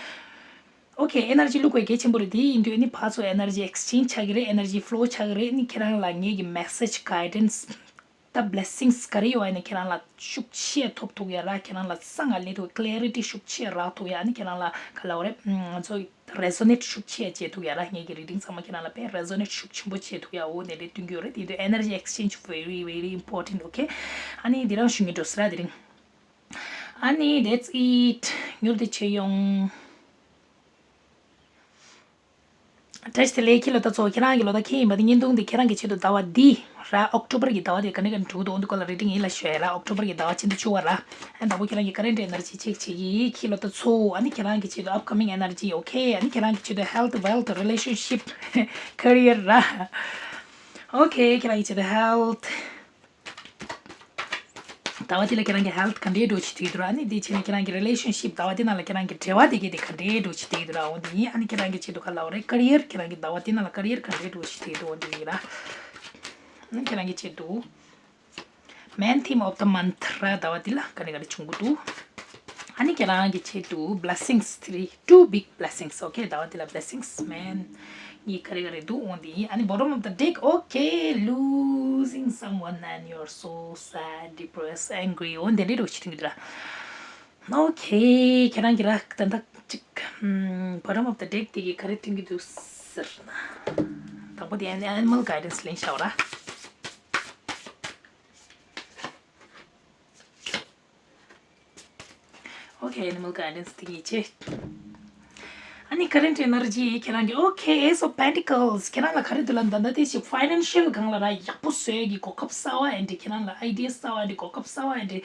Okay, ཨེ་ནར་ཇི་བླུག་དགོས་གལ་ཆེན་པོ་རེད། དེ་ཡིན་དུས་ཨ་ནི་ཕར་ཚུར་ཨེ་ནར་ཇི་ཨེག་སི་ཅེན་ཇི་ཆགས་ཀྱི་རེད། ཨེ་ནར་ཇི་ཕི་ལོ་ཆགས་ཀྱི་རེད། ཨ་ནི་ཁྱེད་རང་ལ་ངེད་ཀྱི་མེ་སེ་ཇི་གའི་ཌན་སི་སྟབས་ ད་blessings ག་རེ་ཡོད་ཨ་ནི་ཁྱེད་རང་ལ་ཤུགས་ཆེ་ཐོབ་ཐུབ་ཡ་ར། ཁྱེད་རང་ལ་གསང་ང་ལེ་ཐུབ་clarity ཤུགས་ཆེ་རག་ཐུབ་ཡ། ཨ་ནི་ཁྱེད་རང་ལ་ག་ལ་བ་རེད། ང་ཚོ་resonate ཤུགས་ཆེ་བྱེད་ཐུབ་ཡ་ར། ངེད་ཀྱི་reading ཚང་མ་ཁྱེད་རང་ལ་དཔེ་resonate ཤུགས་ཆེན་པོ་བྱེད་ཐུབ་ཡ། འོ་དེ་འདྲའི་སྟོན་གྱི་ཡོད་རེད། དེ་དུས་energy exchange very very important, okay? ཨ་ནི་འདི་རང་ཞུ་ངེས་འགྲོ་ཟེར་ར་དེ་རིང་། ཨ་ནི་that's it. མྱུར་དུ་བྱེད་ཡོང་། བཀྲ་ཤིས་བདེ་ལེགས། ཁྱེད་ལོ་ད་ཚོ་ཁྱེད་རང་གི་ལོ་ད་ཁྱེད་ཡིན་པ་དེ་བརྙན་ཐུང་དེ་ཁྱེད་རང་གི་ཆེད་དུ་ཟླ་བ་འདི་ར། ཨོག་ཊོ་བར་གྱི་ཟླ་བ་དེ་ག་ནས་ག་ནས་འགྲོ་གི་འདུག་འོ་འདུག་ག་ལ་reading ཡིན་ལ་ཞུ་ཡ་ར། ཨོག་ཊོ་བར་གྱི་ཟླ་བ་ཕྱི་ཟླ་བཅུ་བ་ར། ཨ་དང་པོ་ཁྱེད་རང་གི་current energy check བྱེད་ཀྱི་ཡིན། ཁྱེད་ལོ་ད་ཚོ་ཨ་ནི་ཁྱེད་རང་གི་ཆེད་དུ་upcoming energy, okay? ཨ་ནི་ཁྱེད་རང་གི་ཆེད་དུ་health, wealth, relationship, career ར། Okay, ཁྱེད་རང་གི་ཆེད་དུ་health ཟླ་བ་འདི་ལ་ཁྱེད་རང་གི་health ག་འདྲའི་འགྲོ་བྱེད་ཀྱི་འདུག་ར། ཨ་ནི་འདི་བྱས་ནས་ཁྱེད་རང་གི་relationship ཟླ་བ་འདི་ནང་ལ་ཁྱེད་རང་གི་འབྲེལ་བ་དེ་གས་དེ་ག་འདྲའི་འགྲོ་བྱེད་ཀྱི་འདུག་ར། འོ་འདི་ཡིན། ཨ་ནི་ཁྱེད་རང་གི་ཆེད་དུ་ག་ལ་བ་རེད། career ཁྱེད་རང་གི་ཟླ་བ་འདི་ནང་ལ་career ག་འདྲའི་འགྲོ་བྱེད་ཀྱི་འདུག་འོ་འདི་ཡིན་ར། ཨ་ནི་ཁྱེད་རང་གི་ཆེད་དུ་main theme of the month ར། ཟླ་བ་འདི་ལ་ག་ནས་ག་རེ་བྱུང་གི་འདུག་ཨ་ནི་ཁྱེད་རང་གི་ཆེད་དུ་blessings three, two big blessings, okay? ཟླ་བ་འདི་ལ་blessings main གཉིས་ག་རེ་ག་རེ་འདུག་འོ་འདི་ཡིན། ཨ་ནི་bottom of the deck, okay, losing someone and you're so sad, depressed, angry འོ་འདི་འདྲའི་འགྲོ་བྱེད་ཀྱི་འདུག་ར། Okay, ཁྱེད་རང་གི་ར་ད་ལྟ་ཅིག་ཨམ། bottom of the deck དེ་གི་ག་རེ་སྟོན་གྱི་འདུག་ཟེར་ན། དང་པོ་དེ་animal guidance ལེན་བྱའོ་ར། Okay, animal guidance དེ་གི་ཆེ། ཨ་ནི་current energy ཁྱེད་རང་གི okay, Ace of Pentacles ཁྱེད་རང་ལ་ག་རེ་འདུག་ལབ་ན། ད་ལྟ་དེ་ཞིག་financial སྒང་ལ་ར་ཡག་པོ་བཟོ་ཡས་ཀྱི་གོ་སྐབས་གསར་བ་ཨེ་འདྲ། ཁྱེད་རང་ལ་idea གསར་བ་ཨེ་འདྲ། གོ་སྐབས་གསར་བ་ཨེ་འདྲ་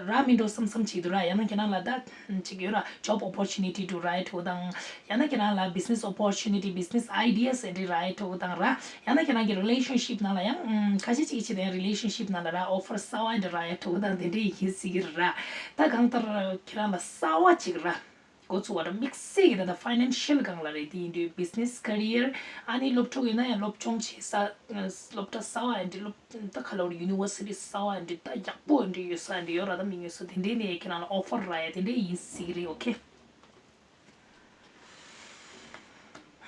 རག་མི་འགྲོ་བསམ་བསམ་བྱེད་འདུག་ར། ཡང་ན་ཁྱེད་རང་ལ་ད་ཅིག་ཡོད་ར། job opportunity འདྲ་རག་ཡས་འདྲ་བོ་དང་། ཡང་ན་ཁྱེད་རང་ལ་business opportunity, business ideas ཨེ་འདྲ་རག་ཡས་འདྲ་བོ་དང་ར། ཡང་ན་ཁྱེད་རང་གི་relationship ནང་ལ་ཡང་ཁ་ཤས་ཅིག་གིས་བྱས་ན་relationship ནང་ལ་ར་offer གསར་བ་ཨེ་འདྲ་རག་ཡས་འདྲ་བོ་དང་དེ་འདྲ་ཡིན་སྲིད་ཀྱི་ར། ད་གང་ལྟར་ཁྱེད་རང་ལ་གསར་བ་ཅིག་ར། འགོ་ཚུགས་པ་ར། དམིགས་བསལ་གྱི་ད་ལྟ་financial སྒང་ལ་རེད། དེ་ཡིན་དུས་business, career ཨ་ནི་སློབ་ཕྲུག་ཡིན་ན་ཡང་སློབ་སྦྱོང་བྱེད་ས་སློབ་གྲྭ་གསར་བ་ཨེ་འདྲ། སློབ་ད་ག་ལ་བར་university གསར་བ་ཨེ་འདྲ། ད་ཡག་པོ་ཨེ་འདྲ་ཡོད་ས་ཨེ་འདྲ་ཡོད་ར། ད་མི་ཡོད་ས་དེ་འདྲའི་ནས་ཁྱེད་རང་ལ་offer རག་ཡ་དེ་འདྲའི་ཡིན་སྲིད་ཀྱི་རེད། Okay.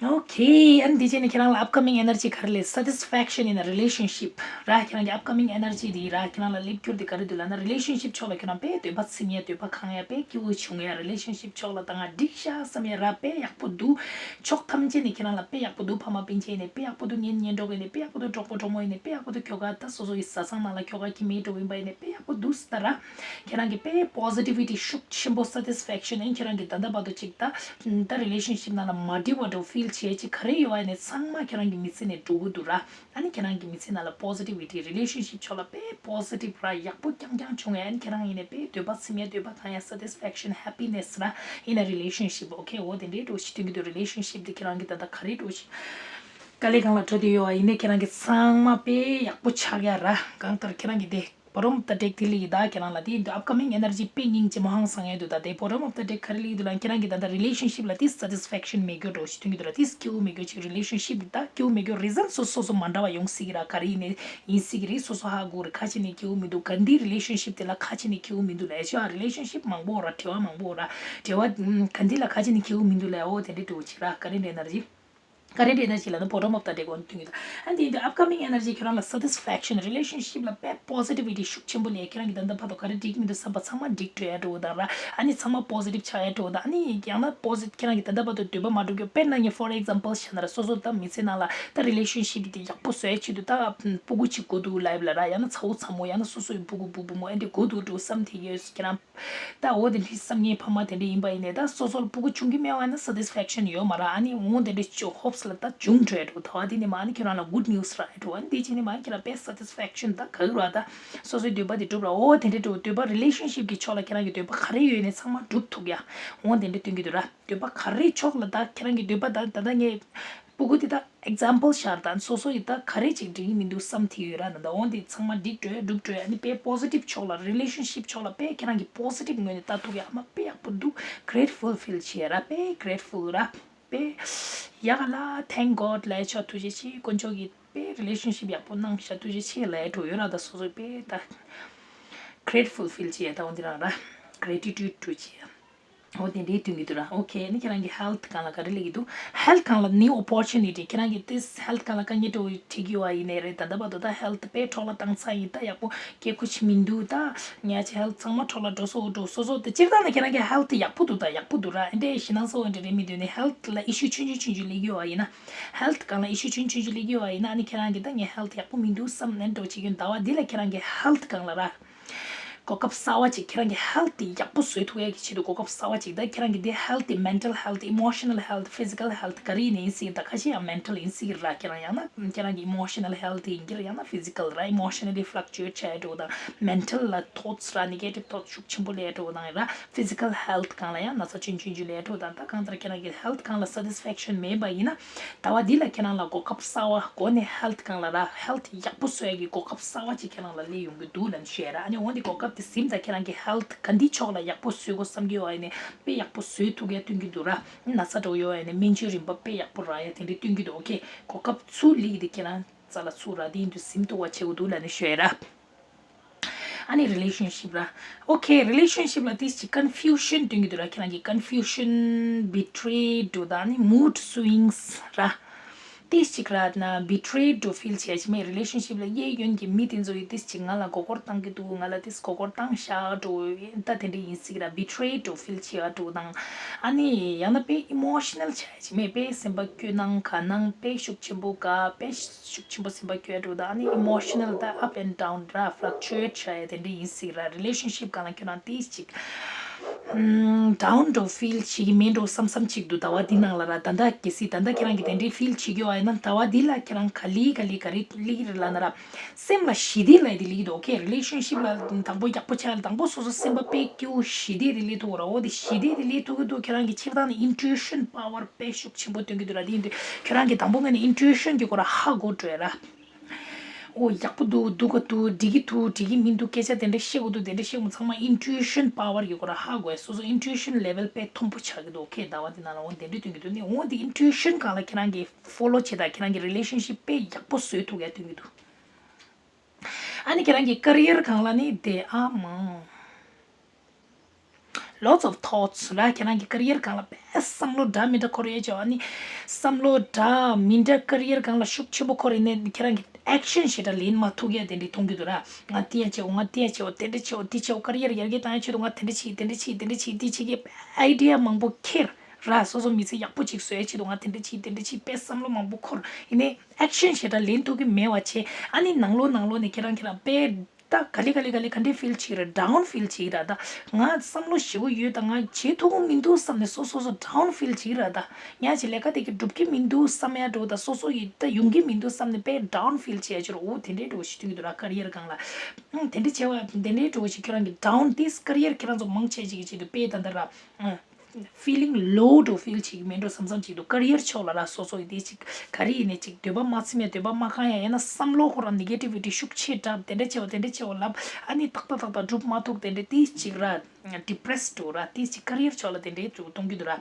Okay, ཨ་ནི་དེ་བྱས་ནས་ཁྱེད་རང་ལ་upcoming energy ག་རེ་ལབ་ན་satisfaction in a relationship ར། ཁྱེད་རང་གི་upcoming energy དེ་ར། ཁྱེད་རང་ལ་སླེབས་རྒྱུ་དེ་ག་རེ་འདུག་ལབ་ན་relationship ཕྱོགས་ལ་ཁྱེད་རང་དཔེ་འདོད་པ་ཚིམ་ཡ། འདོད་པ་ཁེངས་ཡ། དཔེ་སྐྱིད་པོ་བྱུང་ཡ། relationship ཕྱོགས་ལ་ད་ང་འགྲིག་ཤག་བསམ་ཡ་ར། དཔེ་ཡག་པོ་འདུག་ཕྱོགས་ཐམས་ཅད་ནས་ཁྱེད་རང་ལ་དཔེ་ཡག་པོ་འདུག་ཕ་མ་སྤུན་མཆེད་ཡིན་ནའི་དཔེ་ཡག་པོ་འདུག་གཉེན་ཉེ་གྲོགས་ཡིན་ནའི་དཔེ་ཡག་པོ་འདུག་གྲོགས་པོ་གྲོགས་མོ་ཡིན་ནའི་དཔེ་ཡག་པོ་འདུག་ཁྱོ་ག་ད་སོ་སོ་ཡི་བཟའ་ཚང་ནང་ལ་ཁྱོ་ག་ཁྱིམ་མི་གྲོགས་ཡིན་པ་ཡིན་ནའི་དཔེ་ཡག་པོ་འདུག་ཟེར་ད་ར། ཁྱེད་རང་གི་དཔེ་positivity ཤུགས་ཆེན་པོ་satisfaction ཨེ་ཁྱེད་རང་གི་ད་ལྟ་བར་དུ་ཅིག་ད་ད་relationship ནང་ལ་མ་འགྲིག་པ་འདྲ་བོ་feel བྱེད་ཅིག་ག་རེ་ཡོད་ཨ་ནི་ཚང་མ་ཁྱེད་རང་གི་མི་ཚེ་ནས་འགྲོ་གི་འདུག་ར། ཨ་ནི་ཁྱེད་རང་གི་མི་ཚེ་ནང་ལ་positivity relationship ཕྱོགས་ལ་དཔེ་positive ར་ཡག་པོ་རྐྱང་རྐྱང་བྱུང་ཡ། ཨ་ནི་ཁྱེད་རང་ཡིན་ནའི་དཔེ་འདོད་པ་ཚིམ་ཡ། འདོད་པ་ཁེངས་ཡ། satisfaction, happiness ར་in a relationship, okay? འོ་དེ་འདྲའི་འགྲོ་ཞིག་སྟོན་གྱི་འདུག relationship དེ་ཁྱེད་རང་གི་ད་ལྟ་ག་རེ་འགྲོ་ཞིག་དཀའ་ལས་སྒང་ལ་འགྲོ་བསྡད་ཡོད་པ་ཡིན་ནའི་ཁྱེད་རང་གི་ཚང་མ་དཔེ་ཡག་པོ་ཆགས་ཡ་ར། གང་ལྟར་ཁྱེད་རང་གི་དེ་bottom of the deck དེ་ལ་ཡི་ད་ཁྱེད་རང་ལ་དེ་ཡིན་དུས་upcoming energy དཔེ་སྙིང་རྗེ་མོ་ཧང་སང་ཡ་འདུག་ད་དེ་bottom of the deck ག་རེ་ལ་ཡི་འདུག་ལབ་ན་ཁྱེད་རང་གི་ད་ལྟ་relationship ལ་དེ་satisfaction མེད་རྒྱུ་འདྲ་བོ་ཞིག་སྟོན་གྱི་འདུག་ར། དེ་སྐྱིད་པོ་མེད་རྒྱུ་ཅིག relationship ད་སྐྱིད་པོ་མེད་རྒྱུ་reason སོ་སོ་སོ་མ་འདྲ་བ་ཡོང་སྲིད་ཀྱི་ར། ག་རེ་ཡིན་ནའི་ཡིན་སྲིད་ཀྱི་རེད། སོ་སོ་ཧ་གོ་རེད། ག་ཅི་ནས་སྐྱིད་པོ་མི་འདུག་ག་འདི་relationship དེ་ལ་ག་ཅི་ནས་སྐྱིད་པོ་མི་འདུག་ལབ་ཡ་ཅིག་ཡོད་ར། relationship མང་པོ་ཡོད་ར། འབྲེལ་བ་མང་པོ་ཡོད་ར། འབྲེལ་བ་ག་འདི་ལ་ག་ཅི་ནས་སྐྱིད་པོ་མི་འདུག་ལབ་ཡ་འོ་དེ་འདྲ་འདྲ་བོ་ཅིག་ར། current energy current energy ལབ་ན་bottom of the deck འོ་ནི་སྟོན་གྱི་འདུག་ཨ་ནི་དེ་ཡིན་དུས་upcoming energy ཁྱེད་རང་ལ་satisfaction relationship ལ་དཔེ་positivity ཤུགས་ཆེན་པོ་སླེབས། ཁྱེད་རང་གི་ད་ལྟ་བར་དུ་ག་རེ་འགྲིག་མི་འདུག་བསམ་པ་ཚང་མ་འགྲིག་འགྲོ་ཡ་འདྲ་བོ་དང་ར། ཨ་ནི་ཚང་མ་positive ཆགས་ཡ་འདྲ་བོ་དང་། ཨ་ནི་ཡང་ན་positive ཁྱེད་རང་གི་ད་ལྟ་བར་དུ་འདོད་པ་མ་འགྲུབ་རྒྱུ། དཔེར་ན་ངས་for example བཤད་ན་ར། སོ་སོ་ད་མི་ཚེ་ནང་ལ་ད་relationship དེ་ཡག་པོ་བཟོ་ཡ་ཆེད་དུ་ད་སྤུ་གུ་གཅིག་དགོས་འདུག་ལབ་ལ་ར། ཡང་ན་ཚ་བོ་ཚ་མོ། ཡང་ན་སོ་སོ་ཡི་སྤུ་གུ་བུ་བུ་མོ་ཨེ་འདྲ་དགོས་འདུག་འདྲ་བསམ་དེ་ཡོད་ཁྱེད་རང་། ད་འོ་དེ་འདྲའི་བསམ་མཁན་ཕ་མ་དེ་འདྲ་ཡིན་པ་ཡིན་ནའི་ད་སོ་སོ་ལ་སྤུ་གུ་བྱུང་གི་མེད་པ་ཡིན་ན་satisfaction ཡོད་མ་རེད། ཨ་ནི་འོ་དེ་འདྲའི་ཅིག་hopes ལ་ད་བྱུང་འགྲོ་ཡ་འགྲོ། ད་བ་དེ་ནས་མ་ཨ་ནི་ཁྱེད་རང་ལ་good news རག་ཡ་འགྲོ། ཨ་ནི་དེ་བྱས་ནས་མ་ཨ་ནི་ཁྱེད་རང་དཔེ་satisfaction ད་ག་གི་ར། ད་སོ་སོའི་འདོད་པ་དེ་འགྲུབ་ར། འོ་དེ་འདྲའི་འགྲོ། འདོད་པ་relationship གི་ཕྱོགས་ལ་ཁྱེད་རང་གི་འདོད་པ་ག་རེ་ཡོད་ནའི་ཚང་མ་འགྲུབ་ཐུབ་ཡ། འོ་དེ་འདྲ་སྟོན་གྱི་འདུག་ར། འདོད་པ་ག་རེ་ཕྱོགས་ལ་ད་ཁྱེད་རང་གི་འདོད་པ་ད་ད་ལྟ་ངས་སྤུ་གུ་དེ་ད་example བཞག་ད་སོ་སོ་ཡི་ད་ག་རེ་ཅིག་འགྲིག་གི་མི་འདུག་བསམ་དེ་ཡོད་ར། ད་ད་འོ་འདི་ཚང་མ་འགྲིག་འགྲོ་ཡ་འགྲུབ་འགྲོ་ཡ། ཨ་ནི་དཔེ་positive ཕྱོགས་ལ་relationship ཕྱོགས་ལ་དཔེ་ཁྱེད་རང་གི་positive ངོས་ནས་ལྟ་ཐུབ་ཡ། ཨ་མ་དཔེ་ཡག་པོ་འདུག grateful feel བྱེད་ཡ་ར། དཔེ་grateful ར། དཔེ་ཡག་ག་ལ་thank God ལབ་ཡ་ཆོག་ཐུགས་རྗེ་ཆེ། དཀོན་མཆོག་གིས་དཔེ་relationship ཡག་པོ་གནང་ཤག་ཐུགས་རྗེ་ཆེ་ལབ་ཡ་འགྲོ་ཡོད་ར། ད་སོ་སོ་དཔེ་ད་grateful feel བྱེད་ཡ། ད་འོ་འདི་རང་ར་gratitude འགྲོ་བྱེད་ཡ། འོ་དེ་འདྲའི་སྟོན་གྱི་འདུག་ར། ཨོ་ཁེ། ཨ་ནི་ཁྱེད་རང་གི་ཧེལ་ཐི་སྒང་ལ་ག་རེ་སླེབས་ཀྱི་འདུག་ཧེལ་ཐི་སྒང་ལ་new opportunity། ཁྱེད་རང་གི་ཏིས་ཧེལ་ཐི་སྒང་ལ་དཀའ་ངལ་འདྲ་བོ་འཕྲད་ཀྱི་ཡོད་པ་ཡིན་ནའི་རེད། ད་ལྟ་བར་དུ་ད་ཧེལ་ཐི་དཔེ་འཕྲོ་བརླག་བཏང་ཚར་ཡིན། ད་ཡག་པོ་སྐྱེ་ཁུ་ཆི་མི་འདུག་ད་ཉལ་ཆ་ཧེལ་ཐི་ཚང་མ་འཕྲོ་བརླག་འགྲོ་སོ་འགྲོ་སོ་སོ། ད་སྤྱིར་བཏང་ནས་ཁྱེད་རང་གི་ཧེལ་ཐི་ཡག་པོ་འདུག་ད་ཡག་པོ་འདུག་ར། ཨེ་འདྲའི་ཞེད་སྣང་ཚ་བོ་འདྲ་རེད་མི་འདུག་ནས་ཧེལ་ཐི་ལ་ཨི་ཤུ་ཆུང་ཆུང་ཆུང་ཆུང་སླེབས་ཀྱི་ཡོད་པ་ཡིན་ན། ཧེལ་ཐི་སྒང་ལ་ཨི་ཤུ་ཆུང་ཆུང་ཆུང་སླེབས་ཀྱི་ཡོད་པ་ཡིན་ན། ཨ་ནི་ཁྱེད་རང་གི་ད་ངའི་ཧེལ་ཐི་ཡག་པོ་མི་འདུག་བསམ་ནས་འགྲོ་བྱེད་ཀྱི་ཡོད། ཟླ་བ་འདི་ལ་ཁྱེད་རང་གི་ཧེལ་ཐི་སྒང་ལ་ར། གོ་སྐབས་གསར་བ་ཅིག་ཁྱེད་རང་གི་ཧེལ་ཐི་ཡག་པོ་བཟོ་ཐུབ་ཡག་གི་ཆེད་དུ་གོ་སྐབས་གསར་བ་ཅིག་ད་ཁྱེད་རང་གི་དེ་ཧེལ་ཐི་མེན་ཊལ་ཧེལ་ཐི་ཨི་མོ་ཤི་ནལ་ཧེལ་ཐི་ཕི་ཟི་ཀལ་ཧེལ་ཐི་ག་རེ་ཡིན་ནའི་ཡིན་སྲིད། ད་ཁ་ཤས་ཡང་མེན་ཊལ་ཡིན་སྲིད་ར། ཁྱེད་རང་ཡང་ན་ཁྱེད་རང་གི་ཨི་མོ་ཤི་ནལ་ཧེལ་ཐི་ཡིན་གྱི་ར། ཡང་ན་ཕི་ཟི་ཀལ་ར། ཨི་མོ་ཤི་ནལ་ལི་ཕི་ལག་ཅུ་ཨེཊ་བྱས་འགྲོ་དང་མེན་ཊལ་ལ་ཐོཊ་སི་ར་ནེ་གེ་ཊིབ་ཐོཊ་སི་ཤུགས་ཆེན་པོ་སླེབས་འགྲོ་དང་ར། ཕི་ཟི་ཀལ་ཧེལ་ཐི་སྒང་ལ་ཡང་ན་ཚ་ཆུང་ཆུང་ཆུང་སླེབས་འགྲོ་དང་། ད་གང་ལྟར་ཁྱེད་རང་གི་ཧེལ་ཐི་སྒང་ལ་སེ་ཊིས་ཕེག་ཤན་མེད་པ་ཡིན་ན། ཟླ་བ་འདི་ལ་ཁྱེད་རང་ལ་གོ་སྐབས་གསར་བ་སྒོ་ནས་ཧེལ་ཐི་སྒང་ལ་ར་ཧེལ་ཐི་ཡག་པོ་བཟོ་ཡག་གི་གོ་སྐབས་གསར་བ་ཅིག་ཁྱེད་རང་ལ་སླེབས་ཡོང་གི་འདུག་ལབ་ནས་ཞུ་ཡ་ར། ཨ་ནི་འོ་འདི་གོ་སྐབས་དེ་ཟིན་ཙང་ཁྱེད་རང་གི་ཧེལ་ཐི་ག་འདི་ཕྱོགས་ལ་ཡག་པོ་བཟོ་དགོས་བསམ་གྱི་ཡོད་པ་ཡིན་ནའི་དཔེ་ཡག་པོ་བཟོ་ཐུབ་ཡ་སྟོན་གྱི་འདུག་ར། ན་ཚ་འདྲ་བོ་ཡོད་པ་ཡིན་ནའི་སྨན་བཅོས་རིམ་པ་དཔེ་ཡག་པོ་རག་ཡ་དེ་འདྲའི་སྟོན་གྱི་འདུག་ཨོ་ཁེ། གོ་སྐབས་ཚུར་སླེབས་ཀྱི་དེ་ཁྱེད་རང་རྩ་ལ་ཚུར་ར་དེ་ཡིན་དུས་ཟིན་ཐུབ་པ་བྱེད་དགོས་འདུག་ལབ་ནས་ཞུ་ཡ་ར། ཨ་ནི་རི་ལེ་ཤན་ཤིབ་ར། ཨོ་ཁེ། རི་ལེ་ཤན་ཤིབ་ལ་ཏིས་ཅིག་ཀོན་ཕིའུ་ཤན་སྟོན་གྱི་འདུག་ར། ཁྱེད་རང་གི་ཀོན་ཕིའུ་ཤན། བི་ཊི་རེ་འགྲོ་དང་ཨ་ནི་མུཌ་སུ་ཝིང་སི་ར། ཏིས་ཅིག་ར་ན་བི་ཊི་རེ་འགྲོ་ཕིལ་བྱས་ཅི་མེད། རི་ལེ་ཤན་ཤིབ་ལ་གཡས་གཡོན་གྱི་མི་དེ་ཚོ་ཡིས་ཏིས་ཅིག་ང་ལ་མགོ་སྐོར་བཏང་གི་འདུག་ང་ལ་ཏིས་མགོ་སྐོར་བཏང་ཤག་འགྲོ་ད་དེ་འདྲ་ཡིན་སྲིད་ར། བི་ཊི་རེ་འགྲོ་ཕིལ་བྱས་འགྲོ་དང་། ཨ་ནི་ཡང་ན་དཔེ་ཨི་མོ་ཤི་ནལ་བྱས་ཅི་མེད། དཔེ་སེམས་པ་སྐྱོ་སྣང་དགའ་སྣང་དཔེ་ཤུགས་ཆེན་པོ་དགའ་དཔེ་ཤུགས་ཆེན་པོ་སེམས་པ་སྐྱོ་འགྲོ་དང་། ཨ་ནི་ཨི་མོ་ཤི་ནལ་ད་ཨབ་ཨེན་ཌའུན་ར་ཕླག་ཅུ་ཨེཊ་བྱ་ཡ་དེ་འདྲ་ཡིན་སྲིད་ར། རི་ལེ་ཤན་ཤིབ་སྒང་ལ་ཁྱོད་རང་ཏིས་ཅིག་ཨམ་ཌའུན་འགྲོ་ཕིལ་བྱེད་ཀྱི་མེད་འགྲོ་བསམ་བསམ་ཅིག་འདུག་ཟླ་བ་འདི་ནང་ལ་ར། ད་ལྟ་གལ་སྲིད་ད་ལྟ་ཁྱེད་རང་གིས་དེ་འདྲའི་ཕིལ་བྱེད་ཀྱི་ཡོད་པ་ཡིན་ན། ཟླ་བ་འདི་ལ་ཁྱེད་རང་ག་ལེ་ག་ལེ་ག་རེ་སླེབས་ཀྱི་རེད་ལབ་ན་ར། སེམས་ལ་ཞི་བདེ་ལབ་ཡ་དེ་སླེབས་ཀྱི་འདུག་ཨོ་ཁེ། རི་ལེ་ཤན་ཤིབ་ལ་དང་པོ་ཡག་པོ་ཆགས་ལ་དང་པོ་སོ་སོ་སེམས་པ་དཔེ་སྐྱིད་པོ་ཞི་བདེ་དེ་སླེབས་ཐུབ་ར། འོ་དེ་ཞི་བདེ་དེ་སླེབས་ཐུབ་ཀྱི་འདུག་ཁྱེད་རང་གི་སྤྱིར་བཏང་ནས་ཨིན་ཊུ་ཨི་ཤན་པ་ཝར་དཔེ་ཤུགས་ཆེན་པོ་སྟོན་གྱི་འདུག་ར། དེ་ཡིན་དུས་ཁྱོད་རང་གིས་དང་པོ་ངོས་ནས་ཨིན་ཊུ་ཨི་ཤན་གྱི་སྐོར་ཧ་གོ་འགྲོ་ཡ་ར། འོ་ཡག་པོ་འདུག་སྡུག་ག་འདུག་འགྲིག་གི་འདུག་འགྲིག་གི་མི་འདུག་སྐད་ཆ་དེ་འདྲ་བཤད་དགོས་འདུག་དེ་འདྲ་བཤད་དགོས་ཚང་མ་ཨིན་ཊུ་ཨི་ཤན་པ་ཝར་གྱི་སྐོར་ཧ་གོ་ཡ། སོ་སོ་ཨིན་ཊུ་ཨི་ཤན་ལེ་ཝལ་དཔེ་མཐོན་པོ་ཆགས་ཀྱི་འདུག་ཨོ་ཁེ། ཟླ་བ་འདི་ནང་ལ་འོ་དེ་འདྲ་སྟོན་གྱི་འདུག་ནི། འོ་དེ་ཨིན་ཊུ་ཨི་ཤན་སྒང་ལ་ཁྱེད་རང་གིས་ཕོ་ལོ་བྱེད་དང་ཁྱེད་རང་གི་རི་ལེ་ཤན་ཤིབ་དཔེ་ཡག་པོ་བཟོ་ཐུབ་ཡ་སྟོན་གྱི་འདུག་ཨ་ནི་ཁྱེད་རང་གི་ཀེ་རི་ཡར་སྒང་ལ་ནི་དེ་ཨ་མ། Lots of thoughts ར། ཁྱེད་རང་གི་ཀེ་རི་ཡར་སྒང་ལ་དཔེ་བསམ་བློ་འདྲ་མི་འདྲ་འཁོར་ཡོད་ཅོ། ཨ་ནི་བསམ་བློ་འདྲ་མི་འདྲ་ཀེ་རི་ཡར་སྒང་ལ་ཤུགས་ཆེན་པོ་འཁོར་ཡིན་ནའི་ཁྱེད་རང་གི་ཨེག་ཤན་ཞེ་དྲག་ལེན་མ་ཐུབ་ཡ་དེ་འདྲའི་མཐོང་གི་འདུག་ར། ང་དེ་ཡ་བྱེད་འོ་ང་དེ་ཡ་བྱེད་འོ་དེ་འདྲ་བྱེད་འོ་དེ་བྱེད་འོ་ཀེ་རི་ཡར་ཡར་རྒྱས་བཏང་ཡ་ཆེད་དུ་ང་དེ་འདྲ་བྱེད་དེ་འདྲ་བྱེད་དེ་འདྲ་བྱེད་དེ་བྱེད་ཀྱི་ཨའི་ཌི་ཡ་མང་པོ་འཁྱེར། ར། སོ་སོ་མི་ཚེ་ཡག་པོ་ཅིག་བཟོ་ཡ་ཆེད་དུ་ང་དེ་འདྲ་བྱེད་དེ་འདྲ་བྱེད་དཔེ་བསམ་བློ་མང་པོ་འཁོར་ཡིན་ནའི་ཨེག་ཤན་ཞེ་དྲག་ལེན་ཐུབ་ཀྱི་མེད་པ་བྱས། ཨ་ནི་ནང་ལོགས་ནང་ལོགས་ནས་ཁྱེད་རང་ཁྱེད་རང་དཔེ་ད་ག་ལེ་ག་ལེ་ག་ལེ་ག་འདྲས་ཕིལ་བྱེད་ར། ཌའུན་ཕིལ་བྱེད་ར། ད་ང་བསམ་བློ་ཞེ་པོ་ཡོད། ད་ང་བྱེད་ཐུབ་ཀྱི་མི་འདུག་བསམ་ནས་སོ་སོ་སོ་ཌའུན་ཕིལ་བྱེད་ར། ད་ང་ཅིག་ལས་ཀ་དེ་གི་འགྲུབ་ཀྱི་མི་འདུག་བསམ་ཡ་འགྲོ། ད་སོ་སོ་ཡི་ད་ཡོང་གི་མི་འདུག་བསམ་ནས་དཔེ་ཌའུན་ཕིལ་བྱེད་ཡ་ཆེད་ར། འོ་དེ་འདྲས་འགྲོ་ཞིག་སྟོན་གྱི་འདུག་ར། ཀེ་རི་ཡར་སྒང་ལ། ཨང་། དེ་འདྲས་བྱས་པ་དེ་འདྲས་འགྲོ་ཞིག་ཁྱེད་རང་གི་ཌའུན་ཏིས་ཀེ་རི་ཡར་ཁྱེད་རང་ཚོ་མང་ཆེ་ཅིག་གི་ཆེད་དུ་དཔེ་ད་ད་ར། ཕི་ལིང་ལོ་འགྲོ་ཕིལ་བྱེད་ཀྱི་མེད་འགྲོ་བསམ་བསམ་ཅིག་འདུག་ཀེ་རི་ཡར་ཕྱོགས་ལ་ར་སོ་སོ་ཡི་དེ་ཅིག་ག་རེ་ཡིན་ནའི་ཅིག་འདོད་པ་མ་ཚིམ་ཡ་འདོད་པ་མ་ཁེངས་ཡ་ཡིན་ན་བསམ་བློ་ཁོ་རང་ནེ་གེ་ཊི་བི་ཊི་ཤུགས་ཆེ་དྲགས་དེ་འདྲ་བྱས་པ་དེ་འདྲ་བྱས་པ་ལབ། ཨ་ནི་ཏག་ཏག་ཏག་ཏག་འགྲུབ་མ་ཐུབ་དེ་འདྲ་དེ་ཅིག་ར་ཌི་པི་རེ་སི་འགྲོ་ར། དེ་ཅིག་ཀེ་རི་ཡར་ཕྱོགས་ལ་དེ་འདྲའི་ཅིག་གཏོང་གི་འདུག་ར།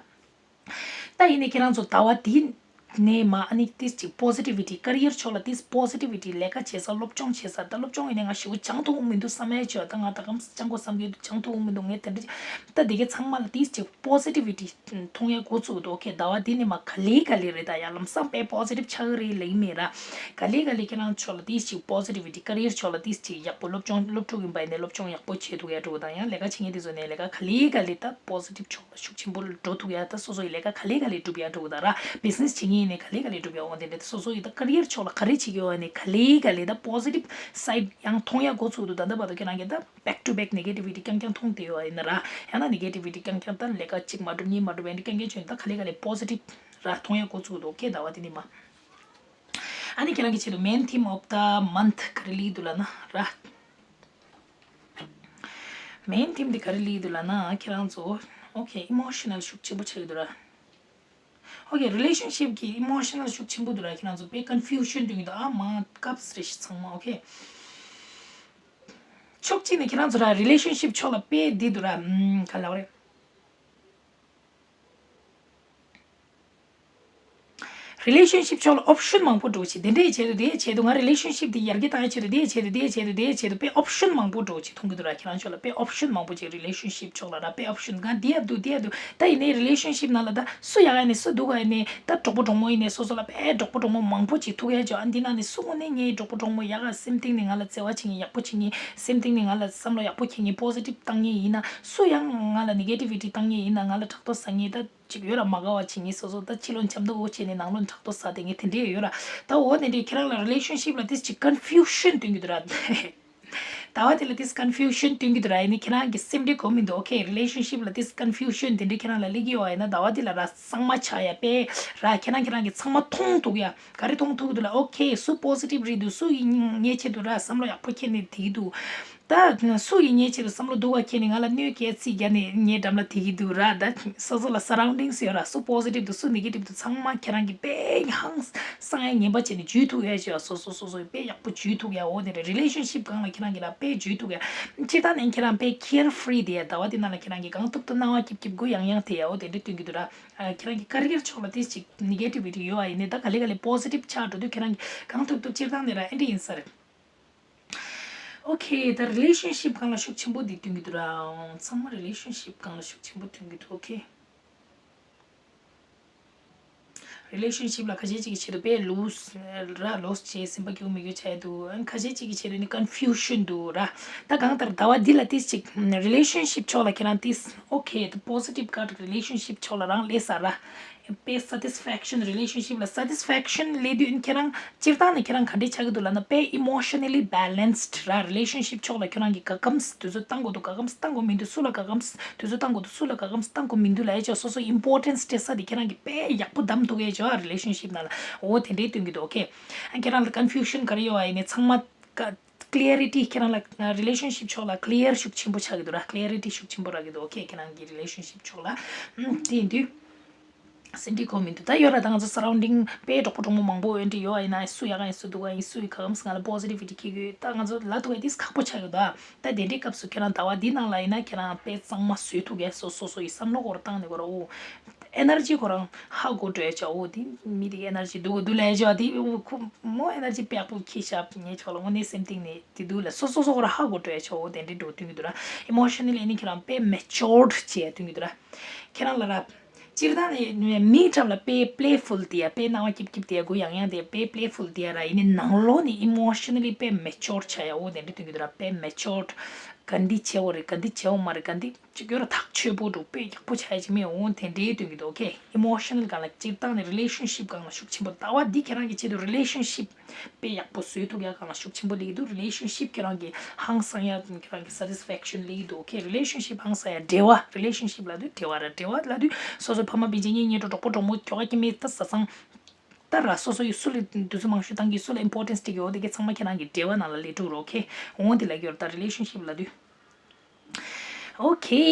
ད་ཡིན་ནའི་ཁྱེད་རང་ཚོ་ཟླ་བ་འདི་ནས་མ་ཨ་ནི་ཏིས་ཅིག་པོ་སི་ཊི་བི་ཊི་ཀེ་རི་ཡར་ཕྱོགས་ལ་ཏིས་པོ་སི་ཊི་བི་ཊི་ལས་ཀ་བྱེད་ས་སློབ་སྦྱོང་བྱེད་ས། ད་སློབ་སྦྱོང་ཡིན་ནའི་ང་ཞེ་པོ་སྦྱང་ཐུབ་མི་འདུག་བསམ་ཡ་ཆེ་བ། ད་ང་ད་གམ་སྦྱང་དགོས་བསམ་གྱི་འདུག་སྦྱང་ཐུབ་མི་འདུག་ངས་དེ་འདྲ་ད་དེ་གའི་ཚང་མ་ལ་ཏིས་ཅིག་པོ་སི་ཊི་བི་ཊི་མཐོང་ཡ་འགོ་ཚུགས་འདུག་ཨོ་ཁེ། ཟླ་བ་འདི་ནས་མ་ག་ལེ་ག་ལེ་རེད། ད་ཡ་ལམ་སང་དཔེ་པོ་སི་ཊིབ་ཆགས་ཀྱི་རེད་ལབ་ཀྱི་མེད་ར། ག་ལེ་ག་ལེ་ཁྱེད་རང་ཕྱོགས་ལ་ཏིས་ཅིག་པོ་སི་ཊི་བི་ཊི་ཀེ་རི་ཡར་ཕྱོགས་ལ་ཏིས་ཅིག་ཡག་པོ་སློབ་སྦྱོང་སློབ་ཕྲུག་ཡིན་པ་ཡིན་ནའི་སློབ་སྦྱོང་ཡག་པོ་བྱེད་ཐུབ་ཡ་འགྲོ་དང་ཡང་ལས་ཀ་བྱེད་མཁན་དེ་ཚོ་ནས་ལས་ཀ་ག་ལེ་ག་ལེ་ད་པོ་སི་ཊིབ་ཕྱོགས་ལ་ཤུགས་ཆེན་པོ་འགྲོ་ཐུབ་ཡ། ད་སོ་སོ་ཡི་ལས་ཀ་ག་ལེ་ག་ལེ་སྒྲུབ་ཡ་འགྲོ་དང་ར། བི་ཛི་ནེ་སི་བྱེད་མཁན་ཡིན་ནའི་ག་ལེ་ག་ལེ་སྒྲུབ་ཡ། འོ་དེ་འདྲ་ད་སོ་སོ་ཡི་ད་ཀེ་རི་ཡར་ཕྱོགས་ལ་ག་རེ་བྱེད་ཀྱི་ཡོད་ནའི་ག་ལེ་ག་ལེ་ད་པོ་སི་ཊིབ་སའིཌ་ཡང་མཐོང་ཡ་འགོ་ཚུགས་འདུག་ད་ལྟ་བར་དུ་ཁྱེད་རང་གིས་ད་back to back negativity་རྐྱང་རྐྱང་མཐོང་བསྡད་ཡོད་ཡིན་ན་ར། ཡང་ན་negativity་རྐྱང་རྐྱང་ད་ལས་ཀ་གཅིག་མ་འགྲུབ་གཉིས་མ་འགྲུབ་ཡིན་ན་རྐྱང་རྐྱང་བྱུང་ད་ག་ལེ་ག་ལེ་པོ་སི་ཊིབ་ར་མཐོང་ཡ་འགོ་ཚུགས་འདུག་ཁེ་ཟླ་བ་དེ་ནི་མ། ཨ་ནི་ཁྱེད་རང་གི་ཆེད་དུ་main theme of the month་ག་རེ་སླེབས་འདུག་ལབ་ན་ར། main theme་འདི་ག་རེ་སླེབས་འདུག་ལབ་ན་ཁྱེད་རང་ཚོ་okay emotional་ཤུགས་ཆེན་པོ་ཆགས་ཀྱི་འདུག་ར། okay relationship་གི་emotional་ཤུགས་ཆེན་པོ་འདུག་ར། ཁྱེད་རང་ཚོ་དཔེ་confusion་སྟོན་གྱི་འདུག་ཨ་མ་སྐབས་རེ་ཞིག་ཚང་མ་okay། ཕྱོགས་གཅིག་ནས་ཁྱེད་རང་ཚོ་ར་relationship་ཕྱོགས་ལ་དཔེ་འདི་འདུག་ར། ཨམ་ག་ལབ་རེད། རི་ལེ་ཤན་ཤིབ་ཕྱོགས་ལ་ཨོབ་ཤན་མང་པོ་འགྲོ་ཆེ། དེ་འདྲའི་ཆེད་དུ་དེའི་ཆེད་དུ་ང་རི་ལེ་ཤན་ཤིབ་དེ་ཡར་རྒྱས་བཏང་ཡའི་ཆེད་དུ་དེའི་ཆེད་དུ་དེའི་ཆེད་དུ་དེའི་ཆེད་དུ་དཔེ་ཨོབ་ཤན་མང་པོ་འགྲོ་ཆེ་མཐོང་གི་འདུག་ར། ཁྱེད་རང་ཕྱོགས་ལ་དཔེ་ཨོབ་ཤན་མང་པོ་ཅིག་རི་ལེ་ཤན་ཤིབ་ཕྱོགས་ལ་ར་དཔེ་ཨོབ་ཤན་གང་དེ་ཡ་འདུག་དེ་ཡ་འདུག་ད་ཡིན་ནའི་རི་ལེ་ཤན་ཤིབ་ནང་ལ་ད་སུ་ཡག་ཡིན་ནའི་སུ་སྡུག་ག་ཡིན་ནའི་ད་གྲོགས་པོ་གྲོགས་མོ་ཡིན་ནའི་སོ་སོ་ལ་དཔེ་གྲོགས་པོ་གྲོགས་མོ་མང་པོ་ཅིག་ཐུག་ཡ་ཅོ། ཨ་འདི་ནང་ནས་སུ་དངོས་གནས་ངའི་གྲོགས་པོ་གྲོགས་མོ་ཡག་ག་སེམས་གཏིང་ནས་ང་ལ་བརྩེ་བ་བྱེད་མཁན་ཡག་པོ་བྱེད་མཁན་སེམས་གཏིང་ནས་ང་ལ་བསམ་བློ་ཡག་པོ་འཁྱེར་མཁན་པོ་སི་ཊིབ་བཏང་མཁན་ཡིན་ན། སུ་ཡང་ང་ལ་ནེ་གེ་ཊི་བི་ཊི་བཏང་མཁན་ཡིན་ན་ང་ལ་ཕྲག་དོག་ཟ་མཁན་ད། ཅིག་ཡོད་ར་མ་དགའ་བ་བྱེད་མཁན་སོ་སོ་ད་ཕྱི་ལོགས་འཆམ་མདོག་བྱས་ནས་ནང་ལོགས་ཕྲག་དོག་ཟ་བསྡད་མཁན་དེ་འདྲས་ཡོད་ར། ད་འོ་དེ་འདྲས་ཁྱེད་རང་ལ་རི་ལེ་ཤན་ཤིབ་ལ་ཏིས་ཅིག་ཀོན་ཕིའུ་ཤན་སྟོན་གྱི་འདུག་ར། ཟླ་བ་དེ་ལ་ཏིས་ཀོན་ཕིའུ་ཤན་སྟོན་གྱི་འདུག་ར། ཡིན་ནའི་ཁྱེད་རང་གི་སེམས་ཁྲལ་གོ་མི་འདུག་ཨོ་ཁེ། རི་ལེ་ཤན་ཤིབ་ལ་ཏིས་ཀོན་ཕིའུ་ཤན་དེ་འདྲས་ཁྱེད་རང་ལ་སླེབས་ཀྱི་ཡོད་པ་ཡིན་ན་ཟླ་བ་དེ་ལ་ར་གཙང་མ་ཆགས་ཡ་དཔེ་ར། ཁྱེད་རང་ཁྱེད་རང་གི་ཚང་མ་མཐོང་ཐུབ་ཡ། ག་རེ་མཐོང་ཐུབ་ཀྱི་འདུག་ལ། ཨོ་ཁེ། སུ་པོ་སི་ཊིབ་རེད་འདུག་སུ་ཡིན་ངའི་ཆེད་དུ་ར་བསམ་བློ་ཡག་པོ་འཁྱེར་ནས་བསྡད་ཀྱི་འདུག་ད་སུ་ཡིས་ངའི་ཆེད་དུ་བསམ་བློ་སྡུག་པ་འཁྱེར་ནས་ང་ལ་གནོད་སྐྱེལ་ཚིག་བརྒྱབ་ནས་ངའི་འགྲམ་ལ་དེ་གི་འདུག་ར། ད་སོ་སོ་ལ་སར་རའུན་ཌིང་སི་ཡོད་ར། སུ་པོ་སི་ཊིབ་འདུག་སུ་ནེ་གེ་ཊིབ་འདུག་ཚང་མ་ཁྱེད་རང་གིས་དཔེ་ཧང་སང་ཡ་ངན་པ་བྱས་ནས་འཇུས་ཐུབ་ཡ་ཅིག་ཡོད། སོ་སོ་སོ་སོ་དཔེ་ཡག་པོ་འཇུས་ཐུབ་ཡ། འོ་དེ་རེད། རི་ལེ་ཤན་ཤིབ་སྒང་ལ་ཁྱེད་རང་གིས་ར་དཔེ་འཇུས་ཐུབ་ཡ། སྤྱིར་བཏང་ནས་ཁྱེད་རང་དཔེ་ཀེར་ཕི་རི་དེ་ཡ། ཟླ་བ་དེ་ནང་ལ་ཁྱེད་རང་གིས་གང་ཐུབ་ཐུབ་སྣང་བ་སྐྱིབ་སྐྱིབ་སྒོ་ཡང་ཡང་དེ་ཡ། འོ་དེ་འདྲ་སྟོན་གྱི་འདུག་ར། ཁྱེད་རང་གི་ཀེ་རི་ཡར་ཕྱོགས་ལ་དེ་ཅིག་ནེ་གེ་ཊི་བི་ཊི་ཡོད་པ་ཡིན་ནའི་ད་ག་ལེ་ག་ལེ་པོ་སི་ཊིབ་ཆགས་འགྲོ་དུས་ཁྱེད་རང་གིས་གང་ཐུབ་ཐུབ་སྤྱིར་བཏང་ནས་ར་ཨེ་འདྲ་ཡིན་ས་རེད། ཨོ་ཁེ། ད་རི་ལེ་ཤན་ཤིབ་སྒང་ལ་ཤུགས་ཆེན་པོ་འདི་སྟོན་གྱི་འདུག་ར། ཚང་མ་རི་ལེ་ཤན་ཤིབ་སྒང་ལ་ཤུགས་ཆེན་པོ་སྟོན་གྱི་འདུག་ཨོ་ཁེ། རི་ལེ་ཤན་ཤིབ་ལ་ཁ་ཤས་ཅིག་གི་ཆེད་དུ་དཔེ་ལུས་ར་ལོས་བྱས་སེམས་པ་སྐྱིད་པོ་མི་སྐྱིད་པོ་ཆགས་འདུག་ཨ་ཁ་ཤས་ཅིག་གི་ཆེད་དུ་ནི་ཀོན་ཕིའུ་ཤན་འདུག་ར། ད་གང་ལྟར་ཟླ་བ་འདི་ལ་ཏིས་ཅིག་རི་ལེ་ཤན་ཤིབ་ཕྱོགས་ལ་ཁྱེད་རང་ཏིས་ཨོ་ཁེ། ད་པོ་སི་ཊིབ་ཀ་རི་ལེ་ཤན་ཤིབ་ཕྱོགས་ལ་རང་སླེབས་ས་ར། དཔེ་སེ་ཊིས་ཕེག་ཤན། རི་ལེ་ཤན་ཤིབ་ལ་སེ་ཊིས་ཕེག་ཤན་སླེབས་དུས་ཁྱེད་རང་སྤྱིར་བཏང་ནས་ཁྱེད་རང་ག་འདྲས་ཆགས་ཀྱི་འདུག་ལབ་ན། དཔེ་ཨི་མོ་ཤ་ན་ལི་བེ་ལེན་སི་ཌི་ར། རི་ལེ་ཤན་ཤིབ་ཕྱོགས་ལ་ཁྱེད་རང་གིས་ག་གམ་དུས་ཚོད་བཏང་དགོས་འདུག་ག་གམ་བཏང་དགོས་མི་འདུག་སུ་ལ་ག་གམ་དུས་ཚོད་བཏང་དགོས་འདུག་སུ་ལ་ག་གམ་བཏང་དགོས་མི་འདུག་ལབ་ཡ་ཅིག་སོ་སོ་ཨིམ་པོར་ཊེན་སི་སྤྲད་ས་དེ་ཁྱེད་རང་གིས་དཔེ་ཡག་པོ་བདམས་ཐུབ་ཡ་ཅིག་ཡོད་ཨ། རི་ལེ་ཤན་ཤིབ་ནང་ལ་འོ་དེ་འདྲས་སྟོན་གྱི་འདུག་ཨོ་ཁེ། ཨ་ཁྱེད་རང་ལ་ཀོན་ཕིའུ་ཤན་ག་རེ་ཡོད་པ་ཡིན་ནའི་ཚང་མ་ཀ་ཀི་ལི་ཡར་ཊི་ཁྱེད་རང་ལ་རི་ལེ་ཤན་ཤིབ་ཕྱོགས་ལ་ཀི་ལི་ཡར་ཤུགས་ཆེན་པོ་ཆགས་ཀྱི་འདུག་ར། ཀི་ལི་ཡར་ཊི་ཤུགས་ཆེན་པོ་རག་གི་འདུག་ཨོ་ཁེ། ཁྱེད་རང་གི་རི་ལེ་ཤན་ཤིབ་ཕྱོགས་ལ་ཨམ་དེ་ཡིན་དུས་སེམས་ཁྲལ་གོ་མི་འདུག་ད་ཡོད་ར། ད་ང་ཚོ་སར་རའུན་ཌིང་དཔེ་གྲོགས་པོ་གྲོགས་མོ་མང་པོ་ཡོད་འདྲ་ཡོད་ཨ། ཡིན་ན་སུ་ཡག་ག་ཡིན་སུ་སྡུག་ག་ཡིན་སུ་ཡིས་ག་གམ་ང་ལ་པོ་སི་ཊི་བི་ཊི་ཁྱེར་གྱི་ཡོད། ད་ང་ཚོ་ལབ་ཐུབ་ཡ་དེ་ཁག་པོ་ཆགས་ཀྱི་འདུག་ཨ། ད་དེ་འདྲའི་སྐབས་སུ་ཁྱེད་རང་ཟླ་བ་འདི་ནང་ལ་ཡིན་ན་ཁྱེད་རང་དཔེ་གཙང་མ་བཟོས་ཐུབ་ཀྱི་སོ་སོ་སོ་ཡི་བསམ་བློ་སྐོར་བཏང་ནས་སྐོར་འོ། ཨེ་ནར་ཇི་ཁོ་རང་ཧ་གོ་འགྲོ་ཡ་ཅིག་འོ་དེ་མི་དེ་གི་ཨེ་ནར་ཇི་སྡུག་ག་འདུག་ལབ་ཡ་ཅིག་འོ་དེ་ཁོ་མོ་ཨེ་ནར་ཇི་དཔེ་ཡག་པོ་ཁྱེར་ཤག་ངའི་ཕྱོགས་ལ་དངོས་གནས་སེམས་གཏིང་ནས་དེ་འདུག་ལ་སོ་སོ་སོ་སྐོར་ཧ་གོ་འགྲོ་ཡ་ཅིག་འོ་དེ་འདྲའི་འགྲོ་སྟོན་གྱི་འདུག་ར། ཨི་མོ་ཤ་ན་ལི་ཨ་ནི་ཁྱེད་རང་དཔེ་མེ་ཅོར་ཌི་བྱས་ཡ་སྟོན་གྱི་འདུག་ར། ཁྱེད་རང་ལ་ར། སྤྱིར་བཏང་ནས་མིའི་འགྲམ་ལ་དཔེ་པི་ལེ་ཕུལ་དེ་ཡ་དཔེ་སྣང་བ་སྐྱིད་སྐྱིད་དེ་ཡ་གུ་ཡང་ཡང་དེ་དཔེ་པི་ལེ་ཕུལ་དེ་ཡ་ར། ཡིན་ནའི་ནང་ལོགས་ནས་ཨི་མོ་ཤ་ན་ལི་དཔེ་མེ་ཅོར་ཌི་ཆགས་ཡ་འོ་དེ་འདྲ་སྟོན་གྱི་འདུག་ར། དཔེ་མེ་ཅོར་ཌི། ག་འདི་བྱེད་འོ་རེད་ག་འདི་བྱེད་འོ་མ་རེད་ག་འདི་ཅིག་ཡོད་ར། ཐག་ཆོད་པོ་འདུག་དཔེ་ཡག་པོ་ཆགས་ཡ་ཅིག་མེད་འོ་དེ་འདྲའི་སྟོན་གྱི་འདུག་ཨོ་ཁེ། ཨི་མོ་ཤ་ན་ལི་སྒང་ལ་སྤྱིར་བཏང་ནས་རི་ལེ་ཤན་ཤིབ་སྒང་ལ་ཤུགས་ཆེན་པོ་ཟླ་བ་འདི་ཁྱེད་རང་གི་ཆེད་དུ་རི་ལེ་ཤན་ཤིབ་དཔེ་ཡག་པོ་བཟོས་ཐུབ་ཡ་སྒང་ལ་ཤུགས་ཆེན་པོ་སླེབས་ཀྱི་འདུག་རི་ལེ་ཤན་ཤིབ་ཁྱེད་རང་གི་ཧང་སང་ཡ་ཁྱེད་རང་གི་སེ་ཊིས་ཕེག་ཤན་སླེབས་ཀྱི་འདུག་ཨོ་ཁེ། རི་ལེ་ཤན་ཤིབ་ཧང་སང་ཡ་འབྲེལ་བ། རི་ལེ་ཤན་ཤིབ་ལབ་དུས་འབྲེལ་བ་ར། འབྲེལ་བ་ལབ་དུས་སོ་སོའི་ཕ་མ་སྤུན་མཆེད་གཉེན་ཉེ་འགྲོ་གྲོགས་པོ་གྲོགས་མོ་ཁྱོ་ག་སྐྱེ་དམན་ད་བཟའ་ཚང་ད་ར་སོ་སོ་ཡི་སུ་ལ་དུས་ཚོད་མང་ཤོས་བཏང་གི་སུ་ལ་ཨིམ་པོར་ཊེན་སི་སྤྲད་ཀྱི་འོ་དེ་གི་ཚང་མ་ཁྱེད་རང་གི་འབྲེལ་བ་ནང་ལ་སླེབས་འགྲོ་ར། ཨོ་ཁེ། འོ་དེ་ལབ་ཀྱི་ཡོད་ར། ད་རི་ལེ་ཤན་ཤིབ་ལབ་དུས་ཨོ་ཁེ་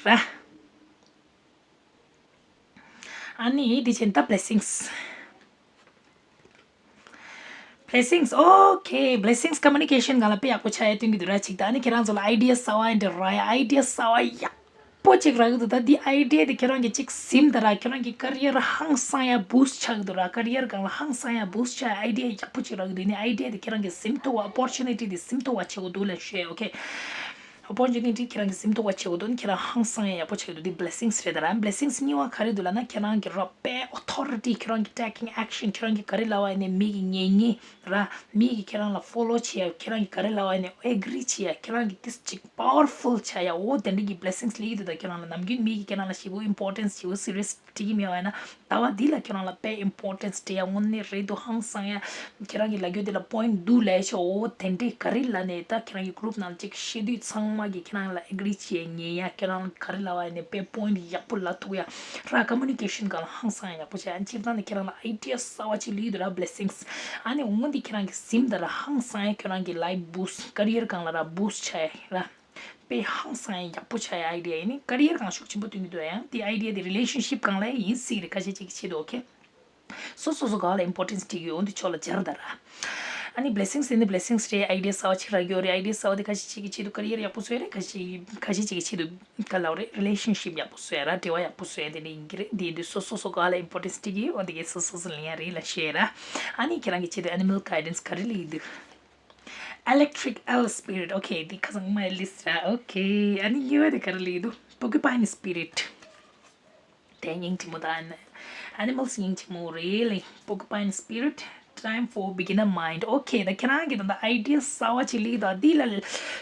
ར། ཨ་ནི་འདི་བྱས་ད་བི་ལེ་སིང་སི། བི་ལེ་སིང་སི། ཨོ་ཁེ། བི་ལེ་སིང་སི་ཀོ་མུ་ནི་ཀེ་ཤན་སྒང་ལ་དཔེ་ཡག་པོ་ཆགས་ཡ་སྟོན་གྱི་འདུག་ར། གཅིག་ད་ཨ་ནི་ཁྱེད་རང་ཚོ་ལ་ཨའི་ཌི་ཡ་གསར་པ་ཡིན་འདྲ་ར། ཡ་ཨའི་ཌི་ཡ་གསར་པ་ཡག་པོ་གཅིག་རག་གི་འདུག་ད་འདི་ཨའི་ཌི་ཡ་དེ་ཁྱེད་རང་གིས་གཅིག་ཟིན་ད་ར། ཁྱེད་རང་གི་ཀེ་རི་ཡར་ཧང་སང་ཡ་བུ་སི་ཊི་ཆགས་ཀྱི་འདུག་ར། ཀེ་རི་ཡར་སྒང་ལ་ཧང་སང་ཡ་བུ་སི་ཊི་ཆགས་ཡ་ཨའི་ཌི་ཡ་ཡག་པོ་གཅིག་རག་གི་འདུག་ཨ་ནི་ཨའི་ཌི་ཡ་དེ་ཁྱེད་རང་གིས་ཟིན་ཐུབ་པ། ཨོ་པོར་ཅུ་ནི་ཊི་དེ་ཟིན་ཐུབ་པ་བྱེད་དགོས་འདུག་ལབ་ཞུ་ཡ། ཨོ་ཁེ། ཨོ་པོར་ཅུ་ནི་ཊི་ཁྱེད་རང་གིས་ཟིན་ཐུབ་པ་བྱེད་དགོས་འདུག་ཁྱེད་རང་ཧང་སང་ཡ་ཡག་པོ་ཆགས་ཀྱི་འདུག་འདི་བི་ལེ་སིང་སི་རེད་ད་ར། བི་ལེ་སིང་སི་གཉིས་པ་ག་རེ་འདུག་ལབ་ན་ཁྱེད་རང་གི་ར་དཔེ་ཨོ་ཐོ་རི་ཊི་ཁྱེད་རང་གི་ཊེ་ཀིང་ཨེག་ཤན། ཁྱེད་རང་གིས་ག་རེ་ལབ་པ་ཡིན་ནའི་མི་གིས་ཉན་ཉན་ར། མི་གིས་ཁྱེད་རང་ལ་ཕོ་ལོ་བྱེད་ཡ། ཁྱེད་རང་གིས་ག་རེ་ལབ་པ་ཡིན་ནའི་ཨེ་གི་རི་བྱེད་ཡ། ཁྱེད་རང་གི་ཏིས་ཅིག་པ་ཝར་ཕུལ་ཆགས་ཡ། འོ་དེ་འདྲ་གི་བི་ལེ་སིང་སི་སླེབས་ཀྱི་འདུག་ད་ཁྱེད་རང་ལ་ནམ་རྒྱུན་མི་གིས་ཁྱེད་རང་ལ་ཞེ་པོ་ཨིམ་པོར་ཊེན་སི་ཞེ་པོ་སི་རི་ཡས་སྤྲད་ཀྱི་མེད་པ་ཡིན་ན། ཟླ་བ་འདི་ལ་ཁྱེད་རང་ལ་དཔེ་ཨིམ་པོར་ཊེན་སི་སྤྲད་ཡ། དངོས་གནས་རེད་འདུག་ཧང་སང་ཡ། ཁྱེད་རང་གི་ལབ་རྒྱུ་དེ་ལ་པོ་ཡིན་ཊི་འདུག་ལབ་ཡ་ཆོག་འོ་དེ་འདྲས་ག་རེ་ལབ་ནའི་ད་ཁྱེད་རང་གི་གུ་རུབ་ནང་ལ་ཅིག་བཤད་དུས་ཚང་མ་གིས་ཁྱེད་རང་ལ་ཨེ་གི་རི་བྱེད་ཉན་ཡ། ཁྱེད་རང་ག་རེ་ལབ་པ་ཡིན་ནའི་དཔེ་པོ་ཡིན་ཊི་ཡག་པོ་ལབ་ཐུབ་ཡ་ར། ཀོ་མུ་ནི་ཀེ་ཤན་སྒང་ལ་ཧང་སང་ཡ་ཡག་པོ་བྱས། ཨ་སྤྱིར་བཏང་ནས་ཁྱེད་རང་ལ་ཨའི་ཌི་ཡ་གསར་པ་ཅིག་སླེབས་ཀྱི་འདུག་ར། བི་ལེ་སིང་སི། ཨ་ནི་འོ་འདི་ཁྱེད་རང་གིས་ཟིན་ད་ར་ཧང་སང་ཡ་ཁྱེད་རང་གི་ལའིཕ་བུ་སི་ཊི་ཀེ་རི་ཡར་སྒང་ལ་ར་བུ་སི་ཊི་ཆགས་ཡ་ར། དཔེ་ཧང་སང་ཡ་ཡག་པོ་ཆགས་ཡ་ཨའི་ཌི་ཡ་ཡིན་ནི་ཀེ་རི་ཡར་སྒང་ལ་ཤུགས་ཆེན་པོ་སྟོན་གྱི་འདུག་ཡང་དེ་ཨའི་ཌི་ཡ་དེ་རི་ལེ་ཤན་ཤིབ་སྒང་ལ་ཡིན་སྲིད་རེད། ཁ་ཤས་ཅིག་གི་ཆེད་དུ། ཨོ་ཁེ། སོ་སོ་སོ་ག་ལ་ཨིམ་པོར་ཊེན་སི་སྤྲད་ཀྱི་ཡོད་འདི་ཕྱོགས་ལ་སྦྱར་ད་ར། ཨ་ནི་blessings དེ་ནི་blessings རེད། idea གསར་བ་ཅིག་རག་གི་ཡོད་རེད། idea གསར་བ་དེ་ཁ་ཤས་ཅིག་གི་ཆེད་དུ་career ཡག་པོ་བཟོ་ཡ་རེད། ཁ་ཤས་ཁ་ཤས་ཅིག་གི་ཆེད་དུ་ག་ལབ་རེད། relationship ཡག་པོ་བཟོ་ཡ་ར། འབྲེལ་བ་ཡག་པོ་བཟོ་ཡ་དེ་འདྲ་ཡིན་གྱི་རེད། འདི་འདི་སོ་སོ་སོ་ག་ལ་importance སྤྲད་ཀྱི་ཡོད། འོ་འདི་གའི་སོ་སོ་སོ་ལེན་ཡ་རེད་ལབ་བཤད་ཡ་ར། ཨ་ནི་ཁྱེད་རང་གི་ཆེད་དུ་animal guidance ག་རེ་ལབ་ཀྱི་འདུག electric owl spirit okay འདི་ཁ་སང་མ་ལིས་ར། okay ཨ་ནི་གཉིས་པ་དེ་ག་རེ་ལབ་ཀྱི་འདུག porcupine spirit དེ་སྙིང་རྗེ་མོ་དང་animals སྙིང་རྗེ་མོ་རེད་ལེ། porcupine spirit time for beginner mind okay ད་ཁྱེད་རང་གི་ད་ལྟ་idea གསར་བ་ཅིག་སླེབས་ད་འདི་ལ་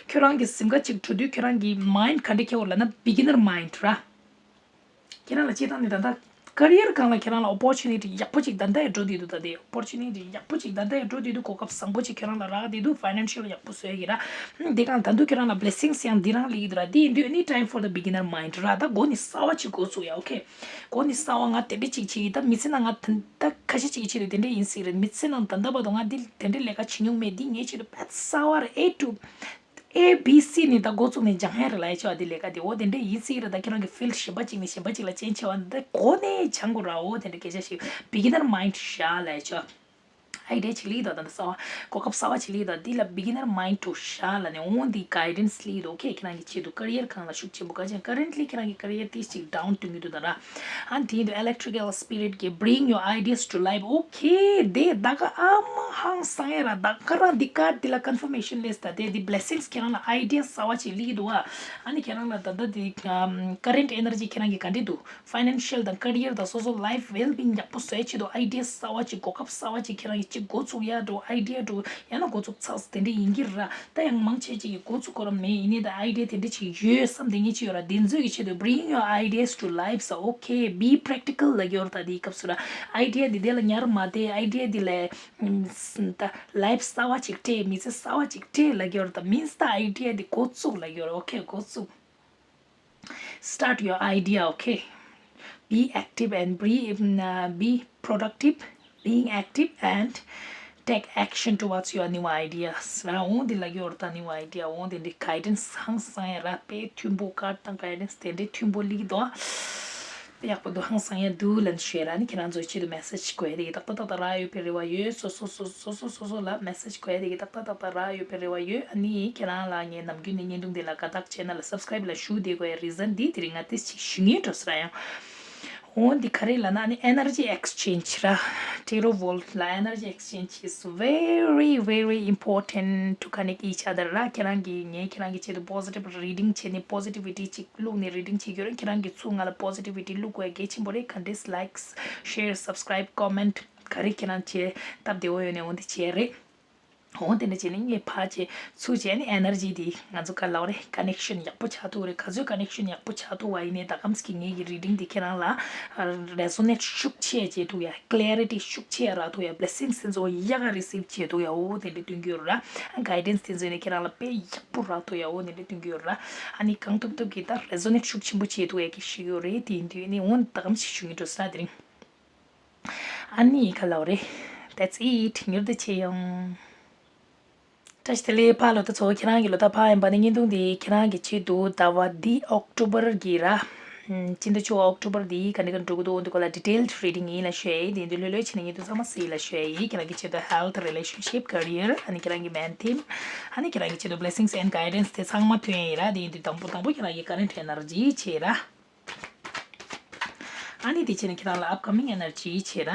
ཁྱོད་རང་གི་སེམས་ཁ་ཅིག་འགྲོ་དུས་ཁྱོད་རང་གི་mind ག་འདྲ་ཁྱེར་ཡོད་ལབ་ན་beginner mind ར། ཁྱེད་རང་ལ་སྤྱིར་བཏང་ནས་ད་ལྟ་career སྒང་ལ་ཁྱེད་རང་ལ་opportunity ཡག་པོ་ཅིག་ད་ལྟ་ཡང་འགྲོ་བསྡད་འདུག་ད་ལྟ་opportunity ཡག་པོ་ཅིག་ད་ལྟ་ཡང་འགྲོ་བསྡད་འདུག་གོ་སྐབས་བཟང་པོ་ཅིག་ཁྱེད་རང་ལ་རག་བསྡད་འདུག financial ཡག་པོ་བཟོ་ཡ་གི་ར། འདི་སྒང་ད་དུང་ཁྱེད་རང་ལ་blessings ཡང་འདི་རང་སླེབས་ཀྱི་འདུག་ར། འདི་ཡིན་དུས་ཨ་ནི་time for the beginner mind ར། ད་འགོ་ནས་གསར་བ་ཅིག་འགོ་ཚུགས་ཡ། okay འགོ་ནས་གསར་བ་ང་དེ་འདྲ་ཅིག་བྱེད་ཀྱི་ད་མི་ཚེ་ནང་ང་ད་ད་ཁ་ཤས་ཅིག་གི་ཆེད་དུ་དེ་འདྲ་ཡིན་སྲིད་རེད། མི་ཚེ་ནང་ད་ལྟ་བར་དུ་ང་འདི་དེ་འདྲའི་ལས་ཀ་བྱེད་མྱོང་མེད། འདི་ངའི་ཆེད་དུ་དཔེ་གསར་བ་རེད། A to A B C ནས་ད་འགོ་བཙུགས་ནས་སྦྱང་ཡ་རེད་ལབ་ཡ་ཆེ་བ་འདི་ལས་ཀ་འདི་འོ་དེ་འདྲ་ཡིན་སྲིད་རེད། ད་ཁྱེད་རང་གི་field གཞན་པ་ཅིག་ནས་གཞན་པ་ཅིག་ལ་change བྱེད་པ་འདི་འགོ་ནས་སྦྱང་དགོས་ར། འོ་དེ་འདྲ་སྐད་ཆ་ཞིག beginner mind བཞག་ལབ་ཡ་ཆེ་བ། idea ཅིག་སླེབས་འདུག་ད་ལྟ་གསར་བ་གོ་སྐབས་གསར་བ་ཅིག་སླེབས་འདུག་འདི་ལ་beginner mind དུ་བཞག་ལབ་ནས་འོ་འདི་guidance སླེབས་འདུག okay ཁྱེད་རང་གི་ཆེད་དུ་career སྒང་ལ་ཤུགས་ཆེན་པོ་ག་ཅན་currently ཁྱེད་རང་གི་career ཏིས་ཅིག་down གཏོང་གི་འདུག་ད་ར། ཨ་དེ་ཡིན་དུས་electrical spirit གི་bring your ideas to life okay དེ་ད་ག་ཨ་མ་ཧང་སང་ཡ་ར། ད་ག་རང་འདི་card འདི་ལ་confirmation ལས་ད་དེ་འདི་blessings ཁྱེད་རང་ལ་idea གསར་བ་ཅིག་སླེབས་འདུག་ཨ་ནི་ཁྱེད་རང་ལ་ད་ལྟ་འདི་ཨམ་current energy ཁྱེད་རང་གི་ག་འདྲ་འདུག financial དང་career དང་སོ་སོ་life well being ཡག་པོ་བཟོ་ཡ་ཆེད་དུ་idea གསར་བ་ཅིག་གོ་སྐབས་གསར་བ་ཅིག་ཁྱེད་རང་གི་ཅིག་འགོ་ཚུགས་ཡ་འགྲོ་idea འགྲོ་ཡང་ན་འགོ་ཚུགས་ཚར་དེ་འདྲ་ཡིན་གྱི་ར། ད་ཡང་མང་ཆེ་ཅིག་གིས་འགོ་ཚུགས་གོ་ར་མེད། ཡིན་ནའི་ད་idea དེ་འདྲ་ཅིག་ཡོད་བསམ་དེ་ངས་ཅིག་ཡོད་ར། དེ་ཚོའི་གི་ཆེད་དུ་bring your ideas to life ས། okay be practical ལབ་ཀྱི་ཡོད་ར། ད་དེའི་སྐབས་སུ་ར་idea དེ་དེ་ལ་ཉར་མ་བསྡད། idea དེ་ལ་ད་life གསར་བ་ཅིག་སྤྲད། མི་ཚེ་གསར་བ་ཅིག་སྤྲད་ལབ་ཀྱི་ཡོད་ར། ད་means ད་idea དེ་འགོ་བཙུགས་ལབ་ཀྱི་ཡོད་ར། okay འགོ་བཙུགས Start your idea, okay? Be active and be, mm, uh, be productive. Being active and take action towards your new ideas. ར་འོང་འདི་ལ་ཡོར་ད་new idea འོང་འདི་འདི་guidance ཧང་སང་ཡ་ར་དཔེ་མཐུན་པོ་card དང་guidance དེ་འདྲའི་མཐུན་པོ་ལིག་དོ། དཔེ་ཡག་པོ་འདུག་ཧང་སང་ཡ་འདུག་ལན་ཤེས་ར་ནི་ཁྱེད་རང་ཚོའི་ཆེད་དུ་message གོ་ཡ་དེ་ཏག་ཏག་ཏག་ཏག་རག་ཡོད་པའི་རེ་བ་ཡོད། སོ་སོ་སོ་སོ་སོ་སོ་སོ་ལ་message གོ་ཡ་དེ་གི་ཏག་ཏག་ཏག་ཏག་རག་ཡོད་པའི་རེ་བ་ཡོད། ཨ་ནི་ཁྱེད་རང་ལ་ངའི་ནམ་རྒྱུན་ནས་བརྙན་ཐུང་དེ་ལ་དགའ་རྟགས་བྱས་ན་ལ་subscribe ལ་ཞུ་བསྡད་དགོས་ཡ་reason འདི་དེ་རིང་ང་ཏིས་ཅིག་ཞུ་ངེས་འགྲོ་ས་ར་ཡང་། འོ་འདི་ག་རེ་ལབ་ན་ཨ་ནི་energy exchange ར། Tarot world ལ་energy exchange is very very important to connect each other ར། ཁྱེད་རང་གི་ངས་ཁྱེད་རང་གི་ཆེད་དུ་positive reading བྱས་ནས་positivity ཅིག་བླུགས་ནས་reading བྱེད་རྒྱུ་རེད། ཁྱེད་རང་གི་ཚུར་ང་ལ་positivity བླུགས་དགོས་ཡ་གལ་ཆེན་པོ་རེད། ག་འདྲས་likes share subscribe comment ག་རེ་ཁྱེད་རང་བྱས་སྟབས་བདེ་བོ་ཡོད་ནས་འོ་འདི་བྱས་རེད། འོ་དེ་འདྲ་བྱས་ནས་ངས་ཕར་བྱས་ཚུར་བྱས་ནས་energy དེ་ང་ཚོ་ག་ལབ་རེད། connection ཡག་པོ་ཆགས་ཐུབ་རེད། ག་ཚོད་connection ཡག་པོ་ཆགས་ཐུབ་པ་ཡིན་ནའི་ད་གམ་སི་ཀི་ངེད་ཀྱི་reading དེ་ཁྱེད་རང་ལ་resonate ཤུགས་ཆེ་བྱེད་ཐུབ་ཡ། clarity ཤུགས་ཆེ་རག་ཐུབ་ཡ། blessings དེ་ཚོ་ཡག་ག་receive བྱེད་ཐུབ་ཡ། འོ་དེ་འདྲ་སྟོན་གྱི་ཡོད་ར། guidance དེ་ཚོ་ནས་ཁྱེད་རང་ལ་དཔེ་ཡག་པོ་རག་ཐུབ་ཡ། འོ་དེ་འདྲ་སྟོན་གྱི་ཡོད་ར། ཨ་ནི་གང་ཐུབ་ཐུབ་ཀྱིས་ད་resonate ཤུགས་ཆེན་པོ་བྱེད་ཐུབ་ཡ་གི་ཞིག་ཡོད་རེད། དེ་ཡིན་དུས་ནི་འོ་ད་གམ་ཞིག་ཞུ་གི་འགྲོ་ས་དེ་རིང་། ཨ་ནི་ག་ལབ་རེད། That's it. མྱུར་དུ་མཇལ་ཡོང་། བཀྲ་ཤིས་བདེ་ལེགས་ཕ་ལོ་ཏ་ཚོ། ཁྱེད་རང་གི་ལོ་ཏ་ཕ་ཡིན་པ་ནི་བརྙན་ཐུང་འདི་ཁྱེད་རང་གི་ཆེད་དུ་ཟླ་བ་འདི་ཨོག་ཊོ་བར་གྱི་ར། ཨམ། སྤྱི་ཟླ་བཅུ་པ་ཨོག་ཊོ་བར་འདི་ག་འདྲ་ག་འགྲོ་གི་འདུག་འདི་སྐོར་ལ་detailed reading ཡིན་ལ་ཤོད་ཡིན། དེ་འདི་ལྷོད་ལྷོད་བྱས་ནས་བརྙན་ཐུང་ཚང་མ་གཟིགས་ལ་ཤོད་ཡིན། ཁྱེད་རང་གི་ཆེད་དུ་health relationship career ཨ་ནི་ཁྱེད་རང་གི་main theme ཨ་ནི་ཁྱེད་རང་གི་ཆེད་དུ་blessings and guidance དེ་ཚང་མ་ཐོན་ཡིན་ར། དེ་ཡིན་དུས་དང་པོ་དང་པོ་ཁྱེད་རང་གི་current energy བྱས་ར། ཨ་ནི་དེ་བྱས་ནས་ཁྱེད་རང་ལ་upcoming energy བྱས་ར།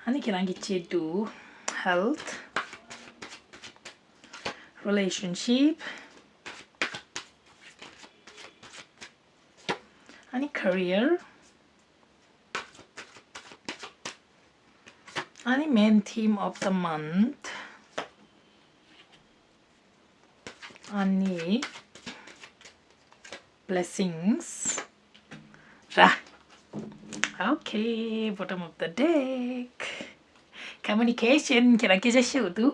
ཨ་ནི་ཁྱེད་རང་གི་ཆེད་དུ་health relationship ཨ་ནི་career ཨ་ནི་main theme of the month ཨ་ནི་blessings ར། Okay, bottom of the deck. Communication ཁྱེད་རང་སྐད་ཆ་བཤད་དགོས་འདུག་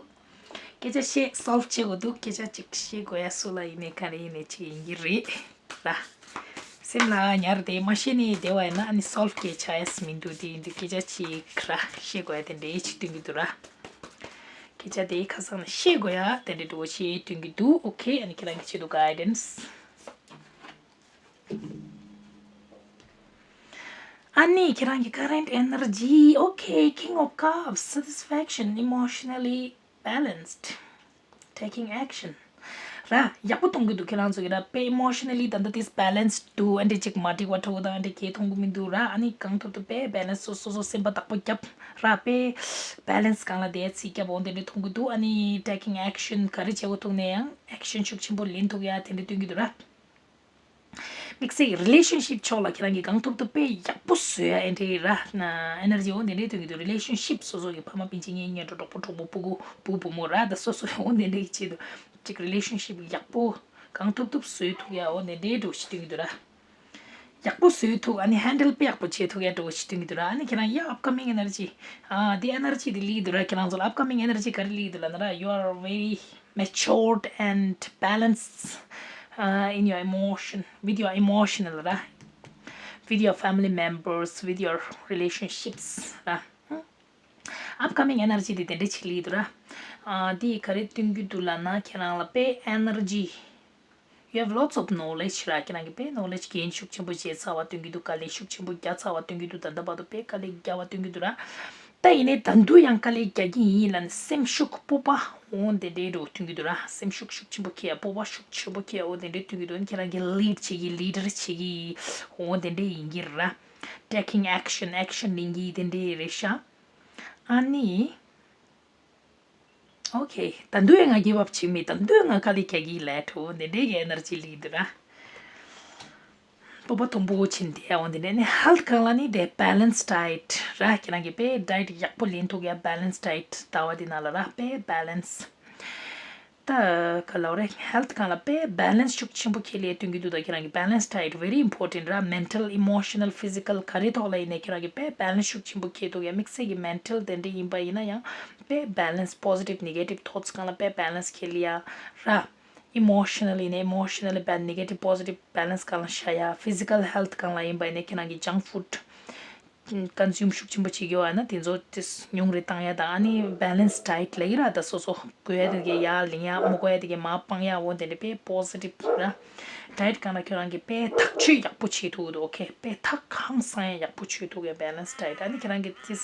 སྐད་ཆ་བཤད་solve བྱེད་དགོས་འདུག་སྐད་ཆ་ཅིག་བཤད་དགོས་ཡ་སུ་ལ་ཡིན་ནའི་ག་རེ་ཡིན་ནའི་ཅིག་ཡིན་གྱི་རེད་ར། སེམས་ལ་ཉར་ཏེ་མ་བཤད་ནས་བསྡད་པ་ཡིན་ན་ཨ་ནི་solve སྐད་ཆ་ཡ་སི་མི་འདུག་དེ་ཡིན་དུས་སྐད་ཆ་ཅིག་ར་བཤད་དགོས་ཡ་དེ་འདྲའི་ཅིག་སྟོན་གྱི་འདུག་ར། སྐད་ཆ་དེ་ཁ་སང་ལ་བཤད་དགོས་ཡ་དེ་འདྲའི་འགྲོ་བཤད་སྟོན་གྱི་འདུག Okay, ཨ་ནི་ཁྱེད་རང་གི་ཆེད་དུ་guidance. ཨ་ནི་ཁྱེད་རང་གི་current energy, okay, King of Cups, satisfaction, emotionally balanced, taking action. ར། ཡག་པོ་གཏོང་གི་འདུག་ཁྱེད་རང་ཚོ་གི་ར། དཔེ་emotionally ད་ལྟ་དེ་balanced འདུག་ཨ་འདྲས་ཅིག་མ་འགྲིག་པ་འགྲོ་དང་ཨ་འདྲས་གས་མཐོང་གི་མི་འདུག་ར། ཨ་ནི་གང་ཐུབ་ཐུབ་དཔེ་balance སོ་སོ་སོ་སེམས་པ་བདག་པོ་རྒྱབ་ར། དཔེ་balance སྒང་ལ་བསྡད་རྩིས་རྒྱབ་འོ་དེ་འདྲས་མཐོང་གི་འདུག་ཨ་ནི་taking action ག་རེ་བྱེད་དགོས་ཐུག་ནས་ཡང་action ཤུགས་ཆེན་པོ་ལེན་ཐུབ་ཡ་དེ་འདྲས་སྟོན་གི་འདུག་ར། དམིགས་བསལ་གྱི་relationship ཕྱོགས་ལ་ཁྱེད་རང་གིས་གང་ཐུབ་ཐུབ་དཔེ་ཡག་པོ་བཟོ་ཡ་ཨེ་འདྲའི་ར། energy འོ་འདི་འདྲའི་སྟོན་གྱི་འདུག relationship སོ་སོ་གི་ཕ་མ་སྤུན་མཆེད་གཉེན་ཉེ་གྲོགས་གྲོགས་པོ་གྲོགས་མོ་སྤུ་གུ་བུ་བུ་མོ་ར་ད་སོ་སོ་འོ་འདི་འདྲའི་ཆེད་དུ་ཅིག་relationship ཡག་པོ་གང་ཐུབ་ཐུབ་བཟོ་ཐུབ་ཡ་འོ་འདི་འདྲའི་འགྲོ་ཞིག་སྟོན་གྱི་འདུག་ར། ཡག་པོ་བཟོ་ཐུབ་ཨ་ནི་handle དཔེ་ཡག་པོ་བྱེད་ཐུབ་ཡ་འགྲོ་ཞིག་སྟོན་གྱི་འདུག་ར། ཨ་ནི་ཁྱེད་རང་ཡ་upcoming energy ཨ་འདི་energy འདི་ལི་འདུག་ར། ཁྱེད་རང་ཚོ་ལ་upcoming energy ག་རེ་ལི་འདུག་ལབ་ན་ར། you are very matured and balanced uh, in your emotion, with your emotional ར། with your family members, with your relationships ར། upcoming energy དེ་དེ་འདྲ་ཅིག་ལི་འདུག་ར། ཨ་དེ་ག་རེ་སྟོན་གྱི་འདུག་ལབ་ན་ཁྱེད་རང་ལ་དཔེ་energy, you have lots of knowledge ར། ཁྱེད་རང་གི་དཔེ་knowledge gain ཤུགས་ཆེན་པོ་བྱས་ཚར་བ་སྟོན་གྱི་འདུག་དཀའ་ལས་ཤུགས་ཆེན་པོ་རྒྱག་ཚར་བ་སྟོན་གྱི་འདུག་ད་ལྟ་བར་དུ་དཔེ་དཀའ་ལས་རྒྱག་པ་སྟོན་གྱི་འདུག་ར། ད་ཡིན་ནའི་ད་དུང་ཡང་དཀའ་ལས་རྒྱག་གི་ཡིན་ལབ་ནས་སེམས་ཤུགས་སྤོབས་པ་འོ་དེ་འདྲའི་འགྲོ་སྟོན་གྱི་འདུག་ར། སེམས་ཤུགས་ཤུགས་ཆེན་པོ་ཁྱེར་ཡ་སྤོབས་པ་ཤུགས་ཆེན་པོ་ཁྱེར་ཡ་འོ་དེ་འདྲའི་སྟོན་གྱི་འདུག་ཁྱེད་རང་གི་lead བྱེད་ཀྱི་leader བྱེད་ཀྱི་འོ་དེ་འདྲའི་ཡིན་གྱི་ར། taking action, action ལེན་གྱི་དེ་འདྲའི་རེད་ཤག་ཨ་ནི། okay ད་དུང་ཡང་ང་give up བྱེད་མེད། ད་དུང་ང་དཀའ་ལས་རྒྱག་གི་ལས་འགྲོ་འདི་འདྲའི་གི་energy ལི་འདུག་ར། སྤོབས་པ་མཐོན་པོ་ཕྱིན་ཏེ་འོ་འདི་འདྲ་ནི་health སྒང་ལ་ནི་དེ་balanced diet ར། ཁྱེད་རང་གི་དཔེ་diet ཡག་པོ་ལེན་ཐུབ་ཡ་balanced diet ཟླ་བ་འདི་ནང་ལ་ར་དཔེ་balance ད་ག་ལབ་རེད། health སྒང་ལ་དཔེ་balance ཤུགས་ཆེན་པོ་ཁྱེར་ལས་སྟོན་གྱི་འདུག་ད་ཁྱེད་རང་གི་balanced diet very important ར། mental, emotional, physical ག་རེ་ཐོག་ལ་ཡིན་ནའི་ཁྱེད་རང་གི་དཔེ་balance ཤུགས་ཆེན་པོ་ཁྱེར་འདུག་ཡ། དམིགས་བསལ་གྱི་mental དེ་འདྲ་ཡིན་པ་ཡིན་ན་ཡང་དཔེ་balance, positive, negative thoughts སྒང་ལ་དཔེ་balance ཁྱེར་ལ་ཡ་ར། emotional ཡིན་ནའི་emotional balance, negative positive balance སྒང་ལ་བཞག་ཡ། physical health སྒང་ལ་ཡིན་པ་ཡིན་ནའི་ཁྱེད་རང་གི་junk food consume ཤུགས་ཆེན་པོ་བྱེད་ཀྱི་ཡོད་ན་དེ་ཚོ་དེ་ཉུང་རུ་བཏང་ཡ་དང་། ཨ་ནི་balanced diet ལབ་ཀྱི་ར། ད་སོ་སོ་དགོས་ཡ་དེ་གའི་ཡར་ལེན་ཡ། མི་དགོས་ཡ་དེ་གའི་མར་སྤང་ཡ། འོ་དེ་འདྲ་དཔེ་positive ར། diet སྒང་ལ་ཁྱོད་རང་གིས་དཔེ་ཐག་གཅོད་ཡག་པོ་བྱེད་ཐུབ་འདུག okay དཔེ་ཐག་ཧང་སང་ཡ་ཡག་པོ་བྱེད་ཐུབ་ཀྱི་balanced diet ཨ་ནི་ཁྱེད་རང་གིས་དེ་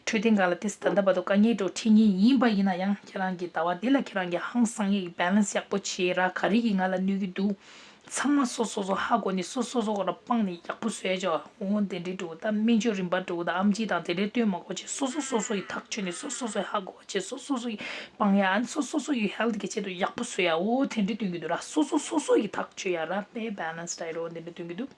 འཕྲོད་བསྟེན་སྒང་ལ་དེ་ད་ལྟ་བར་དུ་དཀའ་ངལ་འགྲོ་འཕྲད་མཁན་ཡིན་པ་ཡིན་ན་ཡང་ཁྱེད་རང་གིས་ཟླ་བ་འདི་ལ་ཁྱེད་རང་གིས་ཧང་སང་ཡ་གི་balance ཡག་པོ་བྱེད་ར། ག་རེ་གིས་ང་ལ་གནོད་ཀྱི་འདུག་ཚང་མ་སོ་སོ་སོ་ཧ་གོ་ནས་སོ་སོ་སོ་ཁོ་ར་སྤངས་ནས་ཡག་པོ་བཟོས་ཆོག་འོ་དེ་འདྲའི་འགྲོ་ད་སྨན་བཅོས་རིམ་པ་འགྲོ་ད་ཨམ་ཆི་དང་དེ་འདྲའི་སྟོན་མ་དགོས་ཆེ། སོ་སོ་སོ་སོ་ཡི་ཐག་ཆོད་ནས་སོ་སོ་སོ་ཧ་གོ་ཆེ། སོ་སོ་སོ་ཡི་སྤང་ཡ། ཨ་ནི་སོ་སོ་སོ་ཡི་health གི་ཆེད་དུ་ཡག་པོ་བཟོ་ཡ། འོ་དེ་འདྲའི་སྟོན་གྱི་འདུག་ར། སོ་སོ་སོ་སོ་ཡི་ཐག་ཆོད་ཡ་ར། དཔེ་balanced diet འོ་དེ་འདྲའི་སྟོན་གྱི་འདུག་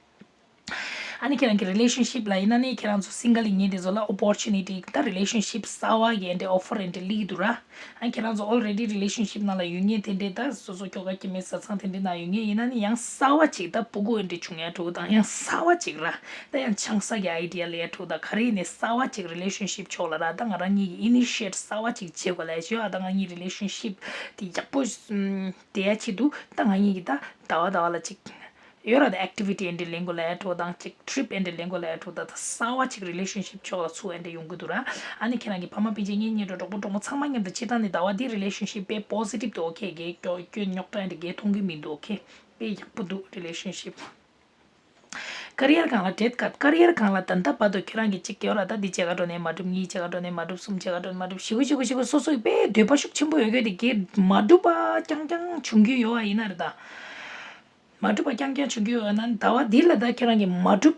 ཨ་ནི་ཁྱེད་རང་གི་relationship ལ་ཡིན་ན་ནི་ཁྱེད་རང་ཚོ་single ཡིན་མཁན་དེ་ཚོ་ལ་opportunity ད་relationship གསར་བ་གི་འདྲ་offer འདྲ་སླེབས་འདུག་ར། ཨ་ཁྱེད་རང་ཚོ་already relationship ནང་ལ་ཡོད་མཁན་དེ་འདྲས་ད་སོ་སོ་ཁྱོ་ག་སྐྱེ་དམན་བཟའ་ཚང་དེ་འདྲས་ནང་ཡོད་མཁན་ཡིན་ན་ནི་ཡང་གསར་བ་ཅིག་ད་སྤུ་གུ་འདྲས་བྱུང་ཡ་འགྲོ་དང་ཡང་གསར་བ་ཅིག་ར། ད་ཡང་ཆང་ས་གི་idea ལ་ཡ་འགྲོ་ད་ག་རེ་ཡིན་ནའི་གསར་བ་ཅིག་relationship ཕྱོགས་ལ་ར། ད་ང་རང་གཉིས་ཀྱི་initiate གསར་བ་ཅིག་བྱེད་དགོས་ལ་ཡ་བྱེད་ཨ། ད་ང་གཉིས་relationship དེ་ཡག་པོ་བསྡད་ཡ་ཆེད་དུ་ད་ང་གཉིས་ཀྱི་ད་ཟླ་བ་ཟླ་བ་ལ་ཅིག་ཡོད་ར། ད་activity འདྲ་ལེན་དགོས་ལ་ཡ་འགྲོ་དང་ཅིག་trip འདྲ་ལེན་དགོས་ལ་ཡ་འགྲོ་ད་ད་གསར་བ་ཅིག་relationship ཕྱོགས་ལ་ཚུགས་འདྲ་ཡོང་གི་འདུག་ར། ཨ་ནི་ཁྱེད་རང་གི་ཕ་མ་སྤུན་མཆེད་གཉེན་ཉེ་གྲོགས་གྲོགས་པོ་གྲོགས་མོ་ཚང་མ་མཉམ་དུ་སྤྱིར་བཏང་ནས་ཟླ་བ་འདིའི་relationship དཔེ་positive དུ་okay གས་སྐྱོ་སྐྱོན་རྙོག་དྲ་འདྲ་གས་མཐོང་གི་མི་འདུག okay དཔེ་ཡག་པོ་འདུག relationship career སྒང་ལ་འདྲེད་ཀ career སྒང་ལ་ད་ལྟ་བར་དུ་ཁྱེད་རང་གི་གཅིག་ཡོད་ར། ད་འདི་བྱེད་ག་འགྲོ་ནས་མ་འགྲུབ། གཉིས་བྱེད་ག་འགྲོ་ནས་མ་འགྲུབ། གསུམ་བྱེད་ག་འགྲོ་ནས་མ་འགྲུབ། བཞི་བཅུ་བཞི་བཅུ་བཞི་བཅུ་བཅུ་སོ་སོའི་དཔེ་འདོད་པ་ཤུགས་ཆེན་པོ་ཡོད་མཁན་དེ་གས་མ་འགྲུབ་པ་རྐྱང་རྐྱང་བྱུང་གི་ཡོད་པ་ཡིན་ན་རེད་ད། མ་འགྲུབ་པ་རྐྱང་རྐྱང་བྱུང་གི་ཡོད་ན་ཟླ་བ་འདི་ལ་ད་ཁྱེད་རང་གི་མ་འགྲུབ་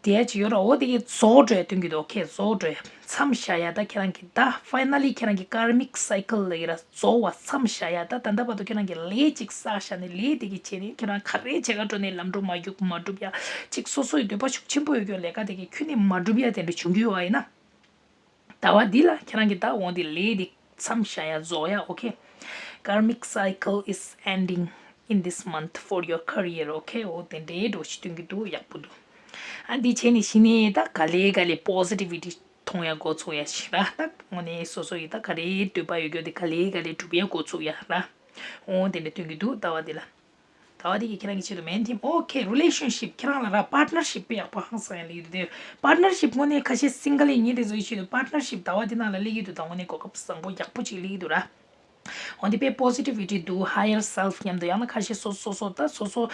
དེ་ཅིག་ཡོད་ར། འོ་དེ་གས་རྫོགས་འགྲོ་ཡ་སྟོན་གྱི་འདུག okay རྫོགས་འགྲོ་ཡ་མཚམས་བཞག་ཡ། ད་ཁྱེད་རང་གི་ད་finally ཁྱེད་རང་གི་karmic cycle ལ་ཡི་ར་རྫོགས་པ་མཚམས་བཞག་ཡ། ད་ད་ལྟ་བར་དུ་ཁྱེད་རང་གི་ལས་ཅིག་བསགས་བཞག་ནས་ལས་དེ་གི་བྱས་ནས་ཁྱེད་རང་ག་རེ་བྱེད་ག་འགྲོ་ནས་ལམ་འགྲོ་མ་རྒྱུག་མ་འགྲུབ་ཡ། ཅིག་སོ་སོ་ཡི་འདོད་པ་ཤུགས་ཆེན་པོ་ཡོད་རྒྱུ་ལས་ཀ་དེ་གི་ཁྱོན་ནས་མ་འགྲུབ་ཡ་དེ་འདྲ་བྱུང་གི་ཡོད་པ་ཡིན་ན། ཟླ་བ་འདི་ལ་ཁྱེད་རང་གི་ད་འོང་དེ་ལས་དེ་མཚམས་བཞག་ཡ་རྫོགས་ཡ། okay karmic cycle is ending in this month for your career okay འོ་དེ་འདྲའི་འགྲོ་ཞིག་སྟོན་གྱི་འདུག་ཡག་པོ་འདུག་ཨ་འདི་བྱས་ནས་གཞི་ནས་ད་ག་ལེ་ག་ལེ་positivity མཐོང་ཡ་འགོ་ཚུགས་ཡ་ཞིག་ར། ད་དངོས་གནས་སོ་སོ་ཡི་ད་ག་རེ་འདོད་པ་ཡོད་རྒྱུ་དེ་ག་ལེ་ག་ལེ་འགྲུབ་ཡ་འགོ་ཚུགས་ཡ་ར། འོ་དེ་འདྲ་སྟོན་གྱི་འདུག་ཟླ་བ་འདི་ལ། ཟླ་བ་འདི་གི་ཁྱེད་རང་གི་ཆེད་དུ་main theme okay relationship ཁྱེད་རང་ལ་ར་partnership དཔེ་ཡག་པོ་ཧང་སང་ཡ་སླེབས་ཀྱི་འདུག་དེ་partnership དངོས་གནས་ཁ་ཤས་single ཡིན་མཁན་དེ་ཚོ་ཡི་ཆེད་དུ་partnership ཟླ་བ་འདི་ནང་ལ་སླེབས་ཀྱི་འདུག་ད་དངོས་གནས་གོ་སྐབས་བཟང་པོ་ཡག་པོ་ཅིག་སླེབས་ཀྱི་འདུག་ར། འོན་ཏེ་དཔེ་positivity འདུག higher self མཉམ་དུ། ཡང་ན་ཁ་ཤས་སོ་སོ་སོ་ད་སོ་སོ་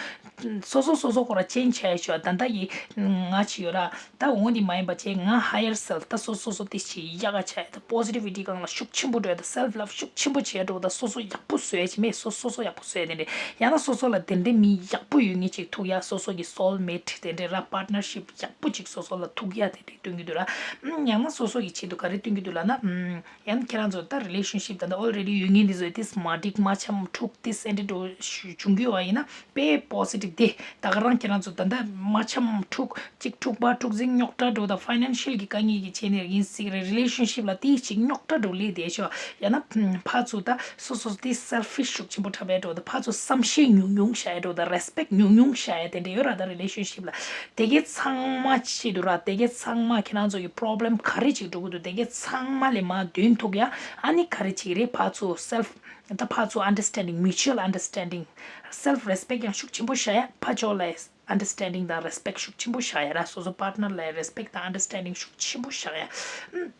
སོ་སོ་སོ་སོ་སོ་ཁོ་ར་change བྱས་ཤོག་ད་ལྟ་ཡི་ང་ཅི་ཡོད་ར། ད་འོན་ཏེ་མ་ཡིན་པ་བྱས་ང་higher self ད་སོ་སོ་སོ་དེ་ཅིག་ཡག་ག་བྱས། ད་positivity སྒང་ལ་ཤུགས་ཆེན་པོ་འགྲོ་ཡ། ད་self love ཤུགས་ཆེན་པོ་བྱས་འགྲོ། ད་སོ་སོ་ཡག་པོ་བཟོ་ཡ་ཅིག་མེད། སོ་སོ་སོ་ཡག་པོ་བཟོ་ཡ་དེ་འདྲས། ཡང་ན་སོ་སོ་ལ་དེ་འདྲས་མི་ཡག་པོ་ཡོད་མཁན་ཅིག་ཐུག་ཡ། སོ་སོ་གི་soulmate དེ་འདྲས་ར། partnership ཡག་པོ་ཅིག་སོ་སོ་ལ་ཐུག་ཡ་དེ་འདྲས་སྟོན་གྱི་འདུག་ར། ཡང་ན་སོ་སོ་གི་ཆེད་དུ་ག་རེ་སྟོན་གྱི་འདུག་ལབ་ན། ཡང་ཁྱེད་རང་ཚོ་ད་relationship ད་ལྟ་already ཡོད་མཁན་འདི་ཚོས་ཏིས་མ་འགྲིག་མ་འཆམ་འཁྲུག་ཏིས་ཨེ་འདྲ་འགྲོ་བྱུང་གི་ཡོད་པ་ཡིན་ན་དཔེ་positive དེ་ད་ག་རང་ཁྱེད་རང་ཚོ་ད་ལྟ་མ་འཆམ་འཁྲུག་ཅིག་འཁྲུག་པ་འཁྲུག་འཛིང་རྙོག་དྲ་འགྲོ་དང་financial གི་དཀའ་ངལ་གྱི་ཆེད་ནས་ཡིན་སྲིད་རེད། relationship ལ་ཏིས་ཅིག་རྙོག་དྲ་འགྲོ་ལས་དེ་ཤོ་ཡང་ན་ཕར་ཚུར་ད་སོ་སོ་ཏིས་selfish ཤུགས་ཆེན་པོ་འཁྲབ་པའི་འགྲོ་དང་ཕར་ཚུར་བསམ་ཤེས་ཉུང་ཉུང་བྱ་ཡ་འགྲོ་དང་respect ཉུང་ཉུང་བྱ་ཡ་དེ་འདྲ་ཡོད་ར། ད་relationship ལ་དེ་གའི་ཚང་མ་ཆེད་དུ་ར། དེ་གའི་ཚང་མ་ཁྱེད་རང་ཚོ་གི་problem ག་རེ་ཅིག་འགྲོ་གི་འདུག་དེ་གའི་ཚང་མ་ལས་མར་འདོན་ཐུབ་ཡ། ཨ་ནི་ག་རེ་ཅིག་རེད། ཕར་ཚུར་self ད་ཕར་ཚུར་understanding mutual understanding self respect ཡང་ཤུགས་ཆེན་པོ་བྱ་ཡ། ཕར་ཕྱོགས་ལ་understanding དང་respect ཤུགས་ཆེན་པོ་བྱ་ཡ་ར། སོ་སོ་partner ལ་respect དང་understanding ཤུགས་ཆེན་པོ་བྱ་ཡ།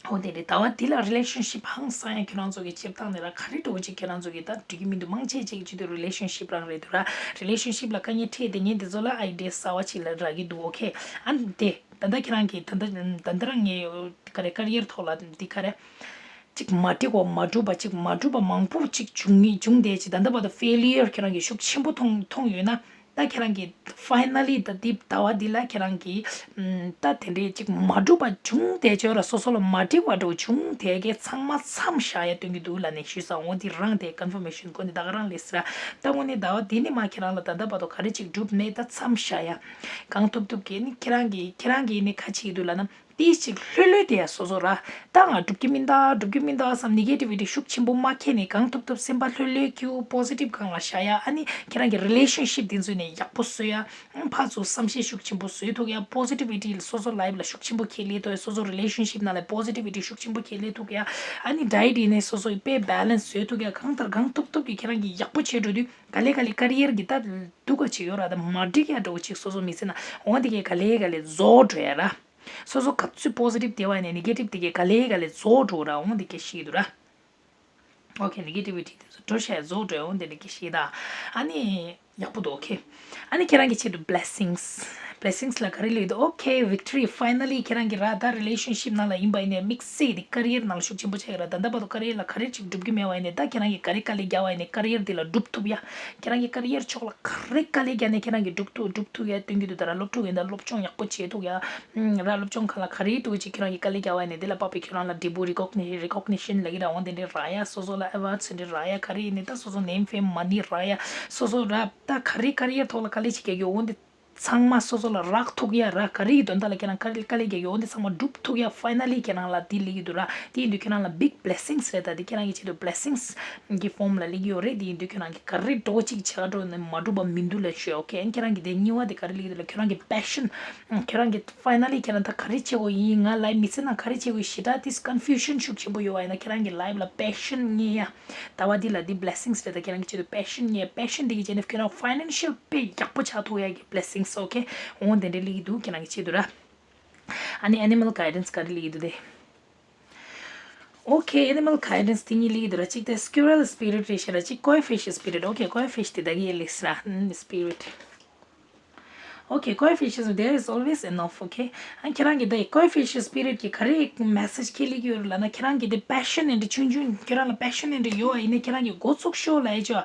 ཨོ་དེ་རེད། ཟླ་བ་འདི་ལ་relationship ཧང་སང་ཡ་ཁྱེད་རང་ཚོ་གི་སྤྱིར་བཏང་ནས་ར་ག་རེ་འགྲོ་གི་ཅིག་ཁྱེད་རང་ཚོ་གི་ད་འགྲིག་གི་མི་འདུག་མང་ཆེ་ཅིག་བྱེད་དུས་relationship རང་རེད་འདུག་ར། relationship ལ་དཀའ་ངལ་འཕྲད་བསྡད་མཁན་འདི་ཚོ་ལ་idea གསར་བ་ཅིག་ལ་རག་གི་འདུག་ཨོ་ཁེ། ཨ་ནི་དེ་ད་ལྟ་ཁྱེད་རང་གི་ད་ལྟ་ད་ལྟ་རང་ངས་ག་རེ་career ཐོག་ལ་འདི་ག་རེ་ཅིག་མ་འགྲིག་པ་མ་འགྲུབ་པ་ཅིག་མ་འགྲུབ་པ་མང་པོ་ཅིག་བྱུང་ངེས་བྱུང་བསྡད་ཅིག་ད་ལྟ་བར་དུ་failure ཁྱེད་རང་གི་ཤུགས་ཆེན་པོ་མཐོང་མཐོང་ཡོད་ན། ད་ཁྱེད་རང་གིས་finally ད་འདི་ཟླ་བ་འདི་ལ་ཁྱེད་རང་གིས་ཨམ་ད་དེ་འདྲའི་ཅིག་མ་འགྲུབ་པ་བྱུང་དེ་ཅོ་ར་སོ་སོ་ལ་མ་འགྲིག་པ་འགྲོ་བྱུང་དེ་གའི་ཚང་མ་མཚམས་བཞག་ཡ་སྟོན་གྱི་འདུག་ལབ་ནས་ཞུས་ས། འོ་འདི་རང་དེ་confirmation ཁོ་ནི་ད་ག་རང་ལས་སྲ། ད་དངོས་གནས་ཟླ་བ་འདི་ནི་མ་ཁྱེད་རང་ལ་ད་ལྟ་བར་དུ་ག་རེ་ཅིག་འགྲུབ་མེད། ད་མཚམས་བཞག་ཡ་གང་ཐུབ་ཐུབ་ཀྱིས་ནི་ཁྱེད་རང་གིས་ཁྱེད་རང་གིས་ནི་ཁ་ཆེ་གི་འདུག་ལབ་ན། ཏིས་ཅིག་ལྷོད་ལྷོད་དེ་ཡ་སོ་སོ་ར། ད་ང་འགྲུབ་ཀྱི་མིན་ད་འགྲུབ་ཀྱི་མིན་ད་བསམ་negativity ཤུགས་ཆེན་པོ་མ་ཁྱེར་ནས་གང་ཐུབ་ཐུབ་སེམས་པ་ལྷོད་ལྷོད་ཀྱིས་positive སྒང་ལ་བཞག་ཡ། ཨ་ནི་ཁྱེད་རང་གི་relationship དེ་ཚོ་ནས་ཡག་པོ་བཟོ་ཡ། ཕར་ཚུར་བསམ་ཤེས་ཤུགས་ཆེན་པོ་བཟོ་ཐུབ་ཡ། positivity སོ་སོ་life ལ་ཤུགས་ཆེན་པོ་ཁྱེར་ལས་ཐུབ་ཡ། སོ་སོ་relationship ནང་ལ་positivity ཤུགས་ཆེན་པོ་ཁྱེར་ལས་ཐུབ་ཡ། ཨ་ནི་diet ཡིན་ནས་སོ་སོ་དཔེ་balance བཟོ་ཐུབ་ཡ། གང་ལྟར་གང་ཐུབ་ཐུབ་ཀྱིས་ཁྱེད་རང་གི་ཡག་པོ་བྱེད་འགྲོ་དུས་ག་ལེ་ག་ལེ་career གི་ད་སྡུག་ག་ཅིག་ཡོད་ར། ད་མ་འགྲིག་ཡ་འགྲོ་ཅིག་སོ་སོ་མི་ཚེ་ན་འོ་དེ་གས་ག་ལེ་ག་ལེ་རྫོགས་འགྲོ་ཡ་ར། སོ་སོ་ག་ཚོད་positive དེ་བ་ནས་negative དེ་གས་ག་ལེ་ག་ལེ་རྫོགས་འགྲོ་ར། འོ་དེ་གས་ཤེས་འདུག་ར། okay negativity དེ་ཚོ་འགྲོ་ཤ་རྫོགས་འགྲོ་ཡ། འོ་དེ་འདྲ་གས་ཤེས་ད། ཨ་ནི་ཡག་པོ་འདུག okay ཨ་ནི་ཁྱེད་རང་གི་ཆེད་དུ་blessings blessings ལ་ག་རེ་ལེགས་འདུག okay victory finally ཁྱེད་རང་གི་ར་ད་relationship ནང་ལ་ཡིན་པ་ཡིན་ནས་དམིགས་བསལ་དེ་career ནང་ལ་ཤུགས་ཆེན་པོ་ཆགས་ཡོད་ར། ད་ལྟ་བར་དུ་career ལ་ག་རེ་ཅིག་འགྲུབ་ཀྱི་མེད་པ་ཡིན་ནས་ད་ཁྱེད་རང་གི་ག་རེ་དཀའ་ལས་རྒྱག་པ་ཡིན་ནས་career དེ་ལ་འགྲུབ་ཐུབ་ཡ། ཁྱེད་རང་གི་career ཕྱོགས་ལ་ག་རེ་དཀའ་ལས་བརྒྱབ་ནས་ཁྱེད་རང་གིས་སྒྲུབ་ཐུབ་སྒྲུབ་ཐུབ་ཡ་སྟོན་གྱི་འདུག་ད་ར་སློབ་ཕྲུག་ཡིན་ད་སློབ་སྦྱོང་ཡག་པོ་བྱེད་ཐུབ་ཡ། ཨུམ་ར་སློབ་སྦྱོང་ཁག་ལ་ག་རེ་འདུག་ཅིག་ཁྱེད་རང་གིས་དཀའ་ལས་བརྒྱབ་པ་ཡིན་ནས་དེ་ལ་དཔག་པའི་ཁྱེད་རང་ལ་འབྲས་བུ་recognition recognition ལབ་ཀྱི་ར། འོ་དེ་འདྲའི་རག་ཡ། སོ་སོ་ལ་awards འདྲ་རག་ཡ། ག་རེ་ཡིན་ནས་ད་སོ་སོ་name fame money རག་ཡ། སོ་སོ་ར་ད་ག་རེ་career ཐོག་ལ་དཀའ་ལས་ཅིག་བརྒྱབ་ཡོད་འོ་འདི་ཚང་མ་སོ་སོ་ལ་རག་ཐུབ་ཡ་ར། ག་རེ་ཡི་དོན་དག་ལ་ཁྱེད་རང་དཀའ་ལས་དཀའ་ལས་བརྒྱབ་ཡོད་འོ་འདི་ཚང་མ་འགྲུབ་ཐུབ་ཡ། finally ཁྱེད་རང་ལ་དེ་སླེབས་ཀྱི་འདུག་ར། དེ་ཡིན་དུས་ཁྱེད་རང་ལ་big blessings རེད། ད་དེ་ཁྱེད་རང་གི་ཆེད་དུ་blessings གི་form ལ་སླེབས་ཀྱི་ཡོད་རེད། དེ་ཡིན་དུས་ཁྱེད་རང་གིས་ག་རེ་འགྲོ་ཅིག་བྱ་འགྲོ་ནས་མ་འགྲུབ་པ་མི་འདུག་ལབ་ཤོད། okay ཨ་ནི་ཁྱེད་རང་གི་དེ་གཉིས་པ་དེ་ག་རེ་སླེབས་ཀྱི་འདུག་ལ་ཁྱེད་རང་གི་passion ཁྱེད་རང་གི་finally ཁྱེད་རང་ད་ག་རེ་བྱེད་དགོས་ཡིན། ང་life མི་ཚེ་ནང་ག་རེ་བྱེད་དགོས་ཞེ་དྲག་དེ་confusion ཤུགས་ཆེན་པོ་ཡོད་པ་ཡིན་ན་ཁྱེད་རང་གི་life ལ་passion རྙེད་ཡ། ཟླ་བ་འདི་ལ་འདི་blessings རེད། ད་ཁྱེད་རང་གི་ཆེད་དུ་passion རྙེད། passion འདི་གི་རྗེས་ནས་ཁྱེད་རང་financial དཔེ་ཡག་པོ་ཆགས་ཐུབ་ཡ་གི་blessings okay འོ་དེ་འདྲ་སླེབས་ཀྱི་འདུག་ཁྱེད་རང་གི་ཆེད་དུ་ར། ཨ་ནི་animal guidance ག་རེ་སླེབས་ཀྱི་འདུག་དེ། okay animal guidance དེ་གཉིས་སླེབས་ཀྱི་འདུག་ར། གཅིག་དེ་squirrel spirit རེད་ཤག་ར། གཅིག་koi fish spirit okay koi fish དེ་ད་གི་ཡེ་ལེགས་ར། ཨུམ་spirit okay koi fish is there is always enough okay ཨ་ཁྱེད་རང་གི་དེ་koi fish spirit གི་ག་རེ་message ཁྱེད་སླེབས་ཀྱི་ཡོད་རེད་ལབ་ན། ཁྱེད་རང་གི་དེ་passion འདྲ་ཆུང་ཆུང་ཁྱེད་རང་ལ་passion འདྲ་ཡོད་པ་ཡིན་ན་ཁྱེད་རང་གི་འགོ་ཚུགས་ཤོག་ལབ་ཡ་ཅོ།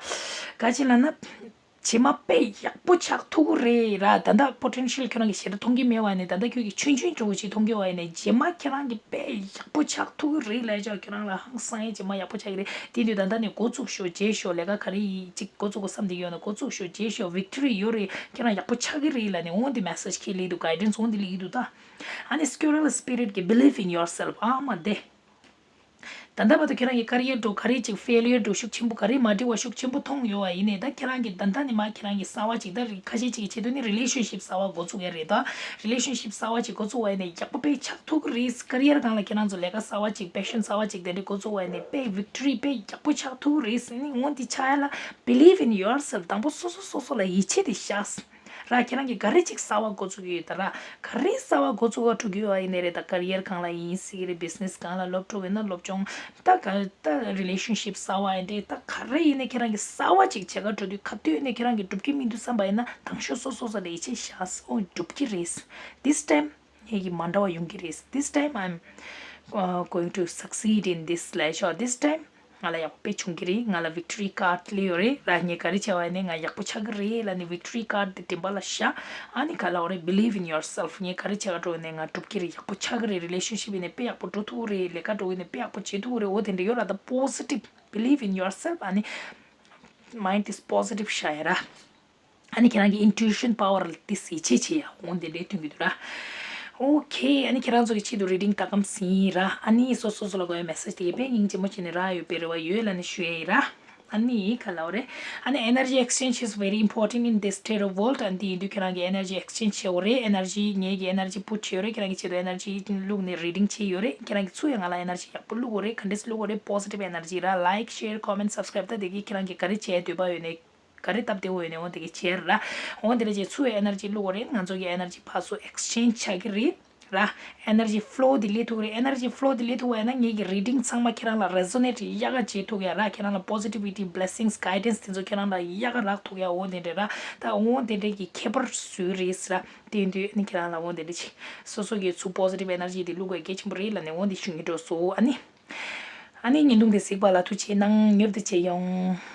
ག་ཅི་ལབ་ན། རྗེས་མ་དཔེ་ཡག་པོ་ཆགས་ཐུབ་ཀྱི་རེད་ར། ད་ལྟ་potential ཁྱོད་རང་གིས་ཞེ་དྲག་མཐོང་གི་མེད་པ་ཡིན་ནའི་ད་ལྟ་ཁྱོད་ཀྱིས་ཆུང་ཆུང་འདྲ་བོ་ཅིག་མཐོང་གི་ཡོད་པ་ཡིན་ནའི་རྗེས་མ་ཁྱེད་རང་གིས་དཔེ་ཡག་པོ་ཆགས་ཐུབ་ཀྱི་རེད་ལབ་ཡ་ཅོ། ཁྱོད་རང་ལ་ཧང་སང་ཡ་རྗེས་མ་ཡག་པོ་ཆགས་ཀྱི་རེད། དེ་དུས་ད་ལྟ་ནས་འགོ་བཙུགས་ཤོག་བྱེད་ཤོག་ལས་ཀ་ག་རེ་ཡིན་ཅིག་འགོ་བཙུགས་དགོས་བསམ་བསྡད་ཀྱི་ཡོད་ན་འགོ་བཙུགས་ཤོག་བྱེད་ཤོག victory ཡོད་རེད། ཁྱེད་རང་ཡག་པོ་ཆགས་ཀྱི་རེད་ལབ་ནས་འོ་འདི་message ཁྱེད་སླེབས་འདུག guidance འོ་འདི་སླེབས་ཀྱི་འདུག་ད། ཨ་ནི་squirrel spirit གི believe in yourself ཨ་མ་དེ། ད་ལྟ་བར་དུ་ཁྱེད་རང་གི་career འགྲོ་ག་རེ་ཅིག་failure འགྲོ་ཤུགས་ཆེན་པོ་ག་རེ་མ་འགྲིག་པ་ཤུགས་ཆེན་པོ་མཐོང་ཡོད་པ་ཡིན་ནའི་ད་ཁྱེད་རང་གི་ད་ལྟ་ནས་མ་ཁྱེད་རང་གི་གསར་བ་ཅིག་ད་རེས་ཁ་ཤས་ཅིག་གི་ཆེད་དུ་ནི་relationship གསར་བ་འགོ་ཚུགས་ཡ་རེད། ད་relationship གསར་བ་ཅིག་འགོ་ཚུགས་པ་ཡིན་ནའི་ཡག་པོ་དཔེ་ཆགས་ཐུབ་ཀྱི་རེད། career སྒང་ལ་ཁྱེད་རང་ཚོ་ལས་ཀ་གསར་བ་ཅིག་passion གསར་བ་ཅིག་དེ་འདྲ་འགོ་ཚུགས་པ་ཡིན་ནའི་དཔེ་victory དཔེ་ཡག་པོ་ཆགས་ཐུབ་ཀྱི་རེད་ཟེར་ནི་འོ་འདི་ཆགས་ཡ་ལ་believe in yourself དང་པོ་སོ་སོ་སོ་སོ་ལ་ཡིད་ཆེས་དེ་བཞག་ར། ཁྱེད་རང་གིས་ག་རེ་ཅིག་གསར་བ་འགོ་ཚུགས་ཀྱི་ཡོད་ད་ར། ག་རེ་གསར་བ་འགོ་ཚུགས་པ་འགྲོ་གི་ཡོད་པ་ཡིན་ནའི་རེད། ད་ཀ་རི་ཡར་སྒང་ལ་ཡིན་སྲིད་ཀྱི་རེད། བི་ཛི་ནེ་སི་སྒང་ལ་སློབ་གྲོགས་ཡིན་ན་སློབ་སྦྱོང་། ད་ག་ད་རི་ལེ་ཤན་ཤིབ་གསར་བ་ཡིན་ཏེ། ད་ག་རེ་ཡིན་ནའི་ཁྱེད་རང་གིས་གསར་བ་ཅིག་བྱེད་ག་འགྲོ་དུས་ག་དུས་ནས་ཁྱེད་རང་གིས་འགྲུབ་ཀྱི་མི་འདུག་བསམ་པ་ཡིན་ན། དང་ཤོས་སོ་སོ་སོ་ལ་ཡིད་ཆེས་བཞག་ཨོ་འགྲུབ་ཀྱི་རེད། This time ངེད་ཀྱི་མ་འདྲ་བ་ཡོང་གི་རེད། This time I'm uh, going to succeed in this slash or this time ང་ལ་ཡག་པོ་དཔེ་བྱུང་གི་རེད། ང་ལ་victory card སླེབས་ཡོད་རེད་ར། ངས་ག་རེ་བྱས་པ་ཡིན་ནའི་ང་ཡག་པོ་ཆགས་ཀྱི་རེད་ལབ་ནས་victory card དེ་མགྲིན་པ་ལ་བཞག་ཨ་ནི་ག་ལབ་དགོས་རེད། Believe in yourself. ངས་ག་རེ་བྱས་ག་འགྲོ་ཡིན་ནའི་ང་འགྲུབ་ཀྱི་རེད། ཡག་པོ་ཆགས་ཀྱི་རེད། རི་ལེ་ཤན་ཤིབ་ཡིན་ནའི་དཔེ་ཡག་པོ་འགྲོ་ཐུབ་ཀྱི་རེད། ལས་ཀ་འགྲོ་ཡིན་ནའི་དཔེ་ཡག་པོ་བྱེད་ཐུབ་ཀྱི་རེད། འོ་དེ་འདྲ་ཡོད་ར། ད་positive, believe in yourself. ཨ་ནི་mind is positive བཞག་ཡ་ར། ཨ་ནི་ཁྱེད་རང་གི་intuition power ལ་ཏོག་ཙམ་ཡིད་ཆེས་བྱེད་ཡ། འོ་དེ་འདྲའི་སྟོན་གྱི་འདུག་ར། Okay, ཨ་ནི་ཁྱེད་རང་ཚོ་གི་ཆེད་དུ་reading ལྟ་གམ་ཟིན་ར། ཨ་ནི་སོ་སོ་སོ་ལ་དགོས་ཡ་message དེ་གའི་དཔེ་སྙིང་རྗེ་མོ་བྱས་ནས་རག་ཡོད་པའི་རེ་བ་ཡོད་ལབ་ནས་ཞུ་ཡ་ཡིན་ར། ཨ་ནི་ག་ལབ་དགོས་རེད། ཨ་ནི་energy exchange is very important in this state of world. ཨ་ནི་དེ་ཡིན་དུས་ཁྱེད་རང་གི་energy exchange བྱེད་དགོས་རེད། energy ངེད་ཀྱི་energy put བྱེད་ཡོད་རེད། ཁྱེད་རང་གི་ཆེད་དུ་energy བླུགས་ནས་reading བྱས་ཡོད་རེད། ཁྱེད་རང་གིས་ཚུར་ཡང་ང་ལ་energy ཡག་པོ་བླུགས་དགོས་རེད། ག་འདྲས་བླུགས་དགོས་རེད། positive energy ར། Like, share, comment, subscribe ད་དེ་གིས་ཁྱེད་རང་གིས་ག་རེ་བྱས་འདོད་པ་ཡོད་ནའི། ག་རེ་སྟབས་བདེ་བོ་ཡོད་ནའི་འོ་དེ་ག་བྱེད་ར། འོ་དེ་འདྲ་བྱས་ཚུར་energy བླུགས་དགོས་རེད། ང་ཚོ་གི་energy ཕར་ཚུར་exchange བྱ་གི་རེད་ར། energy flow དེ་སླེབས་ཐུབ་ཀྱི་རེད། energy flow དེ་སླེབས་ཐུབ་པ་ཡིན་ན་ངེད་ཀྱི་reading ཚང་མ་ཁྱེད་རང་ལ་resonate ཡག་ག་བྱེད་ཐུབ་ཀྱི་ཡ་ར། ཁྱེད་རང་ལ་positivity, blessings, guidance དེ་ཚོ་ཁྱེད་རང་ལ་ཡག་ག་རག་ཐུབ་ཀྱི་ཡ། འོ་དེ་འདྲ་ར། ད་འོ་དེ་འདྲ་གི་ཁྱད་པར་བཟོས་རེད་ཟེར་ར། དེ་ཡིན་དུས་ཨ་ནི་ཁྱེད་རང་ལ་འོ་དེ་འདྲ་ཅིག་སོ་སོ་གི་ཚུར་positive energy དེ་བླུགས་དགོས་གལ་ཆེན་པོ་རེད་ལབ་ནས་འོ་འདི་ཞུ་སྙིང་འདོད་སོང་། ཨ་ནི། ཨ་ནི་བརྙན་ཐུང་དེ་གཟིགས་པ་ལ་ཐུགས་རྗེ་གནང་། མྱུར་དུ་མཇལ་ཡོང་།